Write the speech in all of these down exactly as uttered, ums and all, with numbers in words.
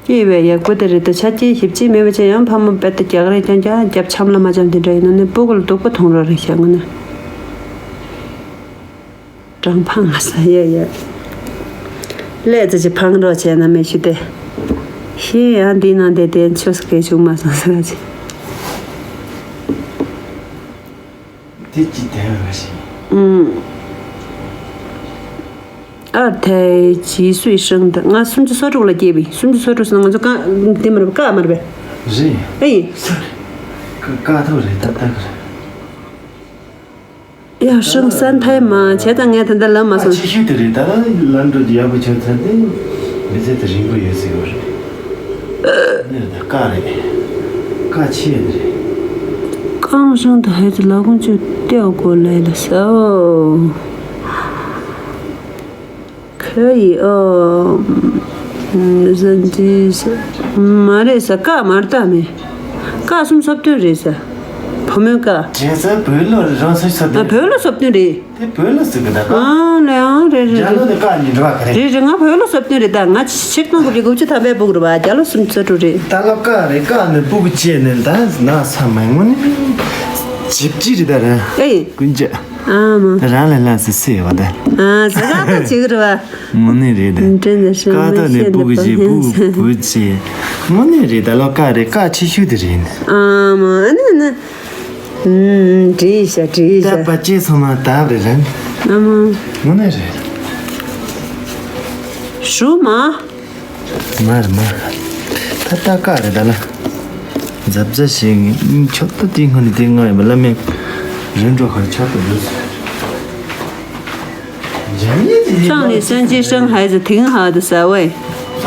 སྐྱེས་པའི་ཡག་པོ་དེ་རེད་དོ། ཆ་སྐྱེས་ཞིབ་ཅིག་མེད་པ་ཅན་ཡང་ཕ་མ་དཔེ་དེ་རྒྱག་རེས་རྐྱང་རྐྱང་རྒྱབ་འཆམ་ལ་མ་འཆམ་དེ་འདྲ་ཡིན་ན་ནི་སྤུ་གུ་ལ་སྡུག་པོ་མཐོང་རོགས་རེད་ཤག་ངོ་ནི། གྲང་འཕང་ང་ས་ཡ་ཡ། ཀླད་ཙི་ཅི་འཕང་རོགས་བྱས་ན་མེད་ཞུ་དེ། ཤེས་ཡང་འདི་ནང་དེ་དེ་ཆོས་སྐད་བྱུང་མ་སོང་ཟེར་བ་ཅི། དེ་ཅི་དེ་བ་ཞིག་ཨ་ཐའི་ཇི་སུའི་ཧྲང་དང་ང་སུམ་ཅུ་སོ་དྲུག་ལ་སྐྱེས་པའི་སུམ་ཅུ་སོ་དྲུག་སོང་ང་ཚོ་ཀ་དེ་མ་རེད་པ་ཀ་མ་རེད་པས། རེད། ཨེ་ཡིན། ཀ་ཀ་ཐོག་རེད་ད་ལྟ་གི་རེད། ཡ་ཧྲང་ས་མཐའི་མ་བྱས་ཙང་ངས་ད་ལྟ་ལབ་མ་ཀ་སོང་། ཆེ་ཤོས་དེ་རེད་ད། ལམ་འགྲོ་རྒྱུ་ཡག་པོ་བྱུང་ཚར་ཏེ་མི་ཚེ་དེ་རིང་པོ་ཡོད་སྲིད་ཡོད་རེད། ནི་རེད་ད་ཀ་རེད། ཀ་ཆེ་ཡ་དེ་རེད། ཀང་ཧྲང་དུ་ཧེ་ཙི་ལ་ཀུང་ཅུ་ཏེའོ་གོ་ལེ་ལ་སའོ། ཁོ་ཡི་ཨོ། ཟན་ཏི་ས། མ་རེད་ས་ཀ་མར་ལྟ་མེད། ཀ་གསུམ་སོ་བདུན་རེད་ས། བུ་མོའི་ཀ། བྱས་ཙང་བོད་ལོ་རང་སོ་སོ་ཨ་དེ། བོད་ལོ་སོ་བདུན་རེད། དེ་བོད་ལོ་ཟེར་གི་ད་ཀ། ཨང་ལེ་ཨང་རེད་རེད་རྒྱ་ལོ་རེད། དེ་ཀ་གཉིས་འགྲོ་བ་ག་རེད། རེད་རེད་ང་བོད་ལོ་སོ་བདུན་རེད་ད། ང་ཆིག་སྟོང་དགུ་བརྒྱ་དགུ་བཅུ་ཐམ་པའི་སྤུ་གུ་རེད་བ། རྒྱ་ལོ་སུམ་ཅུ་སོ་དྲུག་རེད། ད་ལོ་ཀ་རེད། ཀ་ནི་སྤུ་གུ་སྐྱེས་ནས་ད་ན་ས་མ་ངོ་ནི། ཇིབ་ཅི་རེད་ད་ར། ཨེ། ཀུན་ཅ། ཨ་མ། རང་ལ་ལ་སི་སི་བ་ད། ཨ་ཟ་ག་ད་ཅིག་རེད་བ། ངོ་ནི་རེད་ད། འདྲེན་ད་ཧྲི་ཀ་མ་ད་ནི་ཤེས་སྤུ་གུ་འདི་ཅེ་སྤུ་གུ་བུ་ཅེ། ངོ་ནི་རེད་ད་ལོ་ཀ་རེད་ཀ་ཆེ་ཤོས་དེ་རེད། ཨ་མ་ཨ་ནི་ནི། ཨུམ་བྲིས་ཤ་བྲིས་ད་ཤ། པ་ཅེ་ཚང་མ་ད་རེད་རན། ཨ་མ། ངོ་ནི་རེད། ཞུ་མ། མར་མར། ད་ལྟ་ཀ་རེད་ད་ལ། འཛབ་འཛབ་བྱེད་ངེས་ཆོག་ཏུ་དེ་སྔོན་ནས་དེ་སྔ་ཡིན་པ་བླ་མས་རིན་འགྲོ་ཁར་ཆོག་ཏུ་འདུག་ཟེར། 上里升级升孩子挺好的，所谓。 ཨ།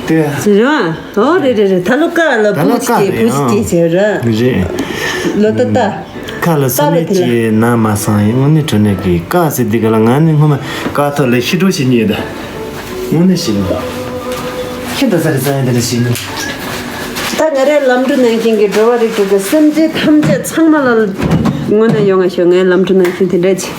དེ། རེད་བ། ཨོ་རེད་རེད་རེད། ད་ལོ་ཀ་ལ་ད་ལོ་བུ་ཀ་ཅིག་རེད་བུ་ཨང་ཅིག་བྱས་ར། རེད། ལོ་ཏ་ཏ། ཁ་ལ་སེམས་ནད་ཀྱི་ན་མ་སང་ཡིན་དངོས་གནས་དྲང་གནས་ཀྱི་ཀ་ཟེར་འདི་ག་ལ་ང་ནི་སྔོན་མ་ཀ་ཐོག་ལ་ཤི་འགྲོ་ཞིག་ཉེས་ད། དངོས་གནས་ཞིག་ལ། ཤི་འདི་ས་རི་ས་ཡིན་དེ་ལ་ཞིག་ཉེས། ད་ང་རའི་ལམ་འགྲོ་ནང་བཞིན་གྱི་འགྲོ་བ་རིགས་དྲུག་གི་སེམས་ཅན་ཐམས་ཅད་ཚང་མ་ལ་དངོས་གནས་ཡོང་ང་ཤོག་ངའི་ལམ་འགྲོ་ནང་བཞིན་དེ་འདྲ་ཅིག་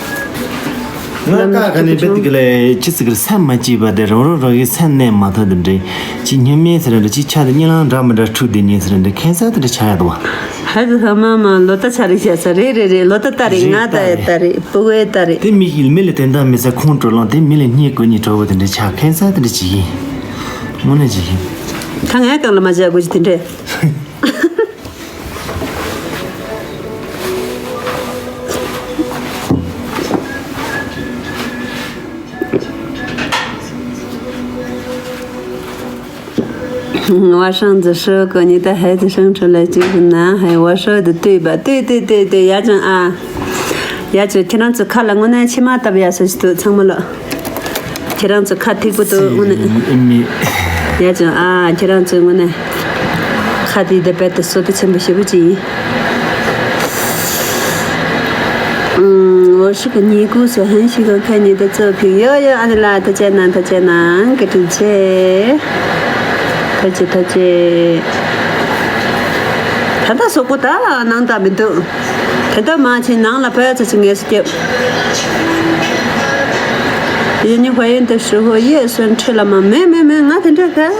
ང་ཀ་ག་ནས་བེད་དེ་ག་ལས་ཅི་ཟིག་གི་སེམས་མ་སྐྱིད་པ་དེ་རང་རང་རང་གི་སེམས་ནད་མ་ཐོན་དེ་འདྲའི་ཅི་སྙན་མེད་ཟེར་འདྲ་ཅི་ཆ་དེ་གཉིད་ལམ་འདྲ་མི་འདྲ་འཁྲུག་དེ་ཉིན་ཟེར་འདྲ་ཁེན་ས་དེ་འདྲ་ཆ་ཡ་དོ། ཧ་ཧ་མ་མ་ལོ་ཏ་ཆ་རེ་བྱ་ས་རེད་རེད་རེད། ལོ་ཏ་ཏ་རེད། ང་ཏ་ཡ་ཏ་རེད། སྤུ་གུའི་ཏ་རེད། དེ་མི་ཡིས་མི་ལ་དོན་དག་མི་ཟ་ཁོང་སྤྲོ་ལོང་དེ་མི་ལ་སྙད་དགོས་ཉིད་གྲོགས་པོ་དེ་འདྲ་ཆ་ཁེན་ས་དེ་འདྲ་ཅི་ཡིན། དངོས་གནས་ཅི་ཡིན། ད་ངའི་སྒང་ལ་མ་བྱ་དགོས་ཅི་དེ་འདྲས། ཝ་ཧྲང་ཙི་ཧྲི་གོ་ཉི་ད་ཧའི་ཙི་ཧྲང་ཁྲི་ལ་ཅིག་ན་ཧའི་ཝ་ཧྲོ་དི་ཏུས་པ་ཏུས་ཏུས་ཏུས་ཏུས་ཡ་ཅང་ཨ། ཡ་ཅོ་ཁྱེད་རང་ཚོ་ཁ་ལ་དངོས་གནས་མཆི་མ་བཏབ་ཡ་སོ་ཞིག་ཏུ་ཚང་མ་ལོ། ཁྱེད་རང་ཚོ་ཁ་ཐིག་པོ་ཏུ་དངོས་གནས། ཡ་ཅང་ཨ་ཁྱེད་རང་ཚོ་དངོས་གནས། ཁ་དི་དི་པད་དུ་སོ་དི་ཆེན་པོ་ཞེ་པོ་ཅིག་ཡིན། ཨུམ། 我是个尼姑，所以很喜欢看你的作品。哟哟，阿里啦，大家呢，大家呢，给真切，大姐，大姐。 ད་ལྟ་གཟུགས་པོ་ད་ནང་ལྟ་མི་འདུག་དེ་ལྟ་མ་བྱས་ནང་ལ་བོད་ཚ་ཚི་ངལ་གསོ་རྒྱབ། 有你怀孕的时候叶酸吃了吗？没没没，ང་དེ་འདྲ་ག་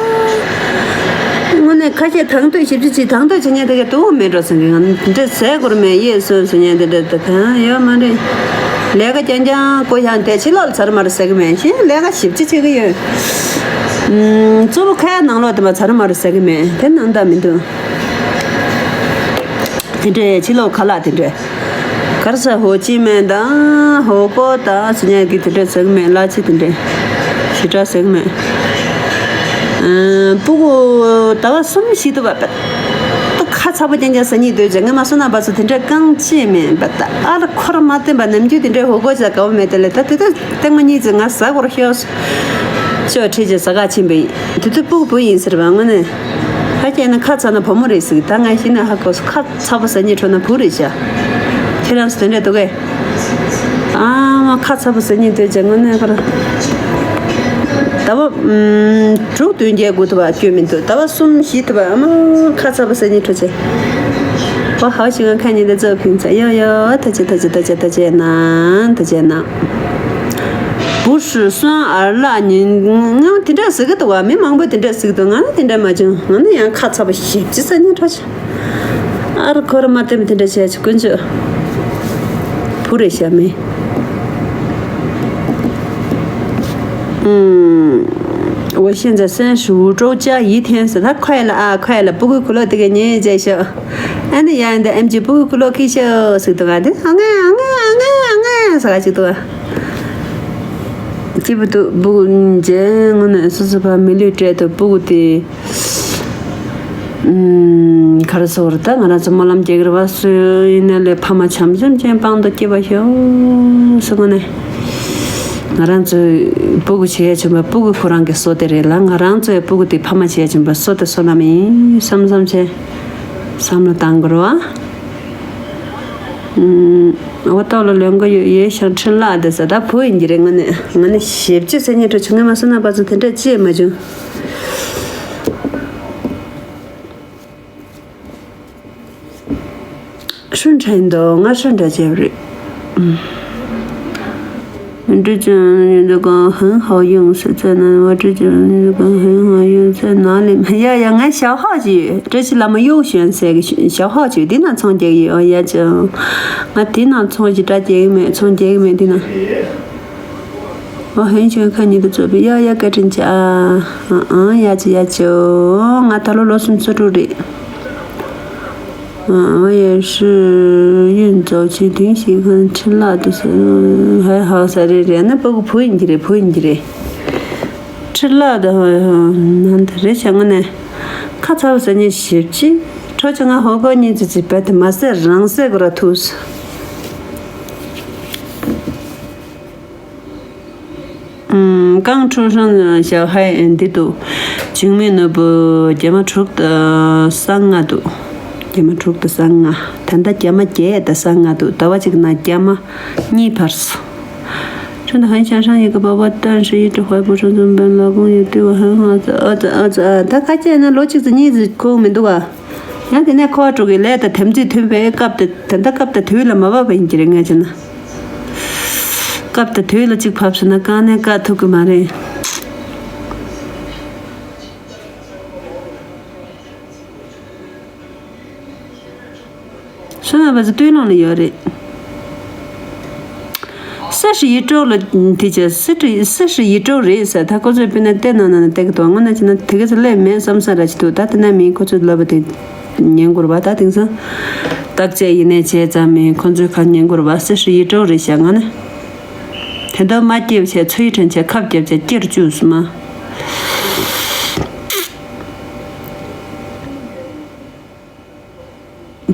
དངོས་གནས་ཁ་ཤས་དང་དོད་ཞིབ་ཅི་ཅི་དང་དོད་བྱེད་ཉན་དེ་ག་དུ་མེད་འགྲོ་ཟེར་གི། ང་འདི་འདྲ་ཟས་གོར་མེད་ཡེ་སོན་སོན་ཉན་དེ་འདྲ་ད་གང་ཡོད་མ་རེད། ལས་ཀ་རྐྱང་རྐྱང་ཀོ་ཡང་དེ་ཕྱི་ལོགས་ལ་ཚར་མ་རེད་ཟེར་གི་མེད་གཞན་ལས་ཀ་ཞིབ་ཅི་བྱེད་གི་ཡོད། ཨུམ། གཙོ་བོ་ཁ་ཡ་ནང་ལོགས་དེ་མ་ཚར་མ་རེད་ཟེར་གི་མེད་དེ་ནང་ད་མི་འདུག་དེ་འདྲའི་ཕྱི་ལོགས་ཁ་ལག་དེ་འདྲའི། གར་ས་ཧོ་ཅི་མེན་དང་ཧོ་ཀོ་དང་སུ་ཉག་གི་དེ་འདྲ་ཟེར་གི་མེད། གླ་ཆ་དེ་འདྲ་ཞེ་དྲག་ཟེར་གི་མེད། ཨ། སྤུ་གུ་ཟླ་བ་གསུམ་བཞི་ཐུབ་པ་ད་ཁ་ཚ་པོ་རྐྱང་རྐྱང་ཟ་སྙིང་འདོད་ཅེས་ངས་མ་སོ་ན་པ་ཚོ་དེ་འདྲ་རྐང་ཅི་མེད་པ་ད་ཨ་ལ་ཁོ་ར་མ་བསྟན་པ་ནམ་རྒྱུན་དེ་འདྲའི་ཧོ་ཀོ་ཅ་དགའ་བོ་མེད་དེ་ལས་ད་དེ་ད་སྟེང་མ་གཉིས་ཙི་ང་ཟ་གོ་ར་ཤོག་ཤོག་ཁྲིད་ཅེས་ཟ་ག་ཕྱིན་པ་ཡིན། དེ་དུས་སྤུ་གུ་བུ་ཡིན་ཟེར་བ་དངོས་གནས་ཧ་ཁྱེད་ནི་ཁ་ཚ་ན་བུ་མོ་རེད་ཟེར་གི་ད་ང་ཤི་ན་ཧ་གོ་སོ་ཁ་ཚ་པོ་ཟ་སྙིང་འདོད་ན་བུ་རེད་ཤག་ཁྱེད་རང་ཚོ་དེ་འདྲ་འདུག་གས། ཨ་མ་ཁ་ཚ་པོ་ཟ་སྙིང་འདོད་ཅེས་དངོས་གནས་ཁར། ཟླ་བ་ཨུམ། དྲུག་བདུན་བརྒྱད་དགུ་ཐུབ་པ་སྐྱོན་མི་འདུག་ཟླ་བ་གསུམ་བཞི་ཐུབ་པ་ཨ་མ་ཁ་ཚ་པོ་ཟ་སྙིང་འདོད་ཅེས། ཨོ་ཧའོ་ཞིག་ང་ཁ་ཉིན་དེ་ཚོ་ཕིང་ཚ་ཡོ་ཡོ་ད་ཅེ་ད་ཅེ་ད་ཅེ་ད་ཅེ་ན་ད་ཅེ་ན། བུ་ ཧྲུ་སོན་ཨར་ལགས་ཉིན་ང་དེ་འདྲ་ཟེར་གི་འདུག་བ། མི་མང་པོས་དེ་འདྲ་ཟེར་གི་འདུག་ང་ནི་དེ་འདྲ་མ་བྱུང་། ང་ནི་ཡང་ཁ་ཚ་པོ་ཞེ་པོ་ཅིག་ཟ་ཉན་འགྲོ་ཆ། ཨ་ར་ཁོ་ར་མ་བསྟན་པ་དེ་འདྲ་བྱས་ཆ་དཀོན་མཆོག་བུ་རེད་ཤ་མེད། ཨུམ། 我现在三十五周加一天ཟེར། ད་快了啊，快了。སྤུ་གུའི་ཁུ་ལོ་དེ་ག་ཉེ་བྱས་ཤོག་ཨ་ནི་ཡང་འདི་ཨེམ་ཆི་སྤུ་གུའི་ཁུ་ལོ་ཁི་ཤོག་ཟེར་འདུག་ག་འདི་ཨ་ང་ཨ་ང་ཨ་ང་ཨ་ང་ཟེར་ག་ཅིག་འདུག་ག་སྐྱིད་པོ་འདུག་སྤུ་གུ་མཇལ་ངོ་ནས་སོ་སོ་ཕ་མི་ལུས་སྤྲད་དུ་སྤུ་གུ་དེ། ཨུམ། ག་རེ་ཟེར་བ་རེད། ད་ང་རང་ཚོ་སྨོན་ལམ་རྒྱག་གི་རེད་བ། སུ་ཡིན་ན་ལས་ཕ་མ་བྱམས་སེམས་ཅན་པང་དུ་སྐྱིད་པ་ཤོག་ཟེར་ངོ་ནས། ང་རང་ཚོའི་སྤུ་གུ་བྱེད་ཡ་བྱུང་བ་སྤུ་གུ་ཁོ་རང་གི་བསོད་བདེ་རེད་ལ། ང་རང་ཚོའི་སྤུ་གུ་དེ་ཕ་མ་བྱེད་ཡ་བྱུང་བ་བསོད་བདེ་བསོད་ནམས་ཡིན་བསམ་བསམ་བྱས་བསམ་བློ་བཏང་དགོས་རེད་བ། ཨུམ། འོ་ཏོག་ལ་ལོན་གོ་ཡོད་ཡོད་ཤང་ཁྲི་ལགས་དེ་ཟ་ད་བུ་ཡིན་གྱི་རེད། ངོ་ནས་ངོ་ནས་ཞེ་པོ་ཅིག་སེ་ཉེ་འགྲོ་བྱུང་། ངས་མ་སོང་ན་པ་ཚོ་དེ་འདྲ་ཅི་ཡང་མ་བྱུང་། ཧྲུན་ཁྲན་དོ་ང་ཧྲུན་ཁྲ་བྱས་རེད། 我之前那个很好用，是在那，我之前那个很好用，在哪里买？呀呀，俺小号机，这是那么优选这个小号机，对那充电有呀就，俺对那充电这电没充电没的呢。我很喜欢看你的作品，呀呀，该真假啊，嗯嗯，呀就呀就，俺打了老孙做主的。 ཨ་ཡེ་ཧྲི་ཡིན་ཙོ་ཆི་དིང་ཞིག་ཁན་ཁྲི་ལག་དུ་ཟེར། ཧའི་ཧའོ་ས་རེ་རེ་ན་སྤུ་གུ་བུ་ཡིན་གྱི་རེད། བུ་ཡིན་གྱི་རེད། ཁྲི་ལག་དུ་ཧའི་ཧའོ་ན་འདི་རེ་བྱ་ངོ་ནས་ཁ་ཚ་བ་ཟ་ཉེ་ཞིབ་ཅི་ཁྲོ་ཆ་ང་ཧོ་གོ་ཉིན་ཙི་ཙི་བད་དེ་མ་ཟེར་རང་ཟེར་གོ་ར་ཐུགས། 刚出生的小孩འདི་འདུག་བྱུང་མི་ནོར་བུ་རྒྱ་མ་དྲུག་དང་གསང་ལྔ་འདུག་རྒྱ་མ་དྲུག་དང་གསང་ལྔ། ད་ལྟ་རྒྱ་མ་བརྒྱད་དང་གསང་ལྔ་འདུག་ཟླ་བ་གཅིག་ནང་རྒྱ་མ་གཉིས་འཕར་སོང་། 真的很想上一个宝宝，但是一直怀不成怎么办？老公也对我很好，这……呃……这……呃……这……ད་ཁ་ཆད་ན་ལོ་གཅིག་ཙམ་གཉིས་ཙམ་ཁོག་མི་འདུག་ག་ཡང་དེ་ནས་ཁོ་འགྲོ་གི་ལས་དང་དམ་ཚིག་མཐུན་པའི་སྐབས་དེ་ད་ལྟ་སྐབས་དང་དུས་ལ་མ་བབས་པ་ཡིན་གྱི་རེད། ངས་བྱས་ན། སྐབས་དང་དུས་ལ་གཅིག་བབས་སོང་ན་དཀའ་ནས་དཀའ་ཐུབ་ཀྱི་མ་རེད། བསོད་ནམས་པ་ཚོ་སྟོད་ལུང་ལ་ཡོད་རེད། 四十一周ལ་དེ་ཅི་四十四十一周རེད་ཟེར། ད་ཁོ་ཚོས་དཔེར་ན་བལྟས་ན་ན་ན་བལྟས་ཀྱི་འདུག་དངོས་གནས་བྱས་ན་དེ་ག་ཚོད་སླེབས་མེད་བསམ་ས་ར་ཅིག་འདུག་ད་དེ་ན་མིན་ཁོ་ཚོས་ལབ་པ་དེ་ཉན་དགོས་རེད་པ། ད་དེང་སང་བརྟག་དཔྱད་ཡིན་ནའི་བྱས་ཙང་མིན་ཁོ་ཚོས་ག་ཉན་དགོས་རེད་པ། 四十一周རེད་ཤག་ང་ནི་དེ་འདྲ་མ་སྐྱེས་བྱས་ཚོའི་དྲན་བྱས་ཁབ་བརྒྱབ་བྱས་སྐྱེར་བཅུག་སོང་མ།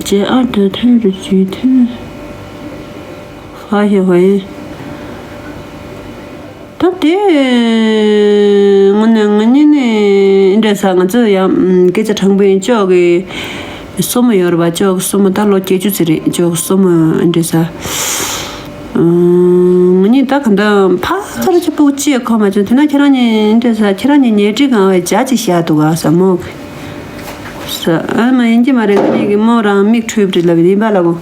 姐二的腿的举腿，发现怀孕。ད་དེ་ངོ་ནས་ང་གཉིས་ནས་འདྲ་ས་ང་ཚོ་ཡང་སྐད་ཆ་དྲང་པོ་ཡིན། ཅོག་གི་སྲུ་མོ་ཡོད་རེད་པ། ཅོག་གི་སྲུ་མོ་ད་ལོ་བརྒྱད་ཅུ་ཙམ་རེད། ཅོག་གི་སྲུ་མོ་འདྲ་ས། ང་གཉིས་ད་ག་འདྲ་ཕ་ཚར་ཆུ་སྤུ་གུ་ཅི་ཡང་ཁོམ་མ་བྱུང་། དེ་ན་ཁྱེད་རང་གཉིས་འདྲ་ས་ཁྱེད་རང་གཉིས་ཉལ་ཁྲི་སྒང་བའི་ཇ་ཅིག་བཞག་འདུག་ག་ཟ་མོ་གི་ས། ཨ་མ་ཡིན་གྱི་མ་རེད། ང་གཉིས་ཀྱི་མོ་རང་མིག་འཁྲུལ་བ་རེད་ལབ་ཡིན་པ་ལ་གོ་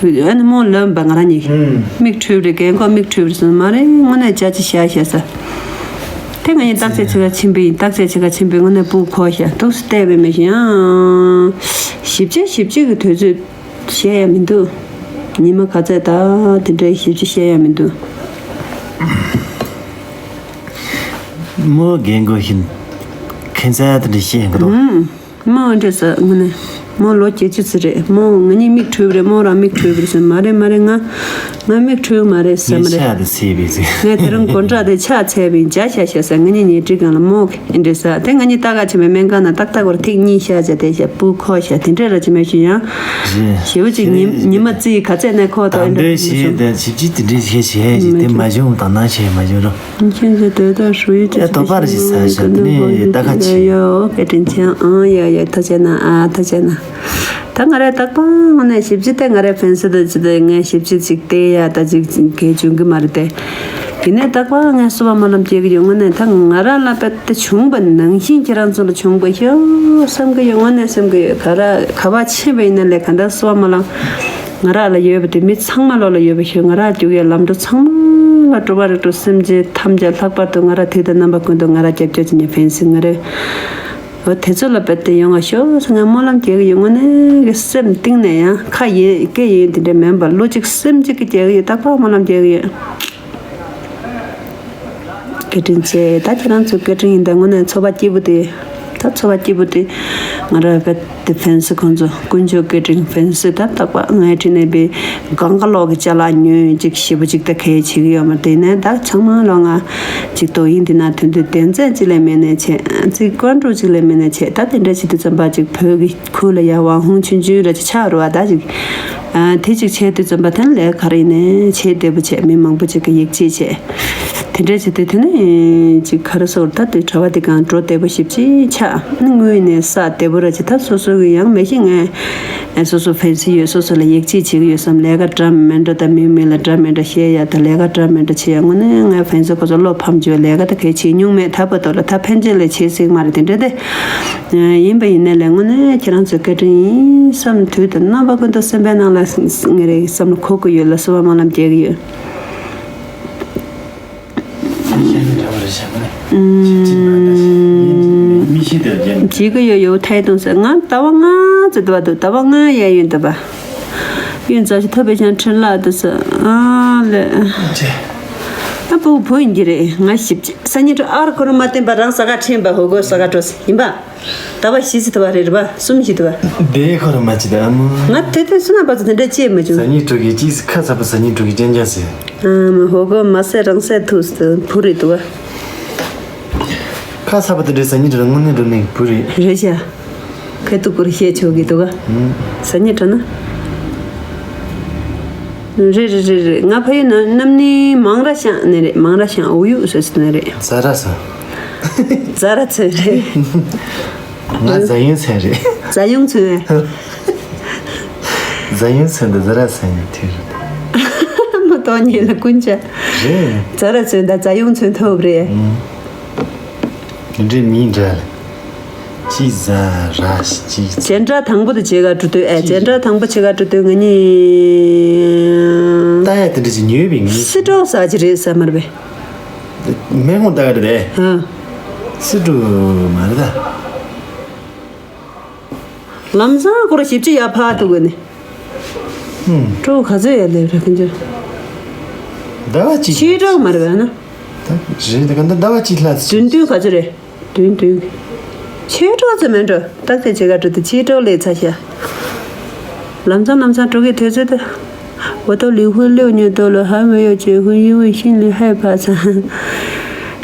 ཨ་ནི་མོ་ལབ་པ་ང་རང་གཉིས་ཀྱི་ཨུམ། མིག་འཁྲུལ་བ་རེད། རྒན་གོག་མིག་འཁྲུལ་བ་རེད་ཟེར་མ་རེད། དངོས་གནས་ཇ་ཅིག་བཞག་བཞག་ས། དེ་ང་གཉིས་བརྟག་དཔྱད་བྱེད་ག་ཕྱིན་པ་ཡིན། བརྟག་དཔྱད་བྱེད་ག་ཕྱིན་པའི་དངོས་གནས་སྤུ་གུ་ཁོག་ཤག་ཏོག་ཙམ་བལྟས་པས་མེད་ཤག་ཡང་ཞིབ་ཆ་ཞིབ་ཆ་གི་དུས་ཚོད་བཤད་ཡ་མི་འདུག་ཉི་མ་ག་ཚད་ད་དེ་འདྲའི་ཞིབ་ཆ་བཤད་ཡ་མི་འདུག་མོ་རྒན་གོག་བཞིན་ཁྱད་མཚར་དེ་འདྲ་བཤད་ཡ་གི་འདུག་མོ་འདྲ་ས་ངོ་ནས་མོ་ལོ་བརྒྱད་ཅུ་ཙམ་རེད། མོ་ང་གཉིས་མིག་འཁྲུལ་བ་རེད། མོ་རང་མིག་འཁྲུལ་བ་རེད་ཟེར་མ་རེད། མ་རེད། ང་ང་མིག་འཁྲུལ་མ་རེད་ཟེར་མ་རེད། ངས་དེ་རིང་སྒོ་འགྲམ་དེ་ཕྱག་འཚལ་བའི་ཇ་བཞག་བཞག་ཟེར། ང་གཉིས་ཉལ་ཁྲིའི་སྒང་ལ་མོ་འདྲ་ས་དེ་ང་གཉིས་ལྟ་ག་ཕྱིན་པའི་སྨན་ཁང་ནང་ཏག་ཏག་བར་ཐིག་གཉིས་བཞག་བྱས་དེ་བཞག་སྤུ་གུ་ཁོག་ཤག་དེ་འདྲ་ར་ཅི་མ་ཞུ་ཡང་། ཞེ་བོ་ཅིག་ཉི་ཉི་མ་རྩིས་ག་ཚད་ནས་ཁོག་ཐོག་དང་འདྲ་འདོད་ཞེས་དང་ཞིབ་ཅིག་དེ་འདྲའི་བྱས་བྱས་ཀྱི་དེ་མ་བྱུང་དང་ན་བྱས་མ་བྱུང་རོགས། 你现在得到属于自己的幸福，跟着过去的。哟，该真强，嗯，呀呀，他在那啊，他在那。ད་ང་རའི་རྟག་པར་ངོ་ནས་ཞིབ་ཅིག་དེ་ང་རའི་ཕན་སེ་དུ་ཅི་དེ་ངས་ཞིབ་ཅིག་ཅིག་དེ་ཡ་ད་ཅིག་གལ་བྱུང་གི་མ་རེད་དེ། དེ་ནས་རྟག་པར་ངས་བསུ་བ་སྨོན་ལམ་སྐྱེ་གི་ཡོད། དངོས་གནས་ད་ང་རང་ལ་དཔེ་དེ་བྱུང་བ་ནང་བཞིན་ཁྱེད་རང་ཚོ་ལ་བྱུང་བ་ཤོག་བསམ་གི་ཡོད། དངོས་གནས་བསམ་གི་ཡོད། ག་ར་ག་བ་ཕྱིན་པ་ཡིན་ན་ལས་ག་འདྲ་བསུ་བ་སྨོན་ལམ་ང་རང་ལ་ཡོད་པ་དེ་མི་ཚང་མ་ལོ་ལ་ཡོད་པ་ཤོག་ང་རང་རྒྱུག་ཡའི་ལམ་འགྲོ་ཚང་མ། ལ་སྤྲོ་བ་རིག་སྤྲོ་སེམས་ཅན་ཐམས་ཅད་ལྷག་པར་དུ་ང་རང་དུས་དང་རྣམ་པ་ཀུན་ཏུ་ང་རང་རྒྱབ་སྐྱོར་བྱེད་མཁན་ཕན་སེམས་ང་རེད། འོ་དེ་ཚོ་ལ་དཔེ་དེ་ཡོང་བ་ཤོག་ཟེར་ངས་སྨོན་ལམ་རྒྱག་གི་ཡོད། དངོས་གནས་ཀྱི་སེམས་གཏིང་ནས་ཡང་ཁ་ཡིན་སྐད་ཡིན་དེ་འདྲ་མིན་པར་བློ་གཅིག་སེམས་གཅིག་གིས་རྒྱག་གི་ཡོད། རྟག་པར་སྨོན་ལམ་རྒྱག་གི་ཡོད། སྐད་འཕྲིན་བྱས། ད་ཁྱེད་རང་ཚོའི་སྐད་འཕྲིན་ཡིན་ད་དངོས་གནས་ཚོར་བ་སྐྱིད་པོ་དེ། ད་ཚོར་བ་སྐྱིད་པོ་དེ། ང་རང་བས་དེ་ཕན་སེ་ཁོང་ཚོ་དཀོན་མཆོག་སྐད་འཕྲིན་ཕན་སེ་ད་རྟག་པར་ངའི་འཕྲིན་ལས་པའི་གང་ག་ལོག་གི་ཅ་ལག་ཉོས་ཅིག་ཞེ་པོ་ཅིག་ད་གས་བྱེད་ཀྱི་ཡོད་མ་རེད། དེ་ནས་ད་ཚང་མ་ལོག་ང་ཅིག་དོ་ཡིན་དེ་ན་དོན་དུ་དོན་ཚན་གཅིག་ལས་མེད་ནས་བྱས་ཅིག་ཀོན་ཀྲོ་གཅིག་ལས་མེད་ནས་བྱས་ད་དེ་འདྲ་བྱེད་དུས་ཙམ་པ་ཅིག་བོད་ཀྱི་ཁུལ་ལ་ཡ་ཝང་ཧུང་ཆུན་ཆུན་ར་ཅིག་ཆགས་རུ་བ་ད་ཅིག་ཨ་དེ་ཅིག་བྱས་དུས་ཙམ་པ་དེ་ནས་ལས་ག་རེ་ཡིན་ནའི་བྱེད་བདེ་པོ་བྱས། མི་མང་པོ་ཅིག་གི་ཡིག་ཆེད་བྱས། དེ་འདྲ་བྱེད་དུས་དེ་ནས་ཅིག་ག་རེ་ཟེར་ད་དུས་གྲྭ་པ་དེ་གང་འགྲོ་བདེ་པོ་ཞིབ་ཅིག་ཆགས། དངུལ་ནས་ས་བདེ་པོ་ར་ཅིག་ད་སོ་སོ་གི་ཡང་མེད་ཤི་ངས་སོ་སོ་ཕན་སི་ཡོད། སོ་སོ་ལ་ཡིག་ཆེད་བྱེད་ཀྱི་ཡོད་བསམ། ལས་ཀ་འདྲ་མི་འདྲ་ད་མི་མི་ལ་འདྲ་མི་འདྲ་བཤད་ཡ་ད་ལས་ཀ་འདྲ་མི་འདྲ་བྱེད་ཡ་དངོས་གནས་ངས་ཕན་སི་ཁོ་ཚོ་བློ་ཕམ་བྱོས། ལས་ཀ་ད་གས་བྱེད་མྱོང་མེད། ད་བར་དུ་ལ་ད་ཕན་ཆད་ལས་བྱེད་སྲིད་མ་རེད། དེ་འདྲ་དེ། ཡིན་པ་ཡིན་ནའི་ལས་དངོས་གནས་ཁྱེད་རང་ཚོའི་བཀའ་དྲིན་ཡིན་བསམ་དུས་དང་རྣམ་པ་ཀུན་ཏུ་སེམས་པའི་ནང་ལ་ངེད་རེ་བསམ་བློ་འཁོར་གི་ཡོད་ལ་གསོལ་བ་སྨོན་ལམ་རྒྱག་གི་ཡོད། བྱེད་ཀྱི་ཡོད་ཡོད་ཐའི་ཏུང་ཟེར་ང་ཟླ་བ་ལྔ་ཙམ་འདུག་བ་འདུག་ཟླ་བ་ལྔ་ཡས་ཡོད་འདུག་པ། ཡོད་ཛ་ཞིག་ཐོབ་པའི་ཞང་ཁྲིན་ལགས་འདུག་ཟེར་ཨ་ལས། ཨ་བུ་བུ་ཡིན་གྱི་རེད། ང་ཞིབ་ཅིག་སང་ཉིན་དྲོ་ཨར་ཁོ་རང་མ་བསྟན་པ་རང་ས་ག་ཁྲིན་པ་ཧོ་གོ་ས་ག་འགྲོ་ཡིན་པ། ཟླ་བ་བཞི་ཙམ་འདུག་བ་རེད་རེད་པ། གསུམ་བཞི་འདུག་བ། དེ་ཁོ་རང་མ་ཅི་ད་ཨ་མ། ང་དེ་དུས་སུ་ན་བར་དུ་དེ་འདྲ་ཅེས་མ་བྱུང་། ཟ་ཉི་དྲུག་གི་ཅིས་ཁ་ཚ་པོ་ཟ་ཉི་དྲུག་གི་ཅན་ཅན་ཟེར། ཨ་མ་ཧོ་གོ་མ་ཟེར་རང་ཟེར་ཐུག་སུ་བུ་རེད་འདུག་བ། ཁ་ཚ་པོ་དེ་འདྲའི་ཟ་ཉི་དྲུག་དངོས་གནས་འགྲོ་ནས་བུ་རེད། རེད་ཤག་ཁ་ཐུག་གུར་བཤད་ཆོག་གི་འདུག་ག་ཟ་ཉི་དྲུག་ན། རེད་རེད་རེད་རེད། ང་ཕ་ཡུལ་ན་གནམ་ནི་མང་ར་ཤང་ནས་རེད། མང་ར་ཤང་ཨུ་ཡུག་སོ་སི་ནས་རེད། ཛ་ར་ས། ཛ་ར་ཚོན་རེད། ང་ཛ་ཡུང་ཚོན་རེད། ཛ་ཡུང་ཚོན། ཛ་ཡུང་ཚོན་དང་ཛ་ར་ཚོན་ཡང་མཐུན་རེད། མ་གཏོགས་ཉེ་ལ་ཀུན་ཅག་རེད། ཛ་ར་ཚོན་དང་ཛ་ཡུང་ཚོན་ཐོབ་རེད། འདི་འདྲའི་མིང་འདྲ་ལ། ཅི་ཟ་ར་ཅི་ཟ། བྱེད་འདྲ་དང་པོ་དེ་བྱེད་ག་འགྲོ་དུས་ཨེ་ཅི་བྱེད་འདྲ་དང་པོ་བྱེད་ག་འགྲོ་དུས་ང་གཉིས། ལྟ་ཡ་དེ་འདྲ་ཅིག་ཉོས་པའི་ངས། སི་ཏྲོག་ཟ་ཅི་རེད་ཟ་མར་བས། མེ་ཧོང་ལྟ་ག་རེད་པས། ཨ། སི་ཏྲོག་མ་རེད་ད། ལམ་སང་ཁོ་ར་ཞིབ་ཅི་ཡ་ཕ་ཐུག་གི་ནི། ཧུམ། ཏྲོག་ག་ཚོད་ཡ་ལེབ་རེད་ཁན་ཅི། ཟླ་བ་གཅིག་ཕྱི་ཏྲོག་མ་རེད་པས་ན། ད་རེད་ད་ག་ད་ཟླ་བ་གཅིག་ལྷག་ཙམ། བདུན་བདུན་ག་ཚོད་རེད། བདུན་བདུན། ཕྱི་དྲོ་ཙམ་མེད་འགྲོ། ཏག་ཏག་བྱེད་ག་འགྲོ་དུས་ཕྱི་དྲོ་ལས་ཚ་ཤ། ལམ་སང་ལམ་སང་འགྲོ་གི་དུས་ཚོད་དུ། 我到离婚六年多了，还没有结婚，因为心里害怕。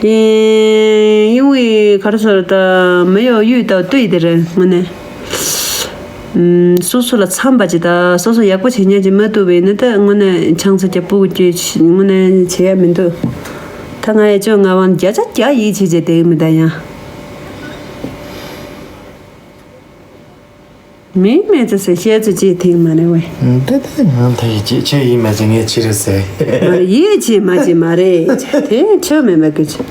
因因为ག་རེ་ཟེར་ད་没有遇到对的人，我呢。 ཨུམ། སོ་སོ་ལ་འཚམས་པ་ཅིག་དང་སོ་སོ་ཡག་པོ་བྱེད་མཁན་ཅིག་མ་ཐུག་པས་ནི་ད་དངོས་གནས་ཆང་ས་རྒྱག་སྤུ་གུ་སྐྱེ་དངོས་གནས་བྱེད་ཡ་མི་འདུག་ད་ང་ཡ་ཅོ་ང་བ་བརྒྱ་ཆ་བརྒྱ་ཡིད་ཆེས་བྱས་བསྡད་ཀྱི་མི་ད་ཡང་། མིང་མེད་ཚེ་ཟེར་བཤད་ཚེ་ཅིག་ཐིག་མ་རེད་བས། ཨུམ། དེ་དེ་ང་ད་ཡིད་ཆེས་ཆེ་ཡིན་མ་ཅི་ངས་ཆེ་རེད་ཟེར། མ་རེད་ཡིད་ཆེས་མ་ཅི་མ་རེད་དེ་ཆོ་མེད་མ་གི་ཆེ།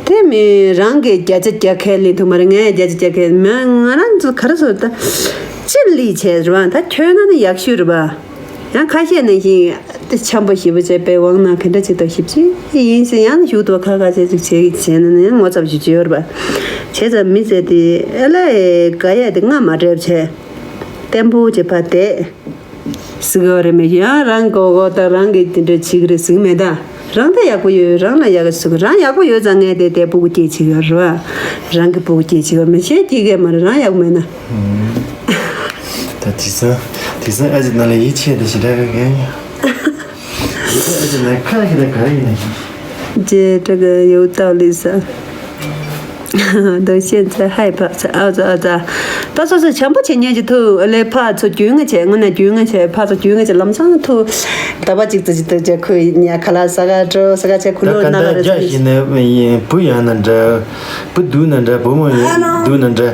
དེ་མི་རང་གི་བརྒྱ་ཆ་བརྒྱ་ཁས་ལེན་ཐུབ་མ་རེད། ངས་བརྒྱ་ཆ་བརྒྱ་ཁས་མ་ང་རང་ཚོ་ག་རེ་ཟེར་ད། ཅི་ལི་བྱས་རེད་བ། ད་ཁྱོད་ན་ནི་ཡག་ཤོས་རེད་བ། ཡང་ཁ་ཤས་ནང་བཞིན་དེ་འཆམ་པོ་ཞེ་པོ་བྱས་པའི་དབང་ན་ག་འདྲ་ཅིག་ད་ཞིབ་ཅིག་ཡིན་ཟེར་ཡང་ཞུ་ཐུབ་ཁ་ཁ་ཅིག་ཅིག་བྱས་བྱས་ན་ནི་ངོ་ཚབ་ཞིག་བྱས་ཡོད་རེད་བ། བྱས་ཙང་མི་ཟེར་དེ་ཨེ་ལ་ཨེ་དགའ་ཡ་དེ་སྔ་མ་འདྲ་བྱས། བརྟན་པོ་བྱས་ཕ་དེ། ཟིག་ག་རེ་མེད་ཀྱི་ཡང་རང་གོ་གོ་དང་རང་གི་དེ་འདྲ་བྱེད་ཀྱི་རེད་ཟིག་མེད་ད། རང་ད་ཡག་པོ་ཡོད་རང་ལ་ཡག་གི་ཟིག་རང་ཡག་པོ་ཡོད་ཙང་ངས་དེ་དེ་སྤུ་གུ་སྐྱེས་བྱེད་ཀྱི་ཡོད་རེད་བ། རང་གི་སྤུ་གུ་སྐྱེས་བྱེད་ཀྱི་ཡོད་མི་ཤེས་སྐྱེས་ཀྱི་མ་རེད་རང་ཡག་པོ་མེད་ན། ད་དེང་སང་དེང་སང་ཨ་ཅེ་ནང་ལ་ཡིད་ཆེས་དེ་ཞེ་དྲག་གི་ཡིན། ཨ་ཅེ་ནང་ཁ་ཞེ་དྲག་ག་རེ་ཡིན་ན། ཅེ་དྲག་གི་ཡོད་ཏག་ལི་ས། ད་ཤེས་ཚེ་ཧའི་ཕ་ཚེ་ཨ་ཙ་ཨ་ཙ། ད་སོ་སོ་བྱམས་པོ་བྱེད་ཉན་གྱི་ཐུག་ཨ་ལེ་ཕ་ཚོ་རྒྱུས་ང་བྱས་དངོས་གནས་རྒྱུས་ང་བྱས་ཕ་ཚོ་རྒྱུས་ང་བྱས་ལམ་སང་ཐུག་ཟླ་བ་གཅིག་ཙམ་ཅིག་ཏུ་བྱས་ཁོས་ཉལ་ཁ་ལ་ས་ག་འགྲོ་ས་ག་བྱས་ཁུ་ད་ལོ་ག་ན་ག་ད་རེ་རྒྱ་ཟེར་ཞིག་ནས་བུ་ཡང་ན་འདྲ། བུ་སྡུག་ན་འདྲ་བུ་མོ་ཡང་སྡུག་ན་འདྲ།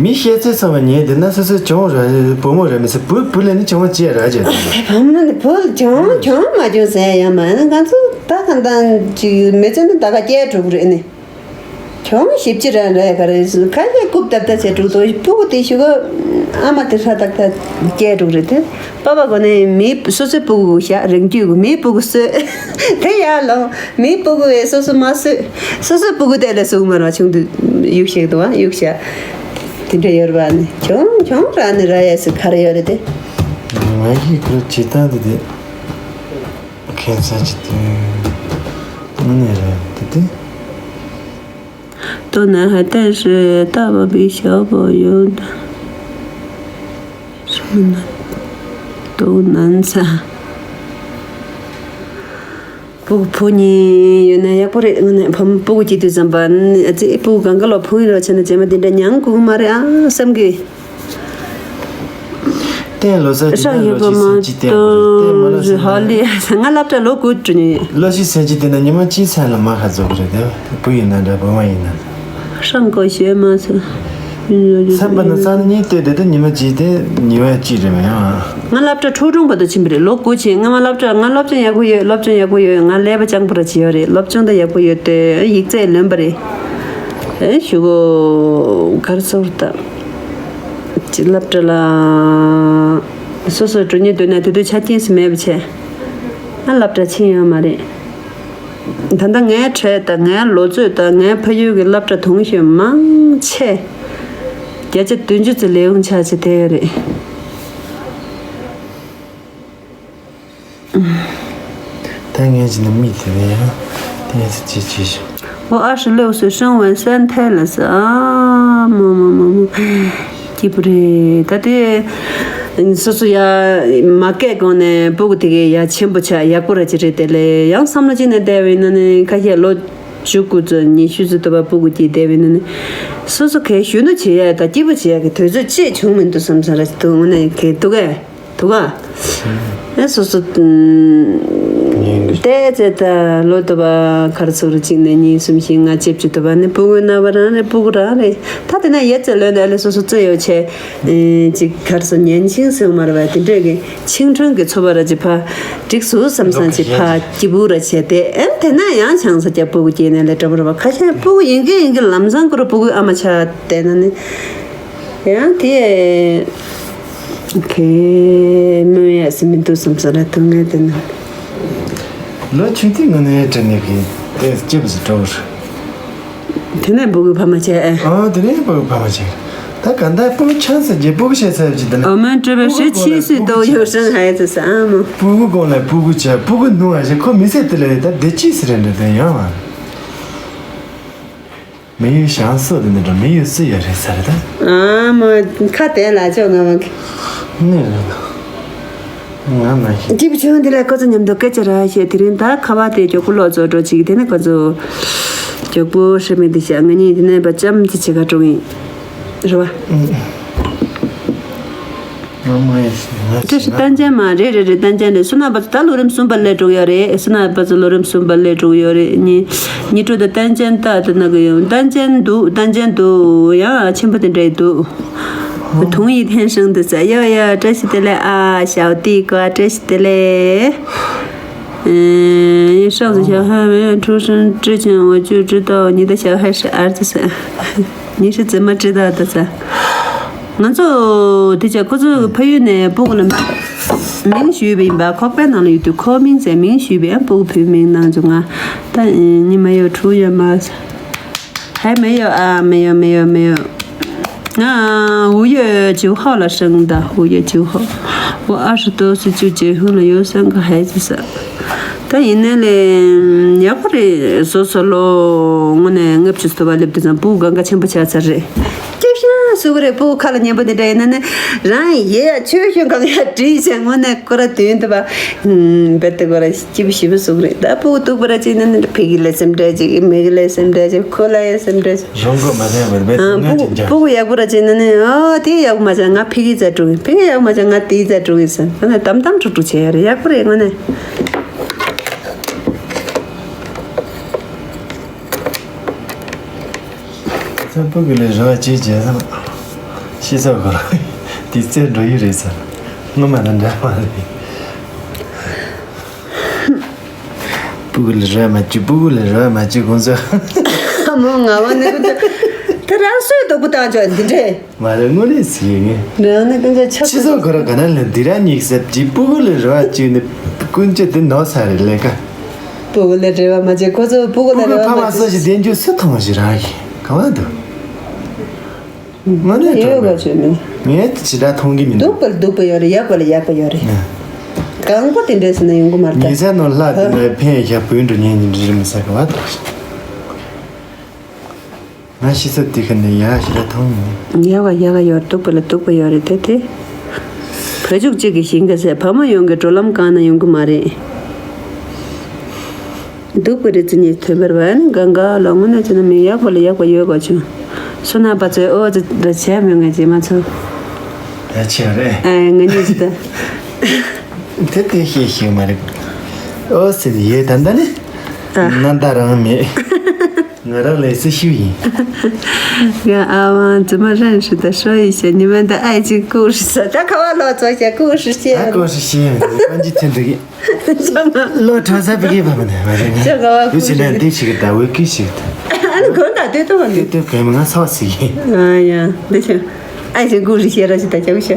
མི་བཤད་ཚེ་ཚང་མ་ཉལ་དེ་ན་སོ་སོ་གྱོང་ར་བུ་མོ་ར་མི་སྲིད་བུ་བུ་ལ་ནི་གྱོང་བ་ཅི་ར་བྱས་ད། བུ་མོ་ནི་བུ་ལ་གྱོང་གྱོང་མ་གྱོང་ཟེར་ཡ་མ་ན་ང་ཚོ་ད་གང་ལྟར་ཅིག་མི་ཚེ་ནི་ད་ག་སྐྱེལ་འགྲོ་གི་རེད་ནི། གྱོང་ཞིབ་ཅི་རང་རེད། ག་རེ་ཟེར་ཁ་ཤས་རྐུབ་བཏབ་བཏབ་བྱས་འགྲོ་དོ། སྤུ་གུ་དེ་ཞུ་ག་ཨ་མ་དེ་ཧྲ་ཏག་ཏག་སྐྱེས་འགྲོ་རེད་དེ། པ་པ་གོ་ནས་མི་སོ་སོའི་སྤུ་གུ་བཞག་རིང་རྒྱུད་གི་མིའི་སྤུ་གུ་གསོས། དེ་ཡར་ལོངས། མིའི་སྤུ་གུ་བས་སོ་སོ་མ་གསོས། སོ་སོའི་སྤུ་གུ་དེ་ལས་སུ་མར་བ་ཆུང་དུས་གཡུག་ཤེག་དུ་བ་གཡུག་ཤ། དེ་འདྲ་ཡོད་རེད་བ། ནི་གྱོང་གྱོང་རག་ནི་རག་ཡས་སུ་ག་རེ་ཡོད་རེད་དེ། ང་ཡིས་ཁོ་བྱེད་སྟངས་དེ་དེ་ཁྱད་མཚར་ཅིག་དེ་དངོས་གནས་རེད་དེ་དེ། ཏོ་ན་ཧ་ཏན་ཧྲི་ཏ་བ་བི་ཞའོ་པོ་ཡོད། ཏོ་ནན་ས། སྤུ་གུ་བུ་གཉིས་ཡོད་ན་ཡག་པོ་རེད། ངོ་ནས་བུ་སྤུ་གུ་སྐྱེས་དུས་ཙམ་པ་ཨ་ཙི་སྤུ་གུ་གང་ག་ལོ་བུ་ཡིན་རོགས་བྱས་ན་རྗེས་མ་དེ་འདྲ་མྱངས་དགོས་མ་རེད་ཨ་བསམ་གི། ཏན་ལོ་ས་ཅི་ཏན་ལོ་ཅི་སེ་ཅི་ཏན་གོ་རེད། ཏན་མ་ལ་ཧ་ལི་ང་སློབ་གྲྭ་ལོ་དགུ་འགྲོ་ནི། ལོ་ཅི་སེ་ཅི་ཏན་ན་ཉི་མ་ཅི་ཚན་ལ་མ་ཁ་རྫོགས་རེད་དེ། བུ་ཡིན་ན་འདྲ་བུ་མ་ཡིན་ན། ཧྲང་གོ་ཤེས་མ་སོ། སེམས་པ་ན་ས་ནི་གཉིས་ལྟོས་དེ་དེ་ཉི་མ་ཅི་ཏན་ཉི་མ་ཅི་རེད་མ་ཡང་། ང་སློབ་གྲྭ་ཕྲུག་གྲོང་བར་དུ་ཕྱིན་པ་རེད། ལོ་དགུ་ཕྱིན་ང་མ་སློབ་གྲྭ་ང་སློབ་སྦྱོང་ཡག་པོ་ཡོད། སློབ་སྦྱོང་ཡག་པོ་ཡོད། ང་ཀླད་པ་སྤྱང་པོ་ར་ཅི་ཡོད་རེད། སློབ་སྦྱོང་ད་ཡག་པོ་ཡོད་དེ་ཡིག་ཚད་ལོན་པ་རེད། ཨེ་ཞུ་གོ་གར་སོར་ད། ཅིག་སློབ་གྲྭ་ལ་སོ་སོ་འགྲོ་ཉེན་འདུག་ན་དེ་དུས་ཆ་རྐྱེན་སུ་མེད་པ་བྱས། ང་སློབ་གྲྭ་ཕྱིན་ཡོད་མ་རེད། ད་ལྟ་ངའི་འཕྲད་དང་ངའི་ལོ་ཚོད་དང་ངའི་ཕ་ཡུལ་གྱི་སློབ་གྲྭ་དུང་ཞོན་མང་ཆེ། བརྒྱ་ཆ་བདུན་ཅུ་ཙམ་ལས་ཡོང་ཆ་ཆེ་དེ་རེད། ད་ངས་ཅི་ནས་མི་དེ་བས་ཡང་དེ་ངས་ཅི་ཅི་ཞུ། འོ་ཨ་ཧྲི་ལེའུ་སུ་ཧྲང་ཝན་སན་ཐའི་ལ་ས་ཨ་མོ་མོ་མོ་མོ། སྐྱིད་པོ་རེད་ད་དེ། སོ་སོ་ཡ་མ་སྐད་གོང་ནས་སྤུ་གུ་དེ་གའི་ཡ་ཆེན་པོ་ཆགས་ཡག་པོ་ར་ཅི་རེད་དེ་ལས་ཡང་བསམ་བློ་ཅི་ནས་བསྡད་པ་ཡིན་ན་ནི་ཁ་ཤས་ལོ་བཅུ་དགུ་ཙམ་ཉི་ཤུ་ཙམ་དུ་བ་སྤུ་གུ་སྐྱེས་བསྡད་པ་ཡིན་ན་ནི། སོ་སོ་གའི་གཞོན་ནུ་བྱེད་ཡ་དང་སྐྱིད་པོ་བྱེད་ཡ་གི་དུས་ཚོད་ཅིག་བྱུང་མི་འདུག་བསམ་ས་ར་ཅི་འདུག་འོ་ནས་གའི་འདུག་གས། དུ་ག་ཨེ་སོ་སོ། ཡིན་གི། ཏེ་ཙེ་ད་ལོ་དུ་བ་ཁར་ཚུར་གཅིག་ནས་གཉིས་གསུམ་བཞི་ལྔ་བཅུ་དུ་བ་ནི་སྤུ་གུ་ན་བ་རང་རེད། སྤུ་གུ་རང་རེད། ད་དེ་ན་ཡེ་ཙེ་ལོན་ཨ་ལེ་སོ་སོ་ཙེ་ཡོ་ཆེ། ཅིག་ཁར་ཚུར་ཉན་ཆིང་སེང་མར་བ་དེ་འདྲས་གི་ཆིང་ཁྲོན་གི་ཚོ་བ་ར་ཅི་ཕ་འགྲིག་སུ་བསམ་སང་ཅི་ཕ་སྐྱིད་པུ་ར་ཆེ་དེ་ཨེ་དེ་ན་ཡང་ཆང་ས་ཀྱ་སྤུ་གུ་སྐྱེས་ནས་ལེ་གྲོམ་ར་བ་ཁ་ཤས་སྤུ་གུ་ཡིན་གི་ཡིན་གི་ལམ་སང་ཀུ་རུ་སྤུ་གུ་ཨ་མ་ཆ་དེ་ན་ནི། ཡང་དེ་གའི་སྨོན་ཡག་སེ་མི་འདུག་བསམ་ས་ར་དུ་ངས་དེ་ན། ལོ་ཆུང་དུས་ངོ་ནས་དྲན་ནས་གི་དེ་སྐྱིད་པོ་ཞིག་འགྲོ་བར། དེ་ནས་སྤུ་གུ་ཕ་མ་བྱས་ཨེ། ཨ་དེ་ནས་སྤུ་གུ་ཕ་མ་བྱས། ད་ག་འདའ་སྤུ་གུ་ཆང་ཟེར་རྗེས་སྤུ་གུ་བཤད་ཚར་ཅི་དེ་ན། ཨོ་མན་ཀྲི་བ་ཧྲི་ཆི་སུ་ཏོ་ཡོ་ཧྲན་ཧའི་ཙི་ས་ཨ་མོ། སྤུ་གུ་གོང་ལ་སྤུ་གུ་བྱས་སྤུ་གུ་ནུ་བ་ཞིག་ཁོ་མི་ཟེར་དེ་ལས་ད་བདེ་སྐྱིད་ཟེར་རེད་འདྲ་དེ་ཡང་བ། མི་ཡུལ་ཞང་སོ་དེ་འདྲ་མི་ཡུལ་སུ་ཡོད་རེད་ས་རེད་ད། ཨ་མ་ཁ་དེ་ལ་ཅོ་ང་མ། ནི་རེད་ད། ང་མ་ཤི། སྐྱིད་པོ་ཆུང་དེ་ལ་ཁོ་ཚོ་མཉམ་དུ་སྐད་ཆ་ར་བཤད་དེ་རིང་ད་ཁ་བ་དེ་མགྱོགས་པོ་ལོག་ཚོ་འགྲོ་ཅིག་དེ་ནས་ཁོ་ཚོ་མགྱོགས་པོ་ཧྲི་མི་དེ་བཤད་ང་གཉིས་དེ་ནས་པ་ཅམ་ཅི་བྱེད་ག་འགྲོ་གི་ཡིན། རེད་བ། ང་མ་ཡིན་ང་བཀྲ་ཤིས་རྟ་མགྱན་མ་རེད་རེད་རེད་རྟ་མགྱན་རེད། བསོད་ནམས་པ་ཚོ་ད་ལོ་རིམ་གསུམ་པ་སླེབས་འགྲོ་གི་ཡོད་རེད། བསོད་ནམས་པ་ཚོ་ལོ་རིམ་གསུམ་པ་སླེབས་འགྲོ་གི་ཡོད་རེད། ཉི་ཉི་དྲོ་དང་རྟ་མགྱན་རྟ་དེ་ན་གི་ཡོད་རྟ་མགྱན་འདུག་རྟ་མགྱན་འདུག་ཡང་ཆེན་པོ་དེ་འདྲ་ཡི་འདུག་དུང་ཡི་འཐེན་ཧྲང་དུ་ས་ཡོ་ཡོ་བཀྲ་ཤིས་བདེ་ལེགས་ཨ་ཞའོ་ཏི་ཀོ་བཀྲ་ཤིས་བདེ་ལེགས། ཨེ་ཧྲང་ཟི་ཞའོ་ཧ་མེ་ཁྲུ་ཧྲན་ཀྲི་ཆན་འོ་ཅུ་ཀྲི་ཏའོ་ཉི་ད་ཞའོ་ཧ་ཧྲི་ཨར་ཙི་ས། ཉི་ཧྲི་ཙི་མ་ཀྲི་ཏའོ་ད་ས། ང་ཚོ་དེ་ཆ་ཁོ་ཚོ་ཕ་ཡུལ་ནས་སྤུ་གུ་ལ་མིང་ཞུས་པ་ཡིན་པ་ཁོག་པའི་ནང་ལ་ཡོད་དུས་ཁོ་མིང་ཟེར་མིང་ཞུས་པའི་སྤུ་གུ་བུའི་མིང་ནང་ཚོ་ང་ད་ཉི་མ་ཡོད་ཁྲུ་ཡོད་མ་ས། 还没有啊，没有没有没有。啊，五月九号了生的，五月九号。我二十多岁就结婚了，有三个孩子噻。ད་ཡིན་ནའི་ལས་ཡག་པོ་རེད། བཟོ་བཟོ་ལོ་དངོས་གནས་ལྔ་བཅུ་ཐོ་བ་སླེབས་དུས་ཙམ་སྤུ་གུ་གང་ག་ཆེན་པོ་ཆགས་ཚར་རེད། སྐྱིད་ཤང་སུ་གི་རེད། སྤུ་གུ་ཁ་ལ་ཉན་པོ་དེ་འདྲ་ཡིན་ན་ནི་རང་ཡེ་ཡ་ཆོས་ཤོད་གང་ཡ་བྲིས་བྱས་དངོས་གནས་ཁོ་ར་དུས་དུ་བ་བེད་དེ་ཁོ་ར། སྐྱིད་པོ་ཞེ་པོ་བཟོ་གི་རེད། ད་སྤུ་གུ་སྡུག་པ་ར་ཅིག་ན་ནི་ཕ་གི་ལ་སེམས་ཁྲལ་ཅིག་མི་གི་ལ་སེམས་ཁྲལ་ཅིག་ཁོ་ལ་ཡ་སེམས་ཁྲལ་ཅིག་རང་མགོ་མ་ལྡན་པར་བས་ཨ་ང་སྤུ་གུ་ཅིག་ཀྱང་སྤུ་གུ་ཡག་པོ་ར་ཅིག་ན་ནི་ཨོ་དེ་ཡག་པོ་མ་བྱུང་ང་ཕ་གི་རྩ་དྲུག་ཡིན། ཕ་གི་ཡག་པོ་མ་བྱུང་ང་དེའི་རྩ་དྲུག་ཡིན་ཟེར་ཨ་ནི་དམ་དམ་དྲུག་དྲུག་བྱས་ཡོད་རེད། ཡག་པོ་རེད་དངོས་གནས། ཚ་སྤུ་གུ་ལ་རེ་བ་ཅིག་བྱས་ཙང་ཤི་ཚ་གོ་ར་དེ་རྩེ་འགྲོ་ཡི་རེད་ཟེར། སྔོན་མ་དང་འདྲ་མ་རེད། སྤུ་གུ་ལ་རེ་བ་མ་བྱེད། སྤུ་གུ་ལ་རེ་བ་མ་བྱེད་ཁོང་ཚོ། མོ་ང་བ་ནི་ཀུན་ཏུ་ད་རང་སོའི་སྡུག་པོ་བཏང་ཆོག་འདི་འདྲས། མ་རེད། དངོས་གནས་ཟེར་ངས། རང་ནི་ཀུན་ཏུ་ཆགས་སྤྱི་ཚོགས་ཁོ་རང་ག་ན་ལ་འདི་ར་གཉིས་ཟེར་གྱི་སྤུ་གུ་ལ་རེ་བ་བཅོལ་ནས་ཀུན་སྤྱོད་དེ་ནོར་ས་རེད་ལས་ཀ། སྤུ་གུ་ལ་རེ་བ་མ་བྱེད་ཁོ་ཚོ་སྤུ་གུ་ལ་སྤུ་གུ་རེ་བ་ཕ་མ་མ་སོ་བྱེད་ཞིག་བདེ་འཇུ་སུ་མཐོང་ཞིག་རང་གི་ག་བ་འདུག་ང་ནས་ཡོད་ག་བྱོས་མིན། ངས་ཇི་ལྟར་མཐོང་གི་མི་འདུག་སྡུག་པ་ལ་སྡུག་པ་ཡོད་རེད། ཡག་པ་ལ་ཡག་པ་ཡོད་རེད། ཨ། གང་པོ་དེ་འདྲས་ཟེར་ན་ཡོང་གི་མ་རེད་ད། ཉེ་ས་ནོར་ལྷག་དེ་ནས་ཕན་ཡ་བུན་འགྲོ་ཉན་ཉིན་རིམ་ས་ག་བ་འདུག་ང་ཤི་ཚབ་དེ་ག་ནས་ཡག་ཞིག་ལ་མཐོང་མིན། ཡག་ག་ཡག་ག་ཡོད། སྡུག་པ་ལ་སྡུག་པ་ཡོད་རེད་དེ་དེ། བུ་ཕྲུག་གཅིག་གི་ཞིང་ཁ་ཟེར་བུ་མོ་ཡོངས་ཀྱི་འགྲོ་ལམ་གང་ན་ཡོང་གི་མ་རེད། སྡུག་པའི་རི་རྩེ་གཉིས་ཐོན་པར་བས་ན་གང་ག་ལ་དངོས་གནས་བྱས་ན་མི་ཡག་པ་ལ་ཡག་པ་ཡོད་པ་བྱུང་། སོ་ན་པ་ཚོས་ཨོ་ཙི་འདྲ་བྱས་མྱོང་ངས་རྗེས་མ་ཚོ། ད་ཆེ་བ་རེད། ཨ་ང་གཉིས་ཀྱི་ད། དེ་དེ་ཤེས་ཤེས་མ་རེད། ཨོ་ཟེར་ཡོད་ད་ལྟ་ནི། ཨ། ན་ད་རང་མེད། ང་རང་ལས་སུ་ཤུ་ཡིན། ཡ་ཨ་ཝང་རྫུན་མ་རན་ཧྲི་ད་ཧྲོ་ཡི་ཤ་ཉི་མ་ད་ཨའི་ཅིག་ཀུ་ཧྲི་ས་ད་ཁ་བ་ལོ་ཚོ་ཤ་ཀུ་ཧྲི་ཤེ། ཨ་ཀུ་ཧྲི་ཤེ་ཡིན་ད་ཀོན་ཅི་ཐེན་འགྲིག་ཡིན། ལོ་གྲོང་གསེབ་པའི་བབ་ནས་མ་རེད་ནས། ཅག་ག་བ་ཡུལ་ཕྱི་ནས་འདི་ཞིག་ད་འོས་ཀི་ཞིག་ད། ཨ་ནི་གོན་ད་ལྟོས་ཏོ་བ་ནི། ལྟོས་ཏོ་གོན་མི་ང་ཚ་བ་ཟིག་ཡིན། ཨ་ཡ་འདི་ཆ། ཨའི་ཅིག་ཀུ་ཧྲི་ཤེ་ར་ཞིག་ད་ཅག་ཤ།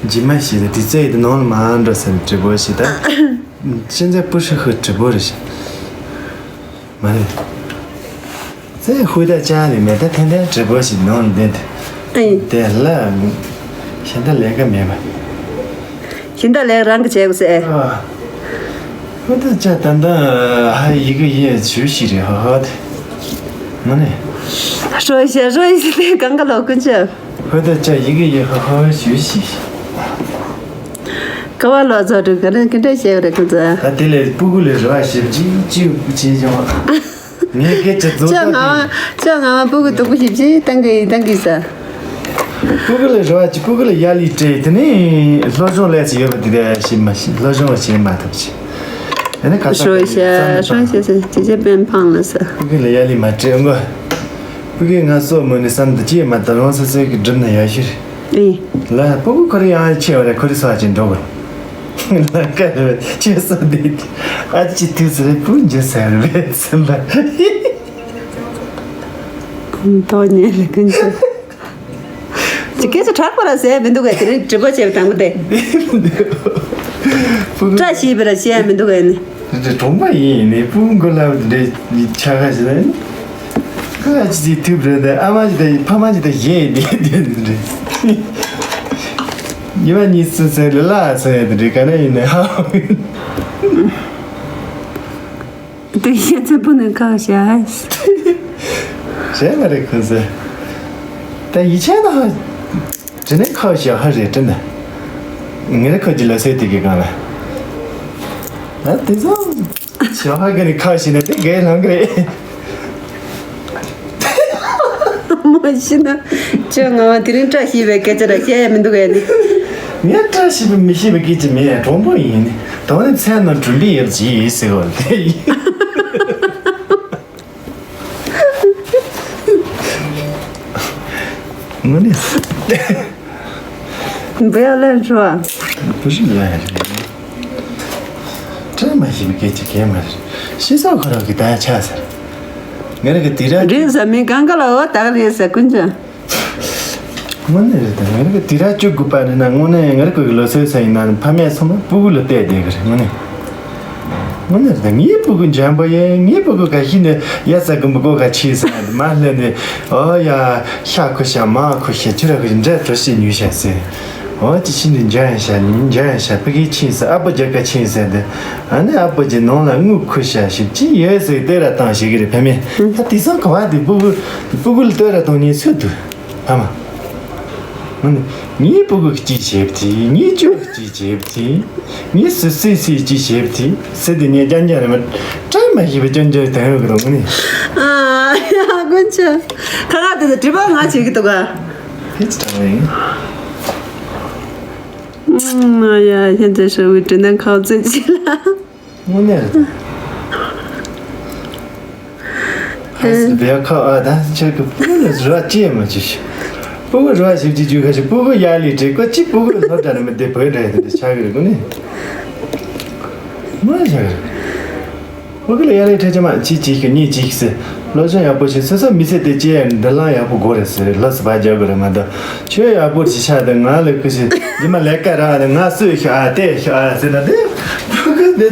ཇི་མ་ཞིག་ལ་དེ་ཚོ་ཡི་ནང་ལ་མ་འགྲོ་ཟེར་ནས་དྲི་བོ་ཞིག་ད། ཤེས་ཚད་པུ་ཧྲི་ཧུ་དྲི་བོ་རེ་ཞིག་མ་རེད། ཚེ་ཧུ་ད་ཅག་ནི་མེ་ད་ཐན་ཐན་དྲི་བོ་ཞིག་ནང་ལ་བསྡད་དེ། ཨེ། དེ་ལ་ཤིན་ད་ལས་ཀ་མེད་པ། ཤིན་ད་ལས་རང་གི་བྱས་གོ་ཟེར། ཨ། ཧུ་ད་ཅག་ད་ད་ཧ་ཡི་གེ་ཡེ་ཞུ་ཞིག་རེད་ཧ་ཧ་དེ། མ་ནི། ཧྲོ་ཤ་ཧྲོ་ཤ་དེ་གང་ག་ལོ་ཀུན་ཆབ། ཧོ་ད་ཅག་ཡི་གེ་ཡི་ཧ་ཧ་ཞུ་ཞིག་ཀ་བ་ལོ་ཚོ་དྲུག་ག་རེ་ག་འདྲ་བྱས་རེད་ཁོ་ཚོ། ད་དེ་ལས་སྤུ་གུ་ལས་རེ་བ་ཞིབ་ཅིག་ཅིག་བྱེད་ཀྱང་། ངས་སྐད་ཆ་རྫོགས་ཅག་ང་བ་ཅག་ང་བ་སྤུ་གུ་སྡུག་པོ་ཞིབ་ཅིག་བཏང་གི་བཏང་གི་ས། སྤུ་གུ་ལས་རེ་བ་ཅིག་སྤུ་གུ་ལ་ཡ་ལི་སྤྲད་དེ་ནས་སློབ་སྦྱོང་ལས་ཚེ་ཡོད་པ་དེ་ག་ཞིག་མ་ཤེས། སློབ་སྦྱོང་བ་བྱེད་མ་ཐུབ་ཅིག་ཨ་ནི་ཁ་ས་ཧྲོ་ཤ་ཧྲོ་ཤ་ཟེར་ཅི་ཅི་པན་ཕང་ལ་ས། སྤུ་གུ་ལ་ཡ་ལི་མ་སྤྲད་ངོ་། སྤུ་གུ་ང་སོགས་མོ་ནི་བསམ་དུ་ཅི་མ་ད་རང་སོ་སོའི་གི་སྒྲུབ་ན་ཡག་ཤོས་རེད། ཨེ། ལ་སྤུ་གུ་ཁོ་རེ་ཡང་ཆེ་བ་རེད། ཁོ་རེ་སོགས་ཅིག་འགྲོ་དགོས། ལ་ཀ་རེ་ཆེ་སོགས་དེ་ཨ་ཅི་དུས་སུ་རེད་སྤུ་འཇུ་ཟེར་རེད་སེམས་པ། ཐོག་ཉལ་ལ་ཀུན་ཆེ། ཅི་སྐད་ཆ་དྲག་པ་ར་ཟེར་མི་འདུག་གས། དེ་རིང་དྲི་བ་བྱས་པ་དང་པོ་དེ། བཀྲ་ཤིས་པ་ར་བཤད་མི་འདུག་གས་ནི། དེ་གྲོང་པ་ཡིན་ནི་སྤུ་མགོ་ལ་འདྲེ་ཆ་ག་ཞིག་ལ་ནི། ཁ་ཅི་ཅི་ཐུབ་རེད་དེ་ཨ་མ་ཅི་དེ་ཕ་མ་ཅི་དེ་གཞས་དེ་དེ་རེད། ཉི་མ་གཉིས་སུ་ཟེར་ལ་ལ་ཟེར་དེ་རེད་ག་ན་ཡིན་ནི་ཧ། དེ་ཤེས་ཚེ་པུ་ནི་ཁ་བཤད། བཤད་མ་རེད་ཁོ་ཚོས། ད་ཡིད་ཆེས་ན་དྲི་ནས་ཁ་བཤད་ཧ་རེད་དྲི་ན། ངེད་རེ་ཁ་ཅི་ལ་སེ་དེ་གི་གང་ལ། ད་དེ་ཚོ་ཞོ་ཧ་གི་ནི་ཁ་བཤད་ན་དེ་གས་ལང་གི་རེད། མ་ཤི་ན་ཁྱོད་ང་བ་དེ་རིང་བཀྲ་ཤིས་པའི་སྐད་ཆ་ར་བཤད་ཡ་མི་འདུག་གས་ནི། ངས་བཀྲ་ཤིས་པ་མི་ཤེས་པའི་སྐད་ཆ་མེད་གྲོང་པོ་ཡིན་ནི། ད་ནི་མཚན་ནང་གྲུམ་པའི་ཡབ་ཅི་ཡིས་ཟེར་བ་དེ་ཡིན། ངོ་ནས། འབེལ་ལན་ཧྲོ། བུ་ཞིག་ལ་ཡ་རེད། བཀྲ་མ་ཤིས་པའི་སྐད་ཆ་གས་མ་རེད། ཤི་སོགས་ཁོ་རང་གི་ད་ཡ་ཆ་ཟེར། ངེད་ར་གི་དེ་ར། རེད་ཟ་མི་གང་ག་ལ་འོ་ད་ག་རེད་ཟ་ཀུན་ཅང་། དངོས་གནས་རེད་ད། ང་རང་གི་དུས་རབས་བཅུ་དགུ་པ་རེད་ན་དངོས་གནས་ང་རང་གི་ལོ་ཚོད་ས་ཡིན་ན་ཕ་མས་ཚང་མ་སྤུ་གུ་ལ་བལྟས་བསྡད་གི་རེད་དངོས་གནས། དངོས་གནས་རེད་ད། ངའི་སྤུ་གུ་འཇམ་པོ་ཡིན། ངའི་སྤུ་གུ་ག་ཤི་ནས་ཡ་ས་གི་མི་གོ་ག་ཆི་ས་མ་སླེབས་ནས་ཨོ་ཡ་ཤ་ཁུ་ཤ་མ་ཁུ་ཤ་ཆུ་ར་ཁུ་ཤ་འདྲ་གྲོ་ཞིབ་ཉུལ་ཤ་ཟེར། ཨོ་ཅི་ཤི་ནས་འཇམ་ཡ་ཤ་ཉིན་འཇམ་ཡ་ཤ་ཕ་གི་ཆི་ས་ཨ་པོ་རྒྱ་ག་ཆི་ཟེར་འདི་ཨ་ནི་ཨ་པོ་ཅི་ནང་ལ་དངུལ་ཁུ་ཤ་ཞིབ་ཅི་ཡོད་ཟེར་བལྟས་ར་བཏང་ཤེས་གི་རེད་ཕ་མས། ད་དེང་སང་ག་བ་དེ་སྤུ་གུ་སྤུ་གུ་ལ་བལྟས་ར་བཏང་ཉིན་སུ་འདུག་ཕ་མ། ངས་སྤུ་གུ་གཅིག་བྱས་པ་དེ། ངས་ཅོག་གཅིག་བྱས་པ་དེ། ངས་སུ་སུས་སུས་གཅིག་བྱས་པ་དེ། སུ་དེ་ངས་རྐྱང་རྐྱང་རེད་མ། བཀྲ་མ་ཤིས་པ་རྐྱང་རྐྱང་དང་ཡོད་གི་རོགས་ནི། ཨ་ཡ་དཀོན་མཆོག་ཁ་ཁ་དེ་ཚོ་དྲི་བ་ང་བྱེད་ཀྱི་འདུག་ག་ཕེ་ཅི་དྲང་བ་ཡིན། ཨ་ཡ་ཁྱེད་ཚོས་ཧྲ་བའི་དྲི་ན་ཁ་ཚོད་ཅི་ལ། དངོས་གནས་རེད་ད། ཧེ་སི་བེ་ཁ་ཨ་ད་ཁྱེད་ཀྱི་སྤུ་གུ་ལ་རེ་བ་ཅི་ཡང་མ་བྱེད་ཤི། སྤུ་གུ་རེ་བ་ཞིབ་ཅིག་བྱུས་ཁ་ཤི་སྤུ་གུ་ཡ་ལི་བྲེ་ཀོ་ཅི་སྤུ་གུ་སློབ་གྲྭ་ནས་མི་བདེ་བོད་འདྲ་ཡ་དེ་འདྲ་ཆགས་ཀྱི་རེད་གོ་ནི། མ་བྱ་གི་རེད། ཕ་གི་ལ་ཡ་ལས་ཁྲ་ཆ་མ་གཅིག་གཅིག་གི་གཉིས་གཅིག་ཟེར། སློབ་སྦྱོང་ཡག་པོ་བྱེད་སོ་སོ་མི་ཚེ་དེ་སྐྱེལ་ཡ་འདི་ལ་ཡག་པོ་དགོས་རེད་ཟེར། ལ་སི་བ་རྒྱག་དགོས་རེད་མ་གཏོགས་ཁྱོད་ཡག་པོ་ཞིག་ཆགས་དང་ང་ལ་ཁུ་ཞིག་རྗེས་མ་ལས་ཀ་རག་ནས་ང་གསོས་ཤོག་ཨ་བལྟས་ཤོག་ཨ་ཟེར་ན་དེ་ཕ་གི་དེ་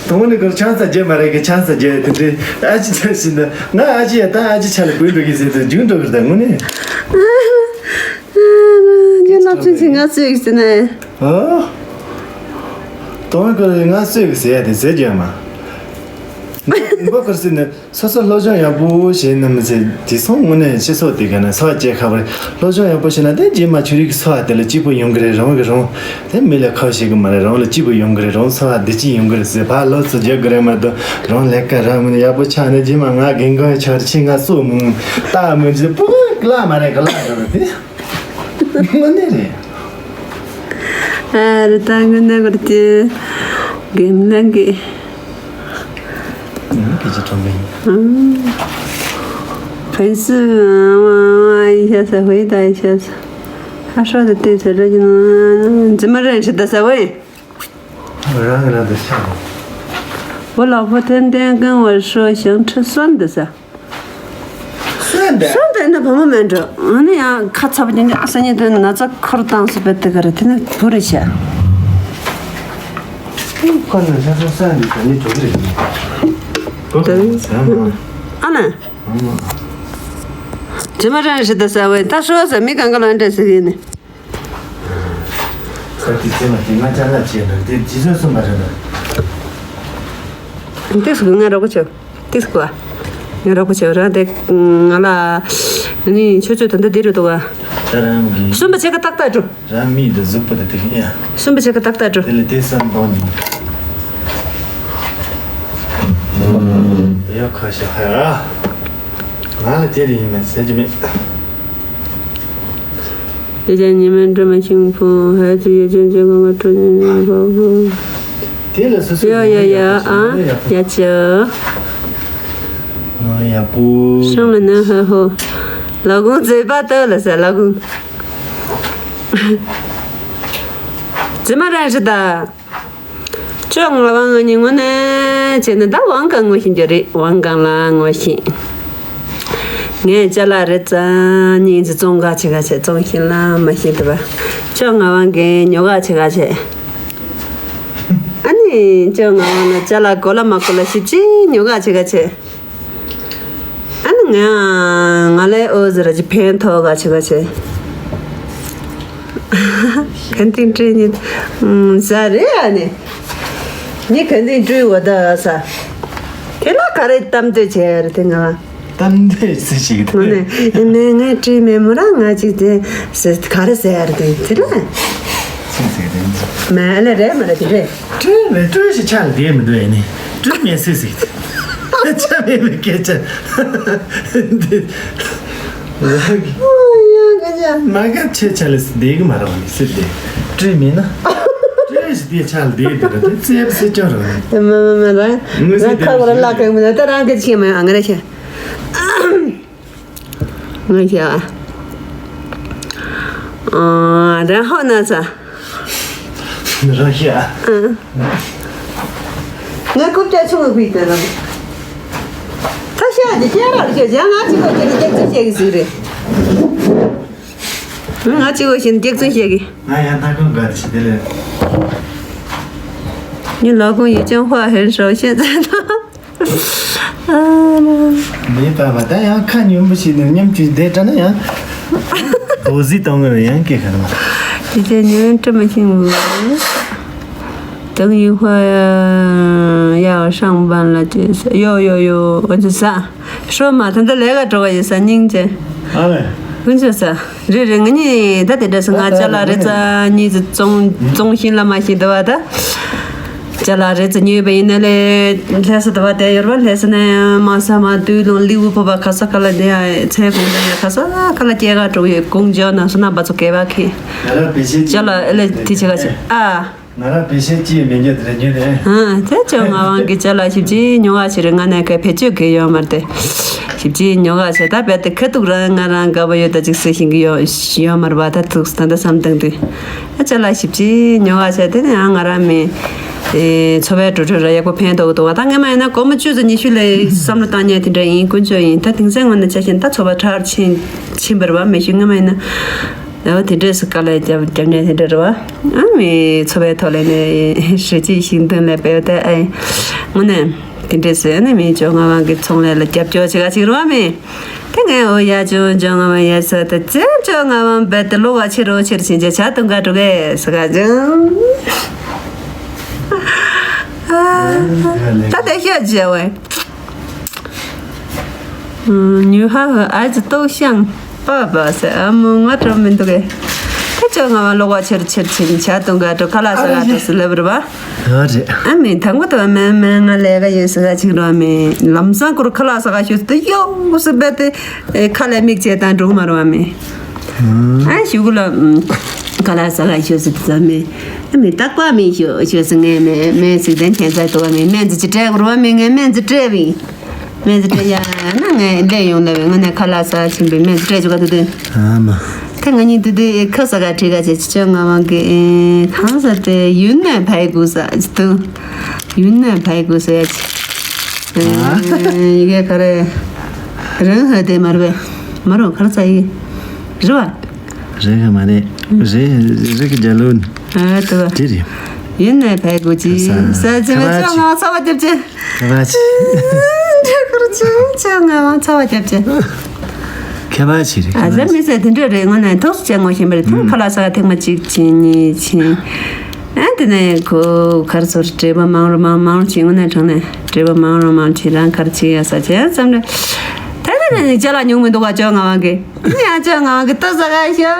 དོང་ནི་གར་ཆང་ས་རྒྱས་མ་རེད་གི་ཆང་ས་རྒྱས་དེ་འདྲའི་ཨ་ཅི་ཆ་ཞིག་འདི་ང་ཨ་ཅི་ཡ་ད་ཨ་ཅི་ཆ་ལ་བུད་འགྲོ་གི་ཟེར་དུ་རྒྱུག་འགྲོ་གི་རེད་ད་དངོས་གནས། ཨ་ར་རྒྱུ་སློབ་ཚན་ཞིག་ང་གསོས་ཤིག་ཟེར་ན། ཨོ། དོང་ནི་གར་ང་གསོས་གི་ཟེར་ཡ་དེ་ཟེར་རྒྱུ་ཡ་མ། འབུ་གར་སྲིད་ནས། སོ་སོ་སློབ་སྦྱོང་ཡག་པོ་བྱས་ན་མི་ཚེ་འདི་སོང་དངོས་གནས་སྤྱི་ཚོགས་དེ་ག་ནས་འཚོ་བ་སྐྱེལ་ཁ་བར་སློབ་སྦྱོང་ཡག་པོ་བྱས་ན་དེ་རྗེས་མ་ཆོས་རིག་གི་འཚོ་བ་དེ་ལ་སྐྱིད་པོ་ཡོང་གི་རེད། རང་གི་རང་དེ་མི་ལ་ཁ་བཤད་གི་མ་རེད། རང་ལ་སྐྱིད་པོ་ཡོང་གི་རེད། རང་འཚོ་བ་བདེ་སྐྱིད་ཡོང་གི་རེད་ཟེར་ཕར་ལོག་ཚུར་རྒྱག་གི་རེད་མ་གཏོགས་རང་ལས་ཀ་རག་མི་ཡག་པོ་ཆགས་ནས་རྗེས་མ་ང་རྒན་གོག་ཆགས་ཕྱིན་ང་སོ་མོང་ལྟ་མི་འཇིགས་པོ་གི་ལ་མ་རེད་གི་ལ་རེད་དེ་དངོས་གནས་རེད། ཨ་རི་ད་དངོས་གནས་གོ་རྒྱུ་རྒན་ལགས་ཀྱི། ཡང་སྐད་ཆ་དྲང་པོ་ཡིན། 粉丝啊，哇哇一下子，回答一下子，他说的对，他这就能怎么认识的？啥喂？我让给他的下了。我老婆天天跟我说想吃酸的噻。酸的。酸的那朋友们这，俺那样看差不多，俺三年多那这可当是被这个了，天天不是钱。看着他说酸的，肯定就是。不可能，咱们。啊呢？嗯。怎么认识的？三位，他说是没刚刚来这是的呢。ཁ་ཏི་ཙེ་མ་ཏི་ང་ཅ་ལག་བྱས་ན་དེ་ཇི་སོ་སོ་མ་རེད་ན། ཏིས་ཀུ་ང་རོགས་ཆོ། ཏིས་ཀུ་ཨ། ང་རོགས་ཆོ་ར་དེ་ང་ལ་ནི་ཆོ་ཆོ་ད་འདི་འདི་རུ་འདུག་ཨ། ད་རང་གི་གསུམ་པ་ཆེ་ཁ་ཏག་ཏག་འགྲོ། རང་མི་འདི་གཟུགས་པོ་དེ་དེ་ཡ། གསུམ་པ་ཆེ་ཁ་ཏག་ཏག་འགྲོ། དེ་ལས་དེ་སམ་གཏོང་གི། དེ་ཡ་ཁ་ཤ་ཧ་ཡ། ང་ལ་དེ་རེ་ཡིན་མེད་ཟེར་གྱི་མེད། 姐姐，你们这么幸福，孩子也渐渐跟我住进了宝宝。 དེ་ལ་སོ་སོ་ཡ་ཡ་ཡ་ཨ་ཡ་ཅི། ང་ཡག་པོ། 生了男孩后，老公嘴巴掉了噻，老公。怎么认识的？ བཅོ་ལྔ་པ་ང་གཉིས་དངོས་གནས་བྱས་ན་ད་ཝང་ཀང་ངོ་ཤེས་རྒྱུ་རེད། ཝང་ཀང་ལ་ངོ་ཤེས། ངས་ཅ་ལག་རེ་རྩ་གཉིས་ཀྱི་བཙོང་ག་ཆེ་ག་ཆེ་བཙོང་ཤེས་ལ་མ་ཤེས་དུ་བ། བཅོ་ལྔ་པ་གིས་ཉོ་ག་ཆེ་ག་ཆེ། ཨ་ནི་བཅོ་ལྔ་པ་ལ་ཅ་ལག་གོ་ལ་མ་གོ་ལ་ཞིབ་ཅིག་ཉོ་ག་ཆེ་ག་ཆེ། ཨ་ནི་ང་ང་ལས་ཨོ་ཟེར་གྱི་ཕན་ཐོགས་ག་ཆེ་ག་ཆེ། 肯定追你，嗯，啥人啊你？你肯定追我的啥？ དེ་ལ་ག་རེ་གཏམ་འདོད་བྱས་རེད་དེ་ང་། གཏམ་འདོད་ཟེར་ཞིག་དེ། ནས་ནས་ངས་བྲིས་མེད་མོ་ར་ང་ཅིག་དེ་ཟེར་ག་རེ་ཟེར་རེད་དེ་དེ་རེད། ཟེར་ཟེར་དེ། མ་ལ་རེད་མ་རེད་དེ་རེད། སྤྲོད་མེད་སྤྲོད་ཞིག་ཆ་ལ་བསྡད་མི་འདུག་ཨེ་ནི། སྤྲོད་མེད་སྲིད་ཟིག་ཆ་མེད་མི་སྐད་ཆ། འདི། ཡ་ག་ཅག་མ་ག་ཆེ་ཆ་ལ་བསྡད་གི་མ་རེད་བ་ནི་སྲིད་དེ། སྤྲོད་མེད་ན། སྤྲོད་ཞིག་དེ་ཆ་ལ་བསྡད་དེ་རེད་དེ་རྩེབ་སེ་ཅོ་རེད། མ་མ་མ་ར། ངོས་ཟིན་ར་ཁ་བ་ར་ལ་ག་མི་ན་ད་རང་གི་ཆེ་མ་ཡང་ང་ར་ཆེ། ང་ཤ། ཨ་རང་ཧོ་ན་ས། རང་ཤ། ཨ། ང་རྐུབ་བཀྱག་ཆུང་བའི་ཁུལ་དེ་རང་། ད་ཤ་འདི་སྐྱེ་ར་རེད་ཤ་ཡང་ང་གཅིག་པོ་ཁྱེད་ཀྱི་སྐྱག་རྫུན་བཤད་གི་ཟིག་རེད། ང་གཅིག་པོ་ཞིག་སྐྱག་རྫུན་བཤད་གི། ང་ཡང་ད་ཁོང་དགའ་རེ་ཞིག་དེ་ལས། 你老公已经话很少，现在他 ཨ་ལ། མེད་པ་བ་ད་ཡང་ཁ་ཉུང་པོ་ཞིག་ནས་མཉམ་གཅིག་བསྡད་དྲ་ན་ཡང་། དོ་ཟི་གཏོང་གི་རེད་ཡང་སྐད་ཁ་རེད་བ། 姐姐，你们这么幸福。等一会儿要上班了，姐姐。有有有，我就啥？说嘛，他都来个这个也三人姐。 ཨ་ལས། 我就啥？ རེད་རེད། ང་གཉིས་ད་དེ་འདྲ་སོང་། ང་ཅ་ལག་རེ་རྩ་གཉིས་ཙམ་བཙོང་བཙོང་ཤེས་ལ་མ་ཤེས་འདུག་བ་ད། ཅ་ལག་རེ་རྩ་ཉོས་པ་ཡིན་ན་ལས་ལྷ་ས་འདུག་བ་དེ་ཡོད་པ། ལྷ་ས་ནས་མ་ས་མ་དུས་ལོང་ལི་ཝུ་ཕོ་བ་ག་ས་ག་ལ་འདི་ཡ་ཚལ་གུང་ད་ཡ་ག་ས་ག་ལ་སྐྱེལ་ག་འགྲོ་ཡོད། གུང་ཇོ་ན་སོ་ན་བ་ཚོ་སྐལ་བ་ཁེ། ཅ་ལག་ཨེ་ལས་དེ་ཆེ་ག་ཆེ་ཨ། ང་རང་བེད་སྤྱོད་ཅི་མེད་རྒྱུ་དེ་རེད་ཉོས་ནས། ཨ་དེ་ཅོ་ང་དབང་གི་ཅ་ལག་ཞིབ་ཅིག་ཉོ་ག་ཆེ་རེད། ང་ནས་ག་བེད་སྤྱོད་གི་ཡོད་མ་རེད་དེ། ཞིབ་ཅིག་ཉོ་ག་ཆེ་ད་བེད་དེ་ཁ་ཐུག་རང་ང་རང་དགའ་པོ་ཡོད་ད་ཅིག་ཟེར་བཞིན་གི་ཡོད་ཡོད་མ་རེད་བ། ད་ཐུག་ད་ད་བསམ་བཏང་དུས་ཨ་ཅ་ལག་ཞིབ་ཅིག་ཉོ་ག་ཆེ་དེ་ནས་ཨ་ང་རང་མི་ ཨེ། ཚོ་པའི་འགྲོ་གྲོན་ར་ཡག་པོ་ཕན་ཐོགས་འདུག་བ། ད་སྔ་མ་ཡིན་ན་སྒོར་མོ་བཅུ་ཙམ་ཉི་ཤུ་ལ་བསམ་བློ་བཏང་མཁན་དེ་འདྲ་ཡིན། དཀོན་མཆོག་ཡིན། ད་དེང་སང་ངོ་ན་ཆ་བཞག་ན་ད་ཚོ་པ་དྲག་ཕྱིན་ཕྱིན་པ་རེད་བ། མེ་ཤུ་སྔ་མ་ཡིན་ན། ཡ་བ་དེ་འདྲས་སུ་དཀའ་ལས་རྒྱབ་རྒྱབ་མཁན་དེ་འདྲ་རེད་བ། ཨ་མི་ཚོ་པའི་ཐོག་ལ་ནས་རེ་ཅིག་ཤིང་དོན་ལས་པའི་ད་ཨེ། དངོས་གནས་དེ་འདྲས་སུ་ཨ་ནི་མི་ཅོ་ལྔ་དབང་གི་ཚོང་ལས་ལ་རྒྱབ་སྐྱོར་བྱེད་ག་ཅིག་རེད་བ་མི། དེ་ངས་འོ་ཡ་ཅུང་ཅུང་ང་བ་ཡ་ས་ད་ཅན་ཅུང་ང་བ་བེ་ཏི་ལོ་བ་ཆེ་རོ་ཆེར་ཕྱིན་ཅེ་ཆ་དུང་ག་འགྲོ་གེ་ས་ག་ཅུང་། ད་དེ་ཤོད་ཅེ་བས། ཉུ་ཧ་ཧ་ཨ་ཅི་ཏོག་ཤང་པ་པ་ཟེར། ཨ་མོ་ང་འགྲོ་མི་འདུག་གེ། དེ་ཅུང་ང་བ་ལོ་བ་ཆེར་ཆེར་ཕྱིན་ཆ་དུང་ག་འགྲོ་ཁ་ལག་ཟ་ག་འགྲོ་ཟེར་ལབ་རེད་བ། ཨ་རེད། ཨ་མི་དང་པོ་དང་མེ་མེ་ང་ལས་ཀ་ཡོད་ཟེར་ག་ཅིག་རོ་མི་ལམ་སང་ཁུར་ཁ་ལག་ཟ་ག་ཤོད་ཟེར་ཡོ་ཟེར་བས་ཏེ། ཨེ། ཁ་ལ་མིག་བྱས་དང་འགྲོ་མ་རོ་མི། ཨ་ཞུ་གུ་ལ་ཁ་ལག་ཟ་ག་ཤོད་ཟེར་ཟ་མི། ཨ་མི་རྟག་པ་མི་ཤོད་ཤོད་ཟེར་ངས་མེ་མེ་ཟིག་དན་ཁྱེད་ཚ་དོ་མི་སྨན་རྩི་ཅི་སྤྲད་གོ་རོ་མི་ངས་སྨན་རྩི་སྤྲད་བི། སྨན་རྩི་སྤྲད་ཡ་ན་ངས་ལས་ཡོང་ལ་བས་ངོ་ནས་ཁ་ལག་ཟ་ཕྱིན་པའི་སྨན་རྩི་སྤྲད་ཆོག་ག་དུ་དུ། ཨ་མ། དེ་ང་གཉིས་དུ་དུ་ཁ་ཟ་ག་ཁྲི་ག་ཅེ་ཅི་ཅོ་ང་བང་གི་ཨེ་གང་ཟ་དེ་ཡུན་ནས་ཕའི་གུ་ཟ་ཅི་དུ། ཡུན་ནས་ཕའི་གུ་ཟ་ཡ་ཅི། ཨེ་ཡི་གེ་ག་རེ། རང་ཧ་དེ་མར་བས་མ་རུང་གར་ཟ་ཡི། རི་བ། རེ་ག་མ་རེད། རེ་རེ་གི་རྒྱ་ལོན། ཨ་དུ་བ། དེ་རེད། ཡུན་ནས་ཕའི་གུ་ཅི་ས་ཟ་ཅི་ཁ་བ་བ་ཅི། ཅོ་ང་ཚ་བ་རྒྱབ་ཅེ། ཁ་བ་ཅི། འདྲ་ཁུར་ཅི་ཅོ་ང་བང་ཚ་བ་རྒྱབ་ཅེ། ཁ་བ་ཅི་རེད། ཨ་ཟ་མི་ཟ་དེ་འདྲ་རེད། ངོ་ནས་ཐོག་སུ་ཅན་ངོ་ཤེས་པ་རེད། ཐེངས་ཁ་ལག་ཟ་ག་ཐེངས་མ་གཅིག་ཕྱིན་གཉིས་ཕྱིན། ཨ་དེ་ནས་ཁོ་གར་སོར་འབྲེལ་བ་མང་རུ་མང་མང་རུ་ཕྱིན། ངོ་ནས་དྲང་ནས་འབྲེལ་བ་མང་རུ་མང་ཕྱིན་རང་གར་ཕྱིན་ཡ་ས་ཆ་ཙམ་རེད། དེ་ནས་ཅ་ལག་ཉུང་མི་འདུག་ག་ཅོ་ང་བང་གི། ཡང་ཅོ་ང་བང་གི་ཏོ་ཟ་ག་ཤོ་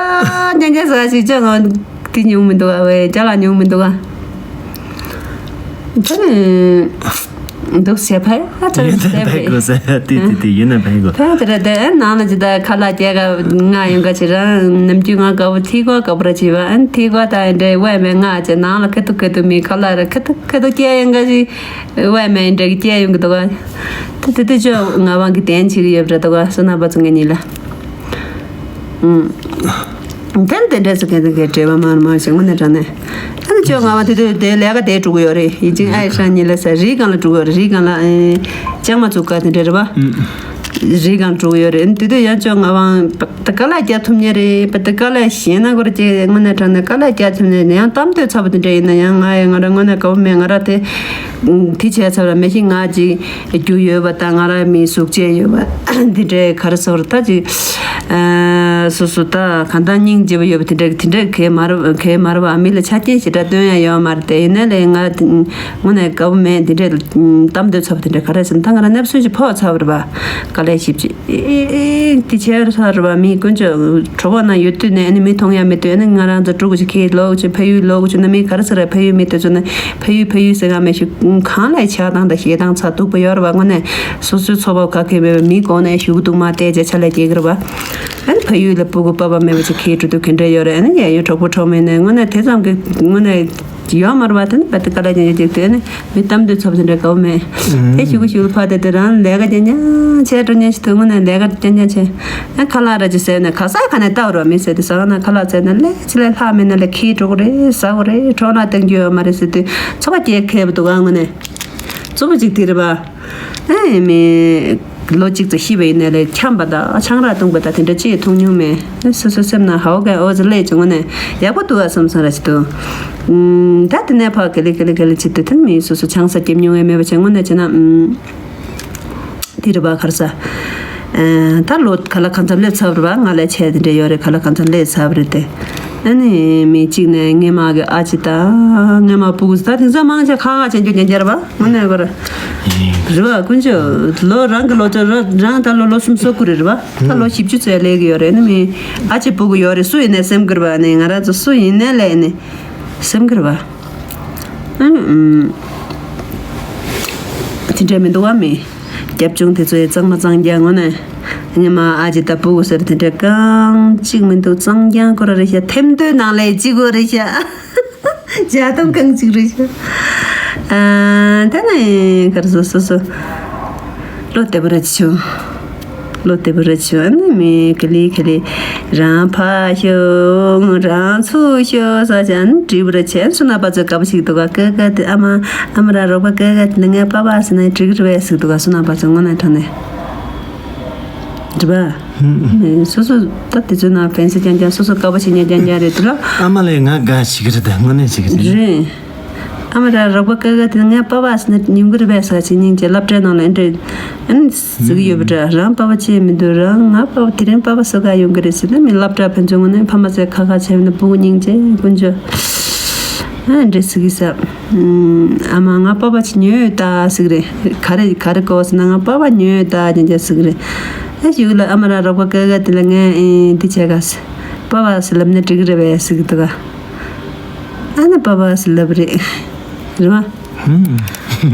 ཉན་གེ་ཟ་ག་ཞིག་ཅོ་ང་བང་གི་ཉུང་མི་འདུག་ག་བས་ཅ་ལག་ཉུང་མི་འདུག་ག། དེ་ནས་འདུག་ཟེར་ཕ་ཡ་ཅོ་ཡུན་ནན་ཟེར་ཕའི་གོ་ཟེར་ཏི་ཏི་ཏི་ཡུན་ནན་ཕའི་གོ། ཕ་དེ་ར་དེ་ནང་ལ་ཇི་ལྟར་ཁ་ལག་སྐྱེལ་ག་ང་ཡོང་ག་ཅི་རང་ནམ་རྒྱུན་ང་དགའ་བོ་ཐི་གོ་དགའ་བོ་ར་ཅི་བ་ཨན་ཐི་གོ་ད་འདྲེ་བས་མེད་ང་ཅི་ནང་ལ་ཁ་ཐུག་ཁ་ཐུག་མི་ཁ་ལག་ར་ཁ་ཐུག་ཁ་ཐུག་སྐྱེལ་ཡོང་ག་ཅི། ཝའི་མེན་འདྲ་གི་སྐྱེ་ཡོང་གི་འདུག་ག། དེ་དེ་དེ་ཅོ་ང་བང་གི་དན་ཆེ་གི་ཡོད་རེད་འདུག་ག་སོ་ན་པ་ཚོ་ངེད་གཉིས་ལ། ཨུམ། དེ་དེ་འདྲ་སུ་གན་དེ་གའི་འབྲེལ་བ་མང་མང་ཞིག་དངོས་གནས་དྲང་གནས། ཨ་ནི་ཅོ་ང་བང་དེ་དུས་དེ་ལས་ཀ་དེ་འགྲོ་གི་ཡོད་རེད། ཡིན་ཅིང་ཨའི་ཧྲང་གཉིས་ལ་ས་རིའི་སྒང་ལ་འགྲོ་གི་ཡོད་རེད། རིའི་སྒང་ལ་ཨེ། ལྕང་མ་བཙུགས་ག་དེ་འདྲ་རེད་བ། རིའི་སྒང་འགྲོ་གི་ཡོད་རེད། དེ་དུས་ཡང་ཅོ་ང་བང་། ད་དཀའ་ལས་རྒྱག་ཐུབ་མཁན་རེད་པ། ད་དཀའ་ལས་གཞན་ན་གོ་ར་ཅིག་དངོས་གནས་དྲང་གནས་དཀའ་ལས་རྒྱག་ཐུབ་མཁན་ཡང་གཏམ་དུས་ཚ་པོ་དེ་འདྲ་ཡིན་ན་ཡང་ང་ཡང་ང་ར་དངོས་གནས་དགའ་པོ་མེད། ང་ར་དེ་དེ་བྱས་ཚར་བ་མེད་ཤི་ང་ཅིག་རྒྱུ་ཡོད་པ་དང་ང་ར་མི་གཟུགས་བྱད་ཡོད་པ་དེ་འདྲའི་ག་རེ་ཟེར་ད་ཅིག་སོ་སོ་ད་གང་ལྟར་སྙིང་རྗེ་པོ་ཡོད་པ་དེ་འདྲ་དེ་འདྲ་གས་མ་རེད་གས་མ་རེད་བ། མི་ལ་ཆ་རྐྱེན་ཞེ་དྲག་སྟོན་ཡ་ཡོད་མ་རེད། དེ་ཡིན་ན་ལས་ང་དངོས་གནས་དགའ་པོ་མེད། དེ་འདྲའི་གཏམ་དུས་ཚ་པོ་དེ་འདྲ་ག་རེ་ཟེར་ན་ད་ང་ར་ནབ་སུན་ཞིག་ཕོག་ཚར་བ་རེད་བ། དཀའ་ལས་ཞིབ་ཅིག་ཨེ་ཨེ་ཨེ་དེ་བྱས་ར་ས་ར་བ་མི་དཀོན་མཆོག་གྲོགས་པོ་ན་ཡོད་དུས་ནས་ཨ་ནི་མི་མཐོང་ཡ་མེད་དུས་ཨ་ནི་ང་རང་ཚོ་ཕྲུ་གུ་ཞིག་ཁྱེད་ལོག་ཅིག་ཕ་ཡུལ་ལོག་ཅིག་ན་མི་ག་རེ་ཟེར་ར་ཕ་ཡུལ་མི་དེ་ཚོ་ནི་ཕ་ཡུལ་ཕ་ཡུལ་ཟེར་ག་མེད་ཤི་གང་ལ་ཆགས་སྡང་དང་ཞེ་སྡང་ཚ་སྡུག་པོ་ཡོད་ར་བ། དངོས་གནས་སོ་སོའི་ཚོགས་པ་ག་གེ་མེད་པ་མི་གོང་ནས་ཞུ་གི་འདུག་མ་བལྟས་བྱས་ཆ་ལས་སྐྱེ་གི་ར་བ། ཨ་ནི་ཕ་ཡུལ་ལ་སྤུ་གུ་པ་པ་མེད་པ་ཅིག་ཁྱེད་འགྲོ་དུས་ག་འདྲ་ཡོད་ར། ཨ་ནི་ཡ་ཡོད་གྲོགས་པོ་གྲོགས་མེད་ནས་དངོས་གནས་དེ་ཙམ་གི་དངོས་གནས། ཡོད་མ་རེད་བ། དེ་ནི་བ་དེ་དཀའ་ལས་ཉན་རྒྱུ་དེ་ནི་མི་གཏམ་དུས་ཚབ་དེ་འདྲ་དགའ་བོ་མེད། དེ་ཞུ་གི་ཞུ་གི་ཕ་དེ་དེ་རང་ལས་ཀ་རྐྱང་རྐྱང་བྱས་འགྲོ་ཉན་ཞིག་དུས་དངོས་གནས་ལས་ཀ་རྐྱང་རྐྱང་བྱས། ཨ་ཁ་ལག་ར་ཅི་ཟས་ནས་ག་ས་ག་ནས་ལྟ་བར་བ་མི་ཟས་དེ་ཟ་ག་ན་ཁ་ལག་ཟས་ན་ལས་ཅི་ལས་ལྷག་མེད་ན་ལས་ཁྱི་འགྲོ་གི་རེད། ཟ་གི་རེད། གྲོགས་ལ་བསྟན་རྒྱུ་ཡོད་མ་རེད་ཟེར་དུས་ཚོ་བ་སྐྱེ་མཁས་པ་འདུག་ག་དངོས་གནས། གཙོ་བོ་གཅིག་དེ་རེད་པ། ཨེ་མི། ལོ་གཅིག་ཙམ་ཤི་བ་ཡིན་ནའི་ལས་འཁྱམས་པ་དང་ཆང་རག་བཏུང་པ་དང་དེ་འདྲ་ཅི་ཡང་མཐོང་མྱོང་མེད། ཨེ་སོ་སོའི་སེམས་ནང་ཧའོ་གན་ཨོ་ཙི་ལས་བྱུང་ནས་ཡག་པོ་འདུག་ཨ་བསམ་བསམ་ར་ཞིག་འདུག་ཨུམ། ད་དེ་ནས་ཕར་ག་ལེ་ག་ལེ་ག་ལེ་བྱེད་དུས་དེ་ནི་མི་སོ་སོ་ཆང་ས་སྐྱེམ་མྱོང་ཡང་མེད་པ་བྱས་དངོས་གནས་བྱས་ན་ཨུམ། དེ་རེད་པ་ག་རེ་ཟ། ཨེ་ད་ལོ་ག་ལ་གང་འཚམ་སླེབས་ཚར་བ་རེད་པ། ང་ལས་བྱས་དེ་འདྲ་ཡོད་རེད། ག་ལ་གང་འཚམ་སླེབས་ཚར་བ་རེད་དེ། ཨ་ནི་མི་གཅིག་ནས་སྔས་མ་གི་ཨ་ཅེ་དང་སྔས་མ་སྤུ་གུ་ད་དེང་སང་མང་ཆེ་ཁ་ཁ་བྱེད་རྒྱུ་རྐྱང་རྐྱང་རེད་པ། དངོས་གནས་གོ་ར། རེད་པ་དཀོན་མཆོག་ལོ་རང་གི་ལོ་ཚོད་ར་རང་ད་ལོ་ལོ་སུམ་ཅུ་སོ་དགུ་རེད་རེད་པ། ད་ལོ་བཞི་བཅུ་ཙམ་སླེབས་ཀྱི་ཡོད་རེད། ཨ་ནི་མི་ཨ་ཅེ་སྤུ་གུ་ཡོད་རེད། སུ་ཡིན་ནའི་སེམས་ཀྱི་རེད་པ། ཨ་ནི་ང་རང་ཚོ་སུ་ཡིན་ནའི་ལས་ཨ་ནི་སེམས་ཀྱི་རེད་པ། ཨ་ནི་ཨུམ། དེ་འདྲ་མི་འདུག་པ་མི། རྒྱབ་ལྗོངས་དེ་ཚོ་ཡང་གཙང་མ་གཙང་རྐྱང་། དངོས་གནས་སྔས་མ་ཨ་ཅེ་དང་སྤུ་གུ་ཟེར་དེ་འདྲ་རྐང་གཅིག་མི་འདུག་གཙང་རྐྱང་ཁོ་ར་རེད་ཤག་ཐེམ་ཐོའི་ནང་ལ་གཅིག་པོ་རེད་ཤག་ཇ་དམ་རྐང་གཅིག་རེད་ཤག་ཨ་ད་ནི་ག་རེ་ཟེར་སོ་སོ་བློ་བདེ་པོ་ར་ཅིག་བྱུང་། བློ་བདེ་པོ་ར་བྱུང་། ཨ་ནི་མི་ག་ལེ་ག་ལེ་རང་ཕར་ཤོག་རང་ཚུར་ཤོག་ཟེར་བྱས། ཨ་ནི་འགྲིག་པོ་ར་བྱས། སོ་ནག་པ་ཚོ་དགའ་པོ་ཞིག་འདུག་ག་ཀ་ཀ་དེ། ཨ་མ་ཨ་མ་ར་རོགས་པ་ཀ་ཀ་དེ་ལ་ངའི་པ་པ་ཟེར་ན་འགྲིག་གི་རེད་པས་ཟེར་གི་འདུག་ག་སོ་ནག་པ་ཚོ་དངོས་གནས་དྲང་གནས། རེད་པ། ཧུམ། སོ་སོ་ད་དེ་ཚོའི་ནང་ཕན་སེ་རྐྱང་རྐྱང་། སོ་སོ་དགའ་པོ་བྱེད་མཁན་རྐྱང་རྐྱང་རེད་འདུག་ལ། ཨ་མ་ལས་ང་དགའ་ཞིག་རེད། ད་དངོས་གནས་ཞིག་རེད། རེད། ཨ་མ་ར་རོགས་པ་ཀ་ཀ་དེ་ངའི་པ་པ་ཟེར་ན་ཡོང་གི་རེད་པས་ཟེར་བྱས་སྙིང་རྗེ། སློབ་གྲྭའི་ནང་ལ་ཨེ་འདྲ་ཨ་ནི་ཟེར་གི་ཡོད་པ་འདྲ། རང་པ་པ་བྱས་མི་འདུག་རང་ང་པ་པ་དེ་རིང་པ་པ་བཟོ་ག་ཡོང་གི་རེད་ཟེར་ན། མི་སློབ་གྲྭ་ཕན་ཚུན་ངོ་ནས་ཕ་མ་ཚོས་ཁ་ཁ་བྱས་ན་སྤུ་གུ་སྙིང་རྗེ་ཀུན་སྤྱོད་ཨ་འདྲ་ཟེར་གི་ས། ཨ་མ་ང་པ་པ་ཅིག་ཉོས་ཡོད་ད་ཟེར་གི་རེད། ག་རེ་ག་རེ་དགོས་ཟེར་ན་ང་པ་པ་ཉོས་ཡོད་ད་རྐྱང་རྐྱང་ཟེར་གི་རེད། ཨ་ཞུ་གི་ལ། ཨ་མ་ར་རོགས་པ་ཀ་ཀ་དེ་ལ་ངས་ཨེ་འདི་བྱས་ག་ཟེར། པ་པ་ཟེར་ལབ་ན་འགྲིག་གི་རེད་པས་ཟེར་གི་འདུག་ག་ཨ་ནི་པ་པ་ཟེར་ལབ་རེད། རེད་པ། ཧུམ།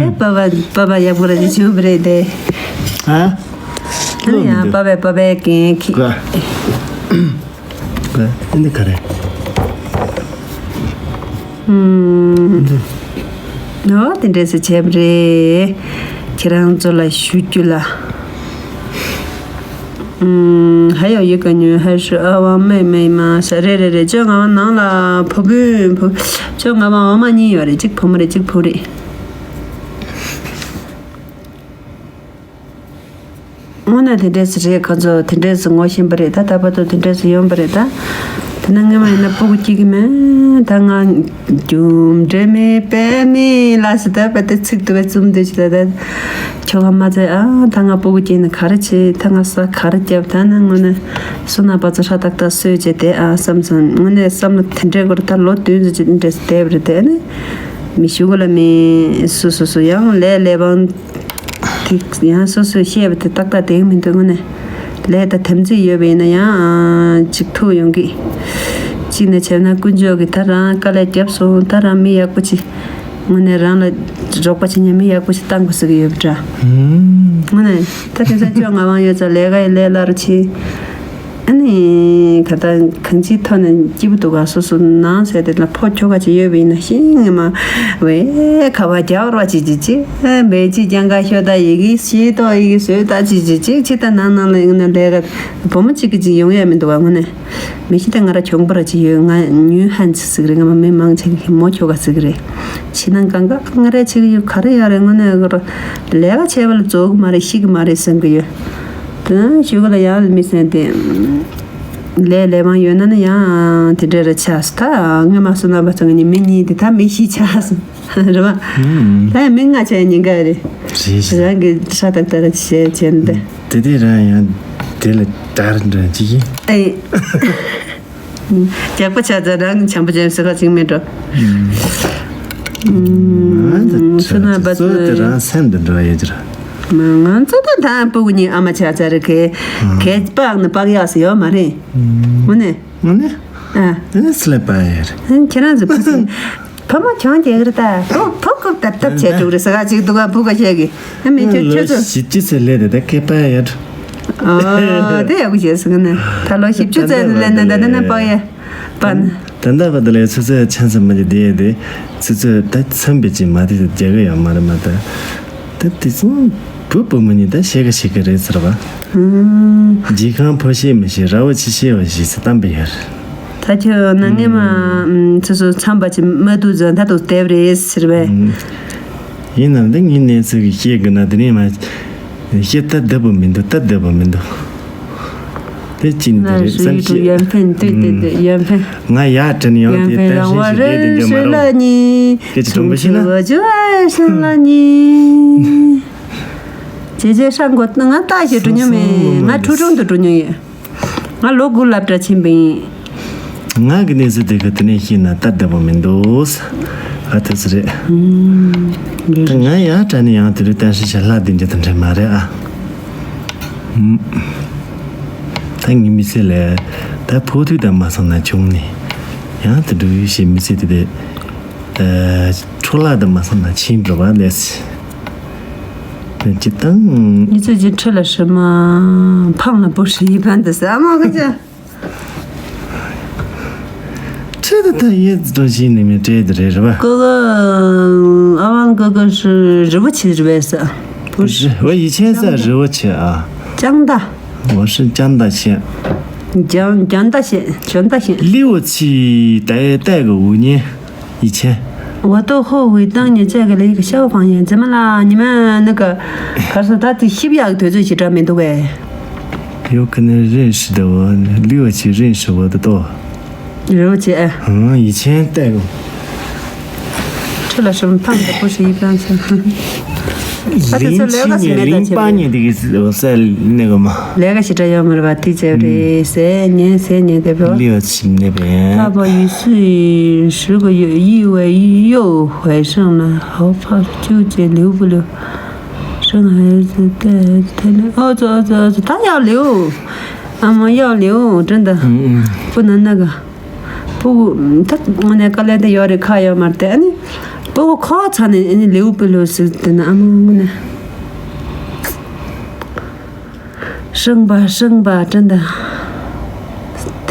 ཨེ་པ་པ་པ་པ་ཡག་པོ་ར་ཅིག་བྱུང་བ་རེད་དེ། ཨ། ཨ་ནི་ཡང་པ་པའི་པ་པའི་རྐྱེན་གྱིས། ཀ་ཀ་ཨ་ནི་ག་རེ། ཧུམ། འདི། ཨོ་དེ་འདྲས་སེ་བྱས་པ་རེད། ཁྱེད་རང་ཚོ་ལ་ཞུ་རྒྱུ་ལ། ཨུམ། 还有一个女孩是二万妹妹嘛。 ས་རེད་རེད་རེད། བཅོ་ལྔ་པ་ནང་ལ་བུ་སྤུན་བུ། བཅོ་ལྔ་པ་འོག་མ་གཉིས་ཡོད་རེད། གཅིག་བུ་མོ་རེད། གཅིག་བུ་རེད། དངོས་གནས་དེ་འདྲས་སེ་རེད། ཁོ་ཚོ་དེ་འདྲས་སེ་ངོ་ཤེས་པ་རེད། ད་ད་བར་དུ་དེ་འདྲས་སེ་ཡོང་པ་རེད་ད། དེ་ན་སྔོན་མ་ཡིན་ན་སྤུ་གུ་སྐྱེ་གི་མེད། ད་ང་རྒྱུ་འབྲས་མེད་པས་མི་ལ་སི་ད་པ་དེ་ཚིག་ཏུ་བས་བཙུམ་དུ་ཅི་ད་ད་ཁྱོ་ག་མ་ཚད། ཨ་ད་ང་སྤུ་གུ་སྐྱེས་ན་ག་རེ་བྱེད། ད་ང་ས་ག་རེ་བརྒྱབ། ད་ན་དངོས་གནས་སོ་ན་པ་ཚོ་ཧྲ་ཏག་ཏག་གསོས་བྱས་དེ་ཨ་བསམ་སོང་། དངོས་གནས་བསམ་བློ་དེ་འདྲའི་སྐོར་ད་ལོ་བདུན་ཙམ་ཅིག་འདྲས་སེ་བསྡད་པ་རེད། དེ་ནི་མི་ཞུ་གི་ལ་མི་སུ་སུ་སུ་ཡང་ལས་ལས་པང་དེ་ཡང་སོ་སོས་བཤད་པ་དེ་ཏག་ཏག་བསྡད་ཀྱི་མི་འདུག་དངོས་གནས་ལས་ད་དམ་ཚིག་ཡོད་པ་ཡིན་ན་ཡང་ཅིག་ཐུག་ཡོང་གི། གཅིག་ནས་བྱས་ན་དཀོན་མཆོག་གིས་ད་རང་དཀའ་ལས་བརྒྱབ་སོང་། ད་རང་མི་ཡག་པོ་ཅིག་དངོས་གནས་རང་ལ་རོགས་པ་བྱེད་མཁན་མི་ཡག་པོ་ཞིག་བཏང་དགོས་ཟེར་གྱི་ཡོད་པ་འདྲ། ཧུམ། དངོས་གནས་ད་དེང་སང་བཅོ་ལྔ་པ་ཡོད་ཙང་ལས་ཀ་ཡི་ལས་སླ་རུ་ཕྱིན། ཨ་ནི་ད་ལྟ་གང་ཅིའི་ཐོག་ནས་སྐྱིད་པོ་འདུག་ག་སོ་སོ་ནང་ཟེར་དེ་ལ་ཕོ་ཁྱོ་ག་ཅིག་ཡོད་པ་ཡིན་ན་ཤིང་ངེ་མ་བས་ཁ་བ་རྒྱག་རོགས་ཅིག་ཅིག་ཅིག་བས་ཅིག་རྐྱང་ཀ་ཤོ་ད་ཡི་གེ་ཤེས་ཏོ་ཡི་གེ་བཟོས་ད་ཅིག་ཅིག་ཅིག་ཕྱི་ད་ནང་ནང་ལ་ཡིན་ན་ལས་ཀ་བུ་མོ་གཅིག་གི་ཅིག་ཡོང་ཡ་མི་འདུག་ག་དངོས་གནས། མི་ཤི་ད་ང་ར་གྱོང་པོ་ར་ཅིག་ཡོད། ང་ཉུས་ཧན་ཅིག་ཟིག་རེད། ང་མ་མི་མང་ཆེ་གི་མོ་ཁྱོ་ག་ཟིག་རེད། ཕྱི་ནང་གང་ག་ང་ར་ཅིག་ཡོད་ག་རེ་ཡོད་རེད། དངོས་གནས་ག་ར་ལས་ཀ་བྱས་པ་ལ་རྫོགས་གི་མ་རེད། ཤི་གི་མ་རེད་བསམ་གི་ཡོད། དོན་ཞུ་གི་ལ་ཡང་མི་སེམས་དེ། ལས་ལས་མང་ཡོད་ན་ནི་ཡང་དེ་འདྲ་རེ་ཆགས་སོང་། ད་སྔོན་མ་སོ་ན་པ་ཚོ་ངེད་གཉིས་མི་གཉིས་དེ་ད་མི་བཞི་ཆགས་སོང་། རེད་བ། ཧུམ། ད་ཡང་མི་ལྔ་ཆགས་ཉེན་ཁ་རེད། རེད་རེད། རང་གི་ཧྲ་ཏག་ཏག་རེ་བྱས་བྱས་ནས་ད། དེ་དེ་རང་ཡང་དེ་ལ་དར་འདྲ་ཅིག་ཡིན། ཨེ། རྒྱགས་པ་ཆགས་ཚར་རང་གི་བྱམས་པོ་ཅན་ཟེར་བ་ཅིག་མེད་འགྲོ། ང་ཚོ་ན་པ་ཚོ་དེ་རང་སེམས་དུ་འགྲོ་ཡོད་ཀྱི་རེད། ང་ཚོ་ད་ད་སྤུ་གུ་གཉིས་ཨ་མ་ཆགས་ཚར་རེད། གས་གས་པགས་ནི་པགས་ཡག་སི་ཡོད་མ་རེད། དངོས་གནས། དངོས་གནས། ཨ། དེ་ནི་སི་ལེ་པ་ཡོད་རེད། ཁྱེད་རང་ཚོ་ཕུ་སི། ཕ་མ་གྱོང་རྒྱག་གི་རེད་ད། ཕོ་ཕོ་ཀོབ་ཏབ་ཏབ་བྱས་འགྲོ་གི་རེད་ཟེར་ག་ཅིག་འདུག་ག་བུ་ག་བཤད་གི་ཨ་མི་ཁྱོད་ཁྱོད་ཚོ། ལོ་བཞི་བཅུ་ཚེ་ལས་དེ་ད་སྐད་པ་ཡ། ཨོ་དེ་ཡག་པོ་བྱས་ཟེར་གི་ནི་ད་ལོ་བཞི་བཅུ་ཚེ་ལས་ནི་ད་ད་ནི་པག་ཡ་པ་ནི། ད་ལྟ་བར་དུ་ལས་ཚོད་ཚོད་ཆང་ཚ་མ་གི་དེ་དེ་ཚོད་ཚོད་ད་མཚམས་པའི་ཅིག་མ་དེ་ཚོ་རྒྱག་གི་ཡོད་མ་རེད་མ་ད། ད་དེ་ཚོ་བུ་བུ་མོ་གཉིས་ད་ཤེས་གི་ཤེས་གི་རེད་ཟེར་བ། ཨུམ། རྗེས་ཁང་ཕོ་ཤེས་མི་ཤེས་ར་བ་ཆི་ཤེས་བ་ཞིག་སུ་གཏམ་པའི་ཡར། ད་ཁྱོད་ནང་ངེས་མ་ཚོ་ཚོ་མཚམས་པ་ཅིག་མ་འདུག་ཟེར་ད་དུ་བསྡད་པ་རེད་ཟེར་བས། ཡིན་ནམ་ད་ངའི་གནས་ཚུལ་གི་ཤེས་དགོས་ན་དེ་ནས་མ་ཤེས་ད་བདེ་པོ་མི་འདུག་ད་བདེ་པོ་མི་འདུག་དེ་ཅི་འདི་རེད་བསམ་ཤེས། ཡོན་ཕན་ཏུ་ཏུ་ཏུ་ཡོན་ཕན། ང་ཡར་དྲན་ཡང་དེ་ད་ཤེས་ཤེས་དེ་དེ་འཇོག་མ་རུང་། སྐད་ཆ་དྲང་པོ་ཤེས་ན། ཇེ་ཇེ་ཧྲང་གོ་ང་ལྟ་ཞེས་འགྲོ་མྱོང་མེད། ང་ཁྲུང་ཁྲུང་དུ་འགྲོ་མྱོང་ཡོད། ང་ལོ་དགུ་སློབ་གྲྭ་ཕྱིན་པ་ཡིན། ང་གི་གནས་ཚུལ་དེ་གི་དེ་ནས་ཤེས་ན་སྟབས་བདེ་པོ་མི་འདུག་ཨ་དེ་ཚོ་རེད། ད་ང་ཡར་དྲན་ཡང་དེ་རུ་གཏན་ཧྲི་ཞལ་ལྷག་དེ་འདྲ་དང་འདྲ་མ་རེད་ཨ། ད་ངའི་མི་ཚེ་ལས་ད་ཕོ་ཐུག་དང་མ་སོང་ན་བྱུང་ནས་ཡང་དེ་འགྲུབ་ཡོད་ཞེས་མི་ཚེ་དེ་དེ་འཕྲོ་བརླག་དང་མ་སོང་ན་ཕྱིན་འགྲོ་བ་ལས་ཅི་དང་། ངེད་ཚོ་ཅི་ཁྲི་ལ་ཧྲི་མ་འཕང་ལ་བུ་ཧྲི་ཡི་བན་དུ་ས་མ་ག་ཅི། ཁྲི་དུ་ད་ཡེ་ཙི་ཏོ་ཞིག་ནི་མི་སྤྲད་དུ་རེད་རེད་བ། ཀོ་ཀོ། ཨ་ཝང་ཀོ་ཀོ་ཧྲི་རི་བོ་ཆེ་རི་བས་ས། བུ་ཧྲི། བ་ཡི་ཆེན་ས་རི་བོ་ཆེ་ཨ། ཅང་ད། 我是真的是。 讲讲大些，讲大些。 六七代代个五年以前。 我都后悔当年嫁给了一个消防员，怎么啦？你们那个，可是他的西班牙对这些这没读哎。 有可能认识的我，六七认识我的多。 རོགས་བྱེད། 嗯，以前带过。 ཁྲི་ལ་ཤོར་ཕམ་དུ་པོ་ཞིག་ཡིད་ཕམ་ཤོར། ད་དེ་ཚོ་ལས་ཀ་ཟིན་མེད་ད་ཆེ། 零七年、零八年这个是我在那个嘛。 ལས་ཀ་ཞིག་འདྲ་ཡོད་མ་རེད་པ། དེ་བྱས་རེད་ཟེར་ཉན་ཟེར་ཉན་དེ་བོ། 六七那边。 爸爸也是十个月意外又怀上了，好怕纠结留不留，生孩子带太累。哦，这这这，他要留，阿妈要留，真的。 嗯嗯。 不能那个。 སྤུ་གུ་ད་དངོས་གནས་དཀའ་ལས་དེ་ཡོད་རེད། ཁ་ཡོད་མ་རེད་དེ། ཨ་ནི་སྤུ་གུ་ཁོ་ཚ་ནས་ཨ་ནི་ལེའུ་སྤུ་ལོ་ཟིག་དེ་ན་ཨ་མ་དངོས་གནས། ཧྲང་པ་ཧྲང་པ་དྲན་ད།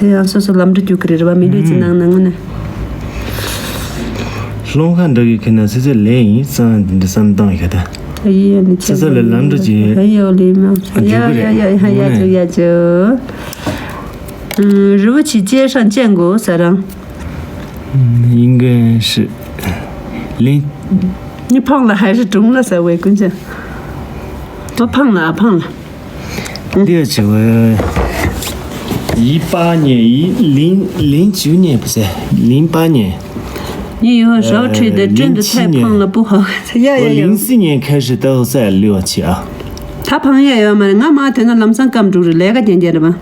དེ་ཡང་སོ་སོ་ལམ་འགྲོ་རྒྱུག་གི་རེད་པ། མི་ལུས་ཀྱི་ནང་ན་དངོས་གནས། སློང་ཁ་འདྲ་གི་ཁྱེད་ན་སོ་སོའི་ལས་ཡིན་བསམ་འདི་བསམ་བཏང་ཡོད་ད། ཡིན་ཡང་ནི་སོ་སོ་ལ་ལམ་འགྲོ་གྱི་ཡོད། ཡ་ཡ་ཡ་ཡ་ཡ་ཡ་ཅོ་ཡ་ཅོ། རི་བོ་ཆེ་སྐྱེས་སྲང་ཅན་གོ་ས་རང་། 应该是零。 你胖了还是肿了噻？我跟你讲，我胖了啊，胖了。 六九，一八年，一零零九年不是，零八年。 你以后少吃点，真的太胖了不好。呀呀呀！ 我零四年开始到在六七啊。 他胖也有嘛，俺妈天天冷上干住了，来个点点的吧。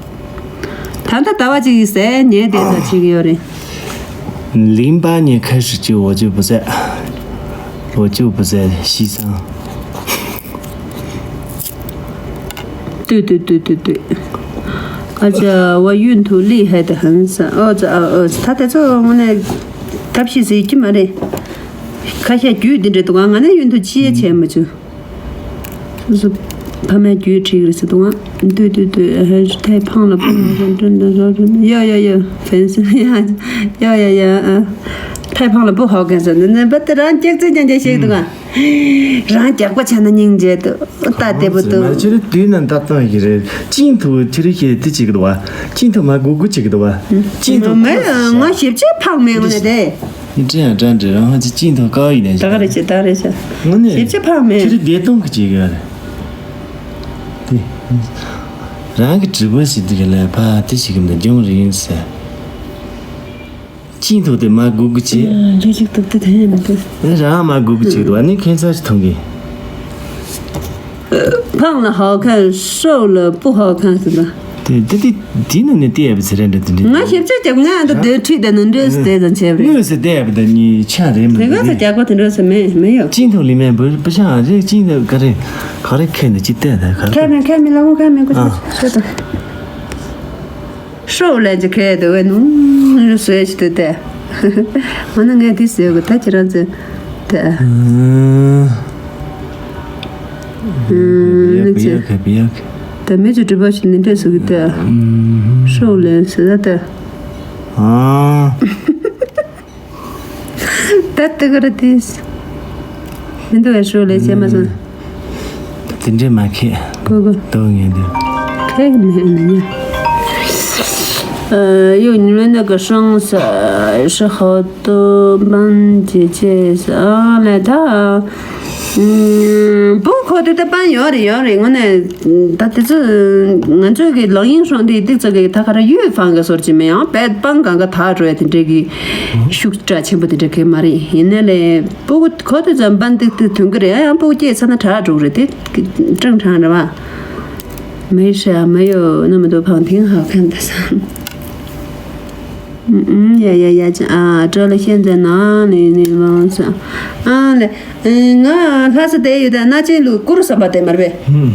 ད་ལྟ་ཟླ་བ་གཅིག་གི་ཟས་ཉལ་བསྡད་ས་བྱེད་ཀྱི་ཡོད་རེད། 零八年开始就我就不在，我就不在西藏。 对对对对对。而且我孕吐厉害的很是，哦这哦哦，他在这我呢，他平时就没得，看下举的这东西，俺那孕吐期也全没就。 སོ་སོ་ཕ་མའི་རྒྱུད་ཁྲིད་རེད་ཟེར་དུས། ང་对对对，还是太胖了，不能跟真的说真的，要要要，粉丝要要要要啊，太胖了不好看ཟེར་ནས་ནས་བ་དེ་རང་སྐྱག་རྫུན་རྐྱང་རྐྱང་བཤད་འདུག་ག་རང་རྒྱགས་པ་བྱས་ན་སྙིང་རྗེ་འདུག་ད་བདེ་པོ་འདུག་མ་ཁྱེད་རང་དུས་ན་ལྟ་སྟངས་ཡིན་རེད། ཅིན་ཐུ་ཁྱེད་རང་ཁྱེད་དེ་བྱེད་ཀྱི་འདུག་བ། ཅིན་ཐུ་མ་གུ་གུ་བྱེད་ཀྱི་འདུག་བ། ཅིན་ཐུ་མ་ང་ཞིབ་ཆ་ཕངས་མེད་ངོ་ནས་དེ། 你这样站着，然后就镜头高一点。 ད་ག་རེ་བྱེད་ད་ག་རེ་བྱེད། དངོས་གནས་ཞིབ་ཆ་ཕངས་མེད། ཁྱེད་རང་བདེ་སྟོང་གི་བྱེད་ཀྱི་ཡོད་རེད། དེ། རང་གི་སྒྲིག་པ་ཞིག་འདི་ག་ལས་ཕ་དེ་ཞིག་གི་མི་འདུག་སྦྱོང་རིག་ཡིན་ཟེར། ཅིན་ཐུ་དེ་མ་གུ་གུ་བྱེད། ལས་ཅིག་ཏུ་དེ་དེ་ཡིན་མི་འདུག་རང་མ་གུ་གུ་བྱེད་འདུག་ཨ་ནི་ཁྱད་མཚར་ཞིག་མཐོང་གི། 胖了好看，瘦了不好看是吧？ དེ་དེ་དེ་དེ་ནི་ནི་དེ་ཡབ་ཚེ་རེ་འདྲ་དེ་འདྲ། ང་ཞིབ་ཆ་རྒྱབ་ང་འདི་འདྲ་ཁྲིད་དེ་ནི་འདྲེས་སུ་དེ་ཙམ་བྱས་པ་རེད། དངོས་སུ་དེ་ཡབ་དེ་ནི་ཆ་རེད་མི་དེ་འདྲ་ག་ཚོད་རྒྱག་པ་དེ་འདྲ་སུ་མེད་མེད་ཡོད། ཅིན་ཐུ་ལི་མེན་བུ་བུ་ཆ་རེ་ཅིན་ཐུ་ག་རེ་ག་རེ་ཁེ་ནི་ཅི་དེ་དེ་ག་རེ། ཁེ་མེད་ཁེ་མེད་ལ་འོ་ཁེ་མེད་ཀུ་ཨ། ཤོད་དང་། ཧྲོ་ལན་ཅི་ཁེ་དེ་བས་ནུ་ཟོས་ཅི་དེ་དེ། འོ་ན་ངས་དེ་ཟོས་གི་ད་ཁྱེད་རང་ཚོས་དེ། ཨ། ཨུམ། ཡག་གི་ཡག་གི་ཡག་གི། ད་མི་ཚོ་སྒྲུབ་པ་ཞིག་ནི་འདྲ་ཟེར་གི་ད། ཧྲོ་ལན་ཟེར་ད་ད། ཨ། ད་ལྟ་ག་ར་དེས། མི་འདུག་བས་ཧྲོ་ལན་བྱས་མ་སོང་། དེ་འདྲས་མ་ཁེ། གོ་གོ། ཏོ་ངན་དུ། ཁེ་མེད་ནི། 呃，有你们那个双色是好多班姐姐是啊，来他。 ཨུམ། བུ་ཁོ་དེ་ལྟ་པན་ཡོད་རེད་ཡོད་རེད། དངོས་གནས་ད་དེ་ཚོ་ང་ཚོའི་གི་ལག་གཡེང་སྲོང་དེ་ཏིག་ཙག་གི་ད་ག་ར་ཡུས་ཕང་གི་སོར་ཅི་མེད་ཡང་བད་པང་གང་ག་ད་འགྲོ་ཡ་དེ་འདྲས་གི་ཤུགས་དྲག་ཆེན་པོ་དེ་འདྲས་གི་མ་རེད། ཡིན་ནའི་ལས་བུ་ཁོ་དེ་ཚོ་པན་ཏིག་ཏིག་ཐོན་གི་རེད། ཡང་བུ་སྐྱེས་ཚ་ན་དྲག་འགྲོ་གི་རེད་དེ་ཀྲང་ཁྲང་རེད་བ། 没事啊，没有那么多胖，挺好看的。 嗯嗯，呀呀呀，这啊，这里现在哪里？你忘记啊？啊嘞，嗯，ང་ལྷ་ས་བསྡད་ཡོད་ད། ན་ཅིང་ལུ་ཀུར་སམ་པ་དེ་མར་བས།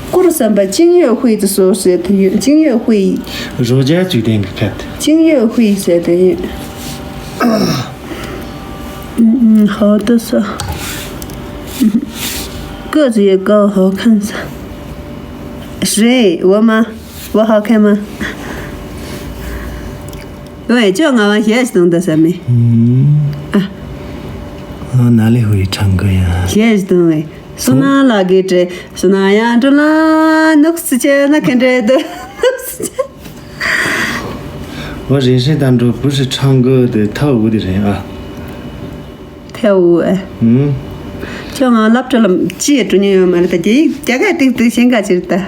ཀུར་སམ་པ་ཅིང་ཡོད་ཧུའི་དུ་སོ་ཟེར་དུ་ཡོད། ཅིང་ཡོད་ཧུའི། རོ་རྒྱ་ཅུ་ཏན་གི་ཁད། ཅིང་ཡོད་ཧུའི་ཟེར་དུ་ཡོད། ཧོ་དུ་སོ། ཀུ་ཟི་ཡོད་ཀོ་ཧོ་ཁན་ས། རེད་འོ་མ། 我好看吗？ 喂，叫俺们学习懂得什么？嗯。啊。啊，哪里会唱歌呀？学习懂喂。བསོད་ནམས་ལགས་ཀྱིས་བྲིས། བསོད་ནམས་ཡར་འགྲོ་ལ་ནུག་སི་ཆེ་ན་ཁེ་འདྲེ་དུ་ནུག་སི་ཆེ། 我人生当中不是唱歌的跳舞的人啊。 跳舞哎。 ཨུམ། ཁྱོད་ང་སློབ་གྲྭ་ལ་ཅི་ཡང་འགྲོ་མྱོང་ཡོད་མ་རེད། ད་རྒྱ་ཡིག་རྒྱ་སྐད་ཏིག་ཏིག་ཤེས་ག་ཅིག་རེད་ད།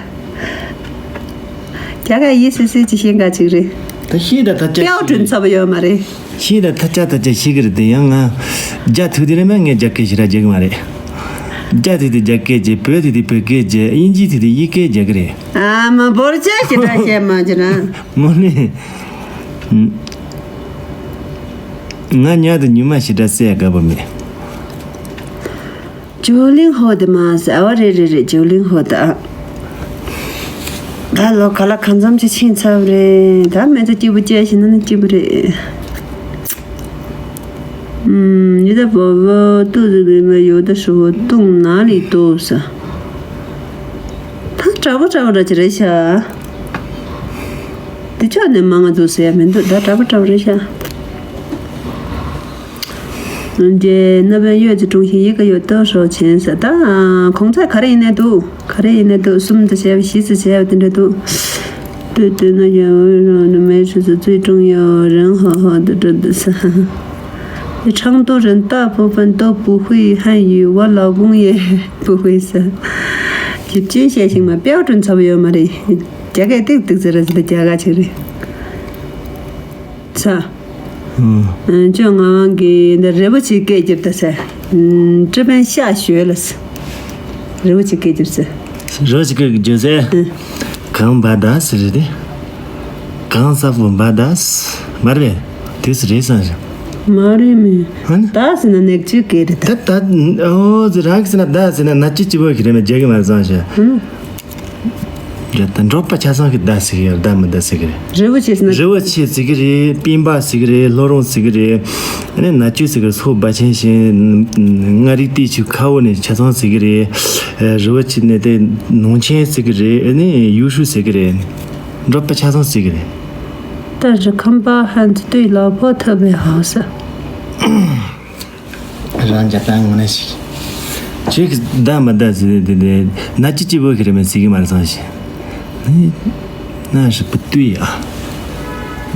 རྒྱ་སྐད་ཡིག་སི་སི་ཅིག་ཤེས་ག་ཅིག་རེད། ད་ཤེས་ད་ད་ཅག་ཤེས་ཀྱི་རེད། ཤེས་ད་ད་ཅག་ད་ཅག་ཤེས་ཀྱི་རེད་དེ། ཡང་ང་རྒྱ་ཐུག་དེ་རེད་མ། ངས་རྒྱ་སྐད་ཞེ་དྲག་རྒྱག་གི་མ་རེད། རྒྱ་ཐུག་དེ་རྒྱ་སྐད་རྒྱག་བོད་ཐུག་དེ་བོད་སྐད་རྒྱག་དབྱིན་ཇི་ཐུག་དེ་དབྱིན་སྐད་རྒྱག་གི་རེད། ཨ་མ་འབོར་ཆ་ཞེ་དྲག་བཤད་མ་བྱེད་ན། དངོས་གནས། ང་ཉལ་དུ་ཉི་མ་ཞེ་དྲག་བསད་དགའ་པོ་མེད། ཇོ་ལིང་ཧོ་དེ་མ་ཟེར། ཨ་བ་རེད་རེད་རེད། ཇོ་ལིང་ཧོ་ད། ད་ལོ་ག་ལ་གང་འཚམ་ཅིག་ཕྱིན་ཚར་བ་རེད། ད་མེ་ཚོ་སྐྱིད་པོ་སྐྱེ་ཞིག་ན་ནི་སྐྱིད་པོ་རེད། ཨུམ། ཉི་ཟླ་བོ་བོ་ཏུ་ཟི་མི་མ་ཡོ་ད་ཧྲུ་ཧོ་ཏུང་ན་ལི་ཏོ་ས། ད་དྲག་པོ་དྲག་པོ་འདྲ་ཅིག་རེད་ཤག་དེ་ཕྱོགས་ནས་མང་ང་འདུག་ཟེར་ཡ་མི་འདུག་ད་དྲག་པོ་དྲག་པོ་རེད་ཤག་རྗེ་སྣ་བན་ཡོད་ཀྱི་ཀྲུང་ཞིང་ཡི་ག་ཡོད་ཏོ་ཧྲོ་ཆེན་ཟེར། ད་གོང་ཚད་ག་རེ་ཡིན་ནས་འདུག་ག་རེ་ཡིན་ནས་འདུག་གསུམ་དུ་བྱས་པ་བཞི་དུ་བྱས་པ་དེ་འདྲ་འདུག对对，那远未让人没事是最重要，人好好的真的是。你成都人大部分都不会汉语，我老公也不会说。 ཡིབ་ཅན་བཤད་ཤིང་མ་标准ཚབ་ཡོད་མ་རེད། རྒྱ་སྐད་ཏིག་ཏིག་ཟེར་ར་ཟེར་རྒྱ་ག་ཆེ་རེད། ཚ། ཨུམ། ཅོ་ང་གི་འདི་རི་བོ་ཆེ་སྐད་རྒྱབ་ད་ཟེར། ཀྲི་པན་ཤ་ཞོལ་ལ་ཟེར། རི་བོ་ཆེ་སྐད་རྒྱབ་ཟེར། རི་བོ་ཆེ་སྐད་རྒྱབ་ཟེར། ཨུམ། གང་བ་ད་ཟེར་རེད། གང་ས་བོ་བ་ད་ཟེར་མ་རེད། དུས་སུ་རེད་བསམ་བྱུང་། མ་རེད་མེད། ཧ་ན། ད་ཟེར་ན་ནག་ཆུ་སྐད་རེད་ད། ད་ད་ཨོ་ཟེར་རང་གི་ཟེར་ན་ད་ཟེར་ན་ནག་ཆུ་སྐྱིད་པོ་གི་རེད་མེད་རྒྱག་གི་མ་རེད་བསམ་བྱུང་། ཧ་ན། ད་འབྲོག་པ་ཆ་ཚང་གི་ད་ཟེར་གི་ཡོད། ད་མི་ད་ཟེར་གི་རེད། རི་བོ་ཆེ་ཟེར་ན། རི་བོ་ཆེ་ཟེར་གི་རེད། སྤེན་པ་ཟེར་གི་རེད། ལྷོ་རོང་ཟེར་གི་རེད། ཨ་ནི་ནག་ཆུ་ཟེར་གི་རེད། སོག་སྦ་ཆེན་ཞིང་མངའ་རིས་ཏི་ཆུ་ཁ་འོག་ནས་ཆ་ཚང་ཟེར་གི་རེད། རི་བོ་ཆེ་ནས་དེ་ནོང་ཆེན་ཟེར་གི་རེད། ཨ་ནི་ཡུས་ཧྲུའུ་ཟེར་གི་རེད། འབྲོག་པ་ཆ་ཚང་ཟེར་གི་རེད། 但是看吧，孩子对老婆特别好，是。 རང་རྒྱ་དང་ངོ་ནས་ཤིག་ཁྱོད་ཀྱིས་ད་མི་ད་ཟེར་དེ་དེ་ན་ཅི་ཅི་བོ་གི་རེད་མེད་ཟེར་གི་མ་རེད་བསམ་ཞིག་ན་ཧྲི་པུ་ཏུ་ཡ།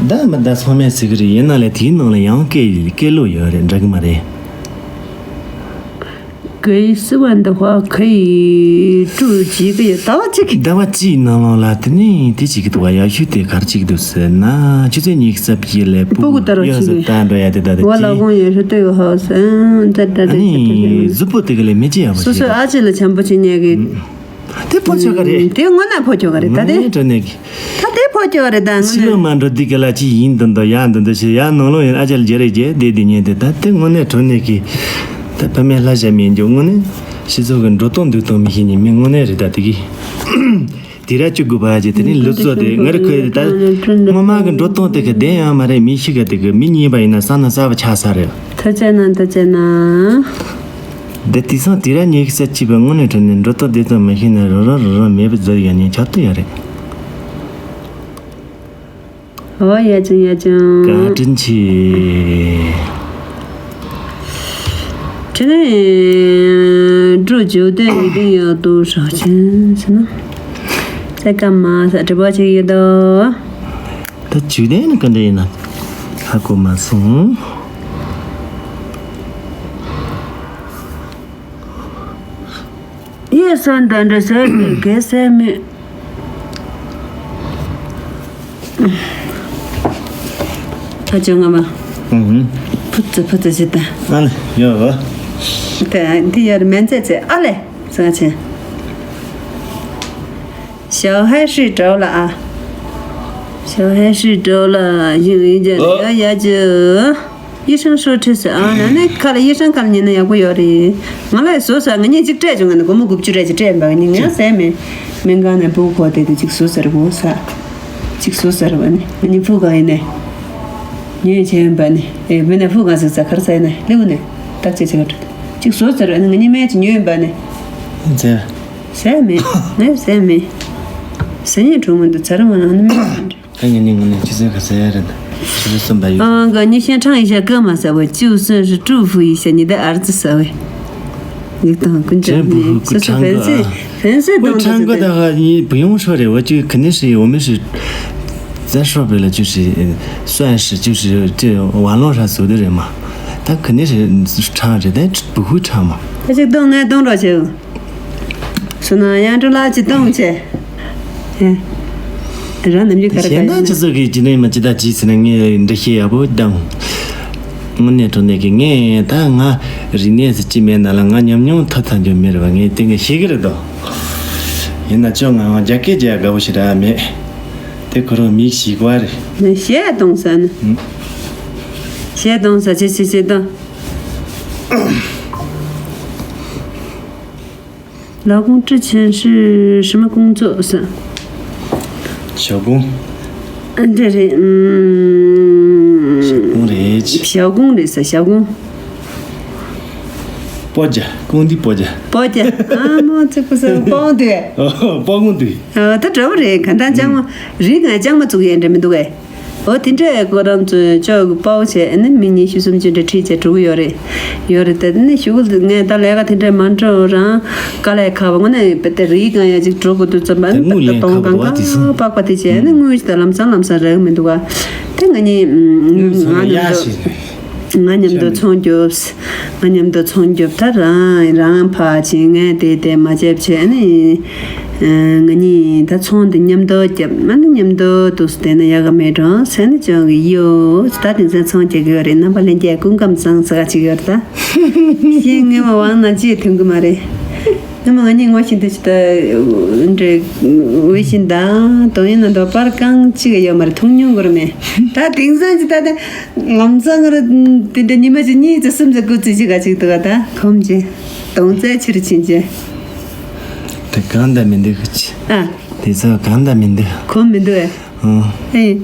ད་མི་ད་ཚང་མས་ཟེར་གི་རེད། ཡིན་ན་ལས་དེའི་ནང་ལ་ཡང་སྐད་སྐད་ལོ་ཡོད་རེད། འདྲ་གི་མ་རེད། 给四万的话，可以住几个月？ཟླ་བ་གཅིག་ཟླ་བ་གཅིག་ནང་ལོགས་ལ་དེ་ནས་དེ་གཅིག་གི་འདུག་བ། ཡག་ཤོས་དེ་ག་རེ་གཅིག་འདུག་ཟེར་ན། ཆུ་ཚོད་ཉི་ཤུ་རྩ་བཞི་ལས་སྤུ་གུ་ལྟར་བ་གཅིག་ད་འགྲོ་ཡ་དེ་ད་དེ་གཅིག 我老公也是对我好，嗯，这这这这这。 གཟུགས་པོ་དེ་ག་ལས་མི་གཅིག་ཡག་པོ་སོ་སོ་ཞིག་ཨ་ཅེ་ལ་བྱམས་པོ་བྱེད་མཁན་གི་དེ་ཕོ་ཆོ་ག་རེད། དེ་དངོས་གནས་ཕོ་ཆོ་ག་རེད། ད་དེ་དྲན་ནས་གི་ད་དེ་ཕོ་ཆོ་ག་རེད། ད་ཕྱི་ལོགས་མ་འགྲོ་དུས་ག་ལ་ཅི་ཡིན་འདི་འདི་ཡ་འདི་འདི་ཞེས་ཡ་ནང་ལོགས་ཡིན་ཨ་ཅེ་ལ་རྒྱ་རེ་རྒྱ་དེ་དེ་ཉན་དེ་ད་དེ་དངོས་གནས་དྲན་ནས་གི་ད་ཕ་མའི་ལྷ་ཞབས་མི་འཇོག་དངོས་གནས་སྤྱི་ཚོགས་གི་འགྲོ་སྟངས་འདུག་སྟངས་མི་ཤེས་ཉིན་མི་དངོས་གནས་རེད། ད་དེ་གི་དེ་ར་བཅུ་དགུ་པ་ཅེ་དེ་ནི་ལུགས་སྲོལ་དེ་ང་རེ་ཁོས་ད་སྔོན་མ་གི་འགྲོ་སྟངས་དེ་གི་བདེན་ཡང་མ་རེད། མི་ཤི་ག་དེ་གི་མི་གཉིས་པ་ཡིན་ན་ས་ན་ས་བ་ཆགས་ས་རེད། ཐ་ཆད་ན་ཐ་ཆད་ན། དེ་དུས་སང་དེ་ར་ཉེ་གི་ས་ཅི་བ་དངོས་གནས་དྲན་ནས་འགྲོ་སྟངས་བདེ་ཙམ་མི་ཤེས་ན་རོ་རོ་རོ་རོ་མེད་པ་ཟེར་ཡ་ཉེ་ཆགས་ཏུ་ཡ་རེད། ཨོ་ཡ་ཅང་ཡ་ཅང་། བཀའ་དྲིན་ཆེ། དྲི་ནས་འགྲོ་བརྗོད་དོན་ཡིད་དུ་ཡོད་དུ་ཧྲག་ཅན་ཟེར་ན། ཚེ་ཀ་མ་ས་དྲི་བ་ཅིག་ཡོད་དོ། ད་བརྗོད་དོན་ནི་ག་འདྲ་ཡིན་ན་ཧ་གོ་མ་སོང་། ཡོད་ས་འདི་འདྲ་ཟེར་ནས་གལ་སྲིད་མེད། ད་ཅོ་ང་མ། ཨུ་ཧུ། ཕུ་ཙི་ཕུ་ཙི་ཟེར་ད། ཨ་ལེ་ཡོད་བ། དེ་འདི་ཡར་མན་ཙེ་ཙེ་ཨ་ལེ་ཟེར་ཆེན། 小孩睡着了啊。小孩睡着了，有一点要要紧。 医生说这是啊，ན་ནི་ཁ་ལ་医生་ཁ་ལ་ཉན་ན་ཡག་པོ་ཡོད་རེད། ང་ལ་བཟོ་ས་ང་གཉིས་གཅིག་སྤྲད་བྱུང་ང་ནི་སྒོར་མོ་དགུ་བཅུ་རེ་གཅིག་སྤྲད་ཡིན་པ་ང་གཉིས་ངས་ཟས་མེད། སྨན་ཁང་ནས་སྤུ་གུ་ཁོ་དེ་དུ་གཅིག་བཟོ་ཟེར་གོ་ས། གཅིག་བཟོ་ཟེར་བ་ནི་ང་གཉིས་སྤུ་གུ་ཡིན་ནས། ཉོས་བྱས་ཡིན་པ་ནི་ཨེ་མི་ནས་སྤུ་གུ་ཟིག་ས་ཁར་ས་ཡིན་ནས་ལེའུ་ནས་བརྟག་དཔྱད་བྱེད་ག་འགྲོ། གཅིག་བཟོ་ཟེར་བ་ནི་ང་གཉིས་སྨན་གཅིག་ཉོས་ཡིན་པ་ནི། ཟས་མེད་ངས་ཟས་མེད། ཟས་ཉིན་གྲོང་མི་འདུག་ཚ་ར་མ་ན་ནི་མེད། ད་ངས་ནི་ངོ་ནས་ཆུ་ཚོད་ག་ཟེར་ཡ་རེད། ཆུ་ཚོད་གསུམ་པ་ཡོད། 啊，我你先唱一下歌嘛，啥？我就是祝福一下你的儿子，啥喂？ ཡིག་དང་ཀུན་སྤྱོད་ནི་སོ་སོ་ཕན་སེ་ཕན་སེ་གཏོང་དགོས་ཟེར་ཏེ། 我唱歌的话，你不用说的，我就肯定是我们是算是就是这网络上搜的人嘛，他肯定是唱着，但不会唱嘛。 ད་ཅིག་གཏོང་ངས་གཏོང་རོགས་བྱེད། སོ་ན་ཡང་འགྲོ་ལ་ཅིག་གཏོང་བྱེད། ཧེ། དེ་རང་ནམ་རྒྱུན་ག་རེ་ག་རེ་ཡིན་ན། ཁྱེད་རང་ཅི་ཟེར་གི་ཅི་ནས་མ་ཅི་ད་ཅི་ཟེར་ན་ངས་འདྲི་ཤེས་ཡག་པོ་དང་། དངོས་གནས་དྲང་གནས་ཀྱི་ངས་ད་ང་རིག་གནས་ཟེར་ཅི་མེད་ན་ལ་ང་ཉམས་མྱོང་ཐོབ་ཐང་རྒྱུ་མེད་རེད་བ། ངས་དེ་ངས་ཤེས་གི་རེད་དོ། ཡིན་ན་ཅོ་ང་ང་རྒྱ་སྐད་རྒྱག་དགའ་བོ་ཞིག་ར་མེད། དེ་ཁོ་རང་མིག་ཞིག་བ་རེད། ནས་གཞས་གཏོང་ས་ནི། གཞས་གཏོང་ས་ཆེ་ཆེ་ཆེ་དང་། 老公之前是什么工作？是 小工。 ཨ་འདྲ་རེད། ཨུམ། 小工རེད། 小工རེད་ས་小工། སྤོ་རྒྱ། 工地སྤོ་རྒྱ། སྤོ་རྒྱ། ཨ་མ་ཚིག་པ་ས་སྤོ་འདུས། སྤོ་གུང་འདུས། ཨ་ད་འདྲ་བོ་རེད། ག་ད་ལྕང་མ་རིག་ང་ལྕང་མ་བཙུགས་ཡས་འདྲ་མི་འདུག་གས། འོ་དེ་འདྲས་ཁོ་རང་ཚོས་ཅོག་གི་པའོ་བྱས་ཨ་ནི་མི་ཉི་ཤུ་སུམ་ཅུ་འདྲ་ཁྲིད་བྱས་འགྲོ་གི་ཡོད་རེད། ཡོད་རེད་དེ་ནི་གཞུག་གུ་ངས་ད་ལས་ཀ་དེ་འདྲས་མ་འགྲོ་རང་དཀའ་ལས་ཁག་པ་དངོས་གནས་དཔེ་དེ་རིག་གང་ཡ་ཅིག་འགྲོ་དགོས་དུས་ཙམ་པ་ནི་ད་གཏོང་གང་ག་པགས་པ་དེ་བྱས་ནི་དངུལ་ཞིག་ད་ལམ་སང་ལམ་སང་རག་མི་འདུག་ག་དེ་ང་གཉིས་ང་མཉམ་དུ་ང་མཉམ་དུ་ཚོང་རྒྱོབས། ང་མཉམ་དུ་ཚོང་རྒྱོབས་ད་རང་རང་ཕར་ཕྱིན་ངས་དེ་དེ་མ་བྱས་བྱས་ནི། ང་གཉིས་ད་ཚོང་འདི་མཉམ་དུ་རྒྱབ་ང་ནི་མཉམ་དུ་འདུག་སེ་བསྡད་ན་ཡག་ག་མེད་འགྲོ་ཟེར་ནས་ཅང་གི་ཡོད་ད་དེང་སང་ཚོང་རྒྱག་གི་ཡོད་རེད། རྣམ་པ་ལྷན་རྒྱས་སྐུ་ཁམས་བཟང་ཟེར་ག་ཅིག་ཡོད་རེད་ད། ཤེས་ངེས་མ་དབང་ན་ཅིས་ཐོན་གི་མ་རེད། ངས་མ་ང་གཉིས་ངོ་ཤེས་འདི་ཅི་ད་འདྲེ་ཝེ་ཤིན་དང་དོན་ཡིན་ན་འདོད་པར་གང་ཅིག་ཡོད་མ་རེད། མཐོང་མྱོང་གི་རེད་མེད་ད་དེང་སང་ཅི་ད་ད་ལམ་སང་རེད་དེ་འདྲ་ཉི་མ་ཅིག་གཉིས་ཅིག་གསུམ་ཅིག་སྐུ་ཚེ་ཅིག་ག་ཅིག་འདུག་ག་ད་ཁོམ་ཅིག་དོང་རྩལ་ཕྱིར་ཕྱིན་ཅིག་དེ་གང་ད་མི་འདུག་གི་ཅི། ཨ། དེ་ཚོ་གང་ད་མི་འདུག་ཁོམ་མི་འདུག་ཨེ། ཨོ། ཨེ།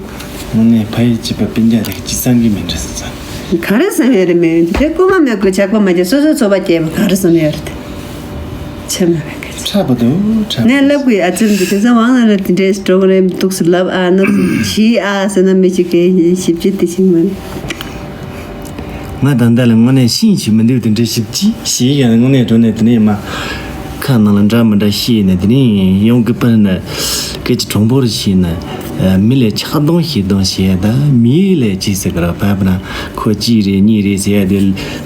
དངོས་གནས་ཕ་ཡུལ་གཅིག་པ་སྤུན་ཀྱག་དེ་གཅིག་བསམ་གི་མི་འདྲ་ཟེར་ཙང་། ག་རེ་བསམ་ཡོད་རེད་མེད་དེ་རྐུན་མ་མེད་དགོས་ཇག་པ་མ་བྱས་སོ་སོའི་འཚོ་བ་སྐྱེལ་བ་ག་རེ་བསམ་ཡོད་རེད་དེ། ཆེ་མ་རེད་ག་ཅི། ཁྲག་པ་དུ་ཁྲག་པ། ངས་ལབ་དགོས་ཨ་ཙི་འདི་དེང་སང་དབང་ལ་རེད་དེ་འདྲས་འགྲོ་གི་རེད་འདུག་སེ་ལབ་ཨ་ན་ཞི་ཨ་ཟེར་ན་མི་ཞིག་གིས་ཞིབ་ཅིག་དེ་ཞིག་མ་རེད། ང་ད་ལྟ་ལ་དངོས་གནས་ཤིང་ཞིག་མི་འདུག་དེ་འདྲའི་ཞིབ་ཅིག་ཞིག་ཡང་དངོས་གནས་འགྲོ་ནས་དེ་ནས་མ་ཁ་ནང་ལ་འདྲ་མི་འདྲ་ཤེས་ནས་དེ་ནས་ཡོང་གི་པར་ན་སྐད་ཆ་གྲུང་པོར་ཤེས་ན་མི་ལས་ཆགས་སྡང་ཞེ་སྡང་བྱས་ད་མི་ལས་ཅི་ཟེར་གི་ར་བབ་ན་ཁོ་གཅིག་རེད་གཉིས་རེད་ཟེར་ཡ་དེ་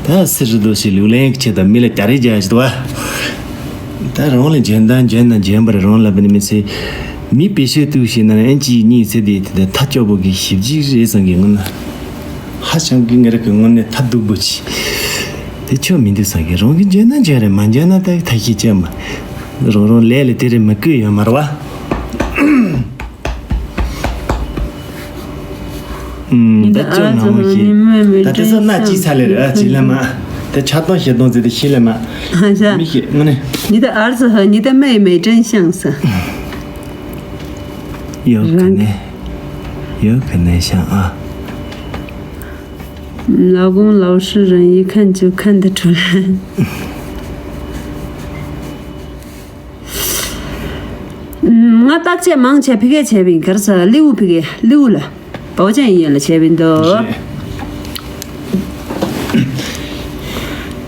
ད་སི་རི་དོ་ཞིག་ལུག་ལན་གྱི་ཆེད་དུ་མི་ལ་རྒྱ་རེ་རྒྱ་ཞིག་ཏུ་བ། ད་རང་ལ་འཇོན་དང་འཇོན་དང་འཇོན་པར་རང་ལ་བ་ནི་མི་ཚེ་མི་བེད་སྤྱོད་ཐུབ་ཤེས་ན་ཨན་གཅིག་གཉིས་ཚེ་དེ་དེ་ད་ཐ་སྐྱོ་པོ་གི་ཞིབ་ཅིག་རེད་བསམ་གི་ངོ་ན། ཧ་ཅང་གི་ང་རང་གི་ངོ་ནས་ཐབས་སྡུག་པོ་ཆེ། དེ་ཆོ་མི་འདུག་བསམ་གི་རང་གི་འཇོན་ན་འཇོན་རེད་མ་འཇོན་ན་ད་ཐ་ཤི་ཅན་མ། རང་རང་ལས་ལས་དེ་རེད་མི་དགོས་ཡོད་མ་རེད་བ། ཨུམ། ད་ཅོ་ང་མོ་ཤི། ད་དེ་ཚོ་ན་ཅི་ཚ་ལེ་རེད་ཨ་ཅི་ལེ་མ། དེ་ཆ་ཏོང་ཤེ་ཏོང་ཙི་དེ་ཤི་ལེ་མ། མི་ཤི་ངོ་ནས། 你的儿子和你的妹妹真像是。 有可能，有可能像啊。 老公老实人，一看就看得出来。 ང་བརྟག་དཔྱད་མང་ཆེ་ཕི་གེ་བྱས་པའི་གར་ས་ལིའུ་ཕི་གེ་ལིའུ་ལ་བའོ་ཅན་ཡིན་ལ་བྱས་པའི་འདུག་རེད།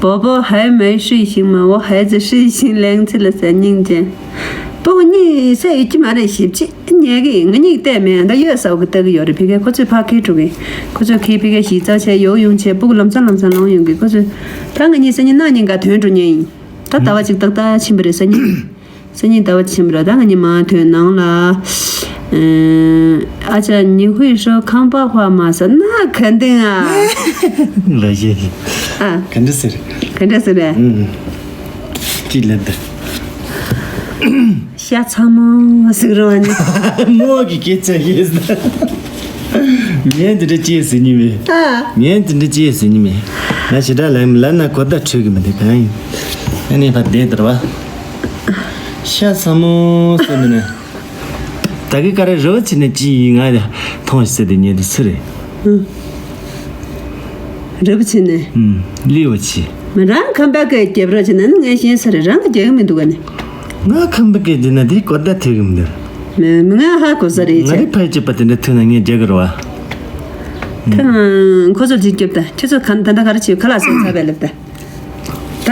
伯伯还没睡醒吗？我孩子睡醒两次了，三年前。 སྤུ་གུ་གཉིས་ས་ཡོད་ཀྱི་མ་རེད་ཞིབ་ཅིག་ཉལ་གི་ང་གཉིས་བལྟས་མེད་ད་ཡོད་ས་འོ་གི་ལྟ་གི་ཡོད་རེད་ཕི་གེ་ཁོ་ཚོས་ཕ་ཁེ་འགྲོ་གི་ཁོ་ཚོས་ཁེ་ཕི་གེ་ཞིག་རྩ་ཆེ་ཡོག་ཡོང་ཆེ་སྤུ་གུ་ལམ་སང་ལམ་སང་ལོང་ཡོང་གི་ཁོ་ཚོས་ད་ང་གཉིས་ས་ཉིན་གནངས་ཉིན་ག་དོན་འགྲོ་ཉན་ཡིན། ད་ཟླ་བ་གཅིག་ཏག་ཏག་ཕྱིན་པ་རེད་ས་ཉིན། སང་ཉིན་ཟླ་བ་ཕྱིན་པ་རེད་ད་ང་གཉིས་མ་ཐོན་ནང་ལ། 啊，这你会说康巴话吗？是那肯定啊。 ལ་ཡེ། 啊，ག་འདྲ་ཟེར། ག་འདྲ་ཟེར་རེད། ཅི་ལབ་ད། ཤ་ཚ་མོ་ཟེར་རོ་ནི། མོ་གི་སྐད་ཆ་ཡིན། ངས་འདི་འདྲ་ཅི་ཟེར་ནི་མེད། ཨ། ངས་འདི་འདྲ་ཅི་ཟེར་ནི་མེད། ང་ཞེ་དྲག་ལབ་ལབ་ན་གོ་བརྡ་འཕྲོད་གི་མི་འདུག་གང་ཡིན། ཨ་ནི་ཕར་བསྡད་དར་བ། ཤ་ཚ་མོ་ཟེར་ནི་ནི། ད་གི་ཀ་ར་རི་བོ་ཆེ་ནས་ཅི་ཡིན་ང་མཐོང་ཟེར་དེ་ཉན་དུ་སུ་རེད། ཨ། རི་བོ་ཆེ་ནས། ཨུམ། ལི་བོ་ཆེ། མི་རང་ཁམས་པ་གི་རྒྱབ་རོགས་བྱེད་ན་ནི་ངས་ཤེས་ས་རེད་རང་གི་རྒྱག་གི་མི་འདུག་ག་ནི། ང་ཁམས་པ་གི་འདི་ན་དེ་གོ་བརྡ་ཐེབས་གི་མི་འདུག་མི་ང་ཧ་གོ་ས་རེད་ང་ཆེ། རི་ཕལ་ཆེ་བ་དེ་འདྲ་ཐོན་ན་ངས་རྒྱག་གི་རེད་བ། ཐང་ཁོ་ཚོ་ཅིག་རྒྱབ་ད་ཁྱེད་ཚོ་ག་ད་ད་ག་རེ་བྱེད་ཁ་ལག་ཟས་ཚར་བས་ལབ་ད། ད་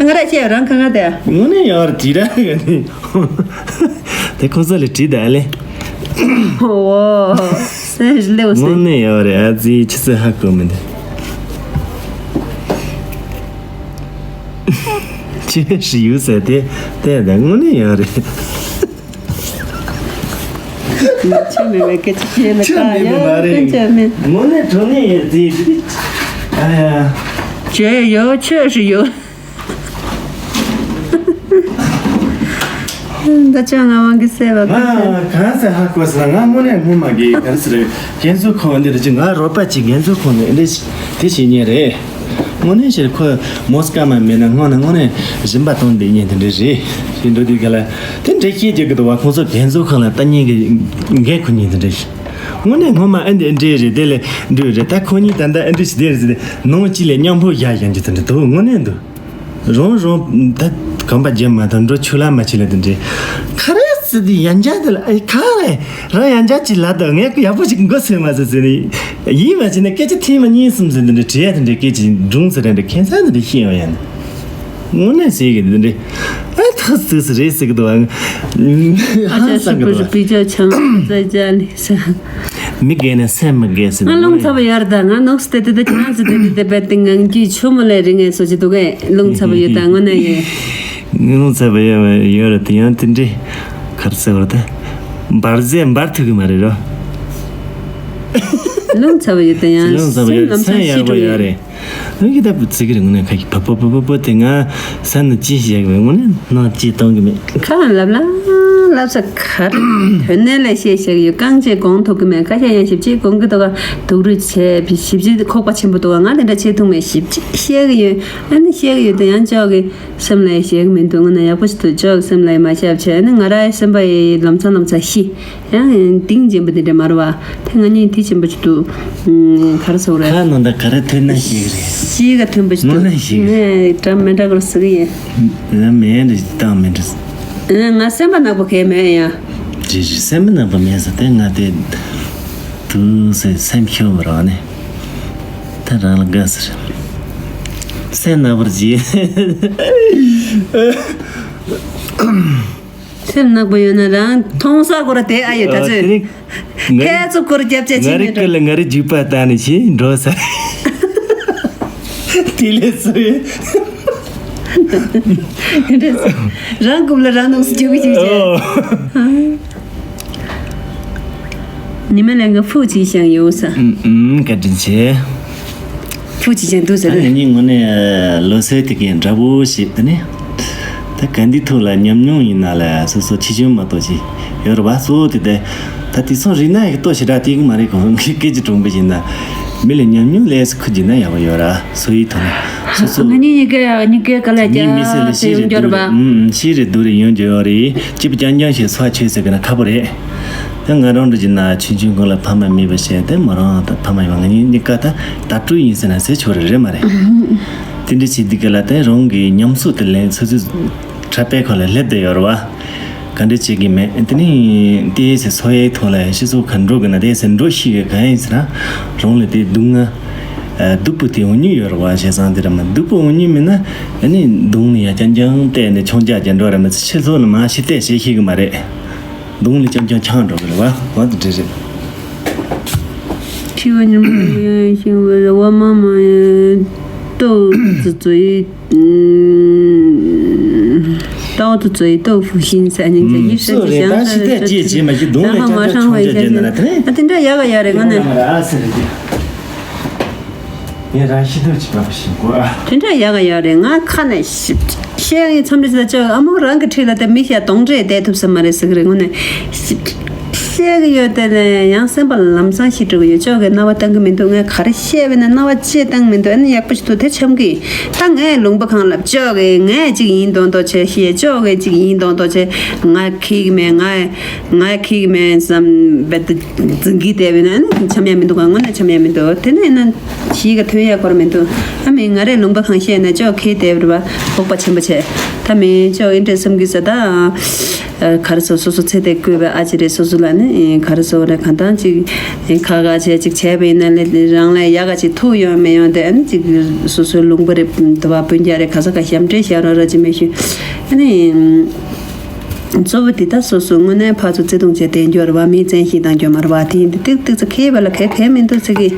ང་ར་ཆེ་རང་གང་ག་དེ། དངོས་གནས་ཡག་རེད་དྲིས་ར་ག་ནི། དེ་ཁོ་ཚོ་ལ་དྲིས་ད་ལེ། ཨོ། སེམས་ལེའུ་སེ། དངོས་གནས་ཡག་རེད། ཨ་ཙི་ཆི་ཟེར་ཧ་གོ་མི་འདུག་ཆེ་ཞིག་ཡོད་ཟེར་དེ་དེ་ད་དངོས་གནས་ཡག་རེད། ཆེ་མེད་མེད་སྐད་ཆ་བཤད་ན་ཆེ་མེད་མེད་མ་རེད། ཆེ་མེད། དངོས་གནས་དྲང་གནས་ཡོད་དེ་དེ། ཨ་ཡ། ཆེ་ཡོད་ཆེ་ཞིག་ཡོད། ད་ཅང་ང་དབང་གི་སེ་བ་ང་གང་ཟེར་ཧ་གོ་ཟེར་ང་དངོས་གནས་སྔོན་མ་གི་ག་རེ་ཟེར་རྒན་གསོ་ཁང་འདི་རེད་ཅི། ང་རོགས་པ་ཅིག་རྒན་གསོ་ཁང་ནས་འདི་དེ་བྱེད་ཉེ་རེད། དངོས་གནས་ཞེས་ཁོ་མོ་སྐར་མ་མེད་ན་སྔོན་ན་དངོས་གནས་སྦྱིན་པ་གཏོང་བསྡད་ཉེ་དེ་འདྲ་རེད། ཞེས་འགྲོ་དུས་ག་ལ་དེ་འདྲ་ཤེས་རྒྱུ་གི་འདུག་བ། ཁོང་ཚོ་རྒན་གསོ་ཁང་ལ་ལྟ་ཉེ་གི་འགན་ཁུར་ཉེ་དེ་འདྲ་ཞིག་དངོས་གནས་སྔོན་མ་ཨ་འདི་འདྲ་རེད། དེ་ལས་འདྲ་རེད། ད་ཁོ་གཉིས་ད་ལྟ་ཨ་འདྲ་ཞིག་དེ་རེད་ཟེར་ཏེ་ནང་གཅིག་ལས་མཉམ་པོ་བཞག་ཡང་རྒྱུ་དེ་འདྲ་འདུག་དངོས་གནས་འདུག་རང་རང་ད་གོམ་པ་རྒྱབ་མ་ཐག་འགྲོ་ཆུ་ལ་མ་ཆུ་ལ་དེ་འདྲའི་ག་རེ་ཟེར་དུས་ཡང་འཇགས་དེ་ལ་ཨེ་ག་རེ་རང་ཡང་འཇགས་ཅིག་ལ་དང་ངས་ཡག་པོ་ཞིག་མགོ་ཟིན་མ་ཟིན་ཟེར་ནས་ཡིད་མ་ཆེས་ན་སྐད་ཆ་ཐེངས་མ་གཉིས་གསུམ་ཟེར་དེ་འདྲའི་དྲི་ཡ་དེ་འདྲའི་སྐད་ཆ་འབྱུང་ཟེར་རེ་འདྲ་ཁྱད་མཚར་དེ་འདྲ་ཤེས་ཡོང་ཡ་ནི་དངོས་གནས་ཟེར་གི་དེ་འདྲའི་ཨ་ཐག་ཟིག་ཟེར་རེད་ཟེར་གི་འདུག་ཨ་ཧང་ཅག་སང་གི་ཤི་འདུག་པོ་ཞིག་པི་ཅག་ཆང་ཙ་ཅག་ལི་ས། མི་རྒས་ན་སེམས་མི་རྒས་ཟེར། ང་རླུང་ཚ་པོ་ཡོད་རེད་ད། ང་ནོག་སི་དེ་དེ་དེ་ཁྱེད་རང་ཚོ་དེ་དེ་དེ་བེད་དེ་ངང་རྒྱུད་ཆུ་མོ་ལས་རིང་ངེས་སོ་ཅི་འདུག་གས། རླུང་ཚ་པོ་ཡོད་ད་དངོས་གནས་ཡོད། རླུང་ཚ་པོ་ཡོད་ཡོད་རེད་དེ། ཡང་དེ་འདྲའི་གར་ཟེར་བར་ད་འབར་རྫས་འབར་ཐུབ་ཀྱི་མ་རེད་རོ། རླུང་ཚ་པོ་ཡོད་ད་ཡང་རླུང་ཚ་པོ་ཡོད་སེམས་ཡག་པོ་ཡོད་རེད། ཨ་ཀི་ད་བུ་ཙི་གི་རེ་དངོས་གནས་ཁ་ཀི་ཕ་ཕ་ཕ་ཕ་ཕ་དེ་ང་ས་ནི་ཅི་ཞིག་ཡག་གི་མེད། དངོས་གནས་ནང་ཅི་གཏོང་གི་མེད། ཁ་ལབ་ལ་ལབ་ས་ག་རེ་དོན་གནད་ལ་བཤད་བཤད་གི་ཡོད། རྐང་རྗེས་གོང་ཐུག་གི་མེད། ཁ་ཤས་ཡང་ཞིབ་ཅིག་གོང་གི་དོ་ག་སྡུག་རུས་བྱས་ཞིབ་ཅིག་ཁོག་པ་ཆེན་པོ་དོ་ག་ང་དེ་འདྲ་བྱེད་ཐུབ་མེད། ཞིབ་ཅིག་བཤད་གི་ཡོད། ཨ་ནི་བཤད་གི་ཡོད་དེ་ཡང་ཅོག་གི་སེམས་ལ་བཤད་གི་མི་འདུག་དངོས་གནས་ཡག་པོ་ཞིག་འདུག་ཅོག་གི་སེམས་ལ་མ་བཤད་བྱས་ཨ་ནི་ང་རའི་སེམས་པ་ཡི་ལམ་སང་ལམ་སང་ཤི། ཡང་གཏིང་ཆེན་པོ་དེ་འདྲ་མ་རེད་བ། དེ་ང་གཉིས་དེ་ཆེན་པོ་ཅིག་འདུག་ཨུམ། ག་རེ་ཟེར་དགོས་རེད། ཁ་ནང་ད་ག་རེ་ཐོན་ན་ཤེས་གི་རེད། ཤེས་ག་ཐོན་པོ་ཅིག་འདུག་དངོས་གནས་ཤེས་གི་རེད། ངས་འདྲ་མི་འདྲ་གོ་ཟེར་གི་ཡིན། ང་མེད་འདྲ་བཏང་མེད་འདྲ། ཨ། ང་སེམས་པ་ནག་པོ་གས་མེད་ཡ། རེད་རེད། སེམས་པ་ནག་པོ་མེད་ཟེར་དེ་ང་དེ་དུ་ཟེར་སེམས་ཤོར་བ་རང་ནས་ད་རང་ལ་དགའ་ཟེར། སེམས་ནག་པོར་བྱེད། སེམས་ནག་པོ་ཡོད་ན་རང་མཐོང་ས་སྐོར་དེ་ཨ་ཡོད་ད་ཨ། ཚོད། དེ་རིང་ང་ཧེ་ཚོ་སྐོར་རྒྱབ་ཆ་ང་ཆེ་རི་མེད་ཀི་འགྲོ། ལ་ང་རི་རྒྱུག་པ་བཏང་ནས་ཕྱིན་འགྲོ་ས། དེ་ལས་སུ་ཡོད། རང་རྐུབ་ལ་རང་ནོག་སུ་རྒྱུག་གི་ཅིག་བྱས། ཨོ། ཉི་མ་ལན་ག་ཕུག་ཅིག་བཞེངས་ཡོད་ས། ཨུམ་ཨུམ། བཀའ་དྲིན་ཆེ། ཕུག་ཅིག་ཅན་འདུག་ཟེར། ད་ངེད་གཉིས་དངོས་གནས་ལོ་སའི་དེ་གའི་འདྲ་པོ་ཞིག་དེ་ནི། ད་ག་འདི་ཐོག་ལ་ཉམས་མྱོང་ཡིན་ན་ལ་སོ་སོ་ཆེ་ཆུང་མ་གཏོགས་ཅིག་ཡོད་རེད་བ། གཙོ་བོ་དེ་དེ་ད་དེ་སོང་རིག་ན་ཡག་ཏོ་ཞེ་དྲག་དེ་གི་མ་རེད་གོ། སྐད་ཀྱི་གྲོང་པ་ཡིན་ན་མི་ལ་ཉམས་མྱོང་ལས་སུ་ཁུ་རྒྱུ་ན་ཡག་པོ་ཡོད་ར། སོ་ཡི་ཐོག་ནས་སོ་སོ་ང་གཉིས་གཉིས་ཀའི་གཉིས་ཀའི་ག་ལ་ངའི་མི་སེར་ལ་རྒྱ་ཤི་རེ་ཡོང་རྒྱུ་རེད་བ། ཨུམ་ཤི་རེ་སྡུག་རེ་ཡོང་རྒྱུ་ཡོད་རེད། སྐྱིད་པོ་རྐྱང་རྐྱང་ཞིག་སོ་ཆོས་ཟེར་གི་ན་ཁ་པོ་རེད། ད་ང་རང་འདྲ་བྱས་ན་ཆུང་ཆུང་སྒང་ལ་ཕ་མ་མེད་པ་བྱས་ཏེ་མོ་རང་དང་ཕ་མ་ཡོད་པ་ང་གཉིས་གཉིས་ཀ་ད་ད་སྤྲུལ་ཡིན་ཟེར་ན་ཟེར་ཆོག་རེ་རེད་མ་རེད། དེ་འདྲ་བྱེད་དུས་ག་ལ་དེ་རང་གི་ཉམས་གསོ་དེ་ལེན་ཚོད་ཚོད་འཁྲབ་པའི་ཁ་ལ་སླེབས་བསྡད་ཡོད་རེད་བ། ག་འདྲ་བྱེད་ཀྱི་མེད། དེ་ནི་དེའི་ཟེར་འཚོ་བའི་ཐོག་ལ་སྤྱི་ཚོགས་ག་འགྲོ་གི་ན་དེའི་ཟེར་འགྲོ་ཤེས་གི་ག་ཡིན་ཟེར་ན་རང་ལ་དེ་སྡུག་བསྔལ་སྡུག་པོ་དེ་འོང་ཉེན་ཡོད་རེད་བ། བྱས་ཙང་དེ་ར་མ་སྡུག་པོ་འོང་ཉེན་མེད་ན་ཨ་ནི་སྡུག་ནི་ཡ་རྐྱང་རྐྱང་བལྟས་ནས་ཆང་རྒྱག་རྒྱག་འགྲོ་ར་མ་ཚད་སྤྱི་ཚོགས་ལ་མ་ཤི་བལྟས་བྱེད་ཤེས་གི་མ་རེད། གདོང་ལ་རྐྱང་རྐྱང་ཆང་འགྲོ་གི་རེད་བ། འོ་དེ་འདྲ་རེད། འཆི་བ་ཉིན་མོ་ཡང་ཤིང་བའི་རེ་བ་མ་མ་ཡང་ལྟོ་ཙི་ཙི་ཡི་ལྟོ་ཙི་ཙི་ཡི་ལྟོ་བུ་ཤིང་ས་ཉིན་ཅ་ཡི་ས་ཅི་ཞང་ས་རེ་ཅི་ཅི་མ་ཤི་གདོང་ལ་རྐྱང་རྐྱང་ཆང་རྒྱག་རྒྱག་ན་ལ་དེ་ཨ་དེ་འདྲ་ཡག་ག་ཡག་རེད་ང་ནི། ངས་རང་ཤི་དུས་ཅི་པ་ཤི་གོ་ཨ། དེ་འདྲ་ཡག་ག་ཡག་རེད། ང་ཁ་ནས་ཤི་བཤད་ཡིན་མཚམས་རེ་ཟ་ཅོག་ཨ་མོ་རང་གི་འཁྲིས་ལ་དེ་མི་ཤ་གདོང་འདྲེས་བསྡད་ཐུབ་ས་མ་རེད་ཟེར་གི་རེད། དངོས་གནས་ཤི་བཤད་གི་ཡོད་དེ་ལས་ཡང་སེམས་པ་ལམ་སང་ཤི་འགྲོ་གི་ཡོད། ཅོག་གི་རྣ་བ་བཏང་གི་མི་འདུག་ངས་ག་རེ་བཤད་པས་ན་རྣ་བ་ཅི་བཏང་མི་འདུག་ཨ་ནི་ཡག་པོ་ཞིག་འདུག་དེ་འཆམ་གི་ད་ངས་ལུང་པ་གང་ལབ་ཅོག་གི་ངས་ཅིག་ཡིན་མདོག་མདོག་བྱས་ཤི་ཅོག་གི་ཅིག་ཡིན་མདོག་མདོག་བྱས་ང་ཁིག་མེད་ང་ང་ཁིག་མེད་བསམ་བེད་འཛིན་གི་བསྡད་པས་ན་ཨ་ནི་འཆམ་ཡ་མི་འདུག་ཨ་དངོས་གནས་འཆམ་ཡ་མི་འདུག་དེ་ནས་ན། ཞིག་ག་ཐོན་ཡ་སྐོར་མི་འདུག་ཨ་མི་ང་རའི་ལུང་པ་གང་བཤད་ན་ཅོག་ཁེལ་བསྡད་པ་རེད་བ། བོགས་པ་ཆེན་པོ་བྱས། ད་མི་ཅོག་ཨིན་དྲན་བསམ་གི་ཟེར་ད། ག་རེ་ཟེར་སོ་སོ་ཚེ་དེ་བསྐོས་པའི་ཨ་ཅེ་རེད། སོ་སོ་ལ་ནི་ག་རེ་ཟེར་རེད་གང་ལྟར་ཅིག་ཁ་ཁ་བྱས་ཅིག་བྱས་པ་ཡིན་ན་ལས་རང་ལ་ཡག་ག་ཅིག་ཐུག་ཡོང་མི་ཡོང་དེ་ཨ་ནི་ཅིག་སོ་སོའི་ལུང་པ་རེད་འདུག་བ། སྤུན་ཀྱག་རེད་ག་ས་ག་ཞབས་འདྲེན་བྱས་རོགས་རོགས་ཅིག་མི་ཞུ་ཨ་ནི། གཙོ་བོ་འདི་ལྟར་སོ་སོ་དངོས་གནས་ཕར་ཚུར་བརྩེ་དུང་བྱས་བསྡད་རྒྱུ་རེད་བ། མི་བཙན་ཤེད་བཏང་རྒྱུ་མ་རེད་བ། དེ་ཡིན་དུས་ཏིག་ཏིག་ཙམ་ཁེལ་བ་ལ་གལ་གལ་མི་འདུག་ཟེར་གི།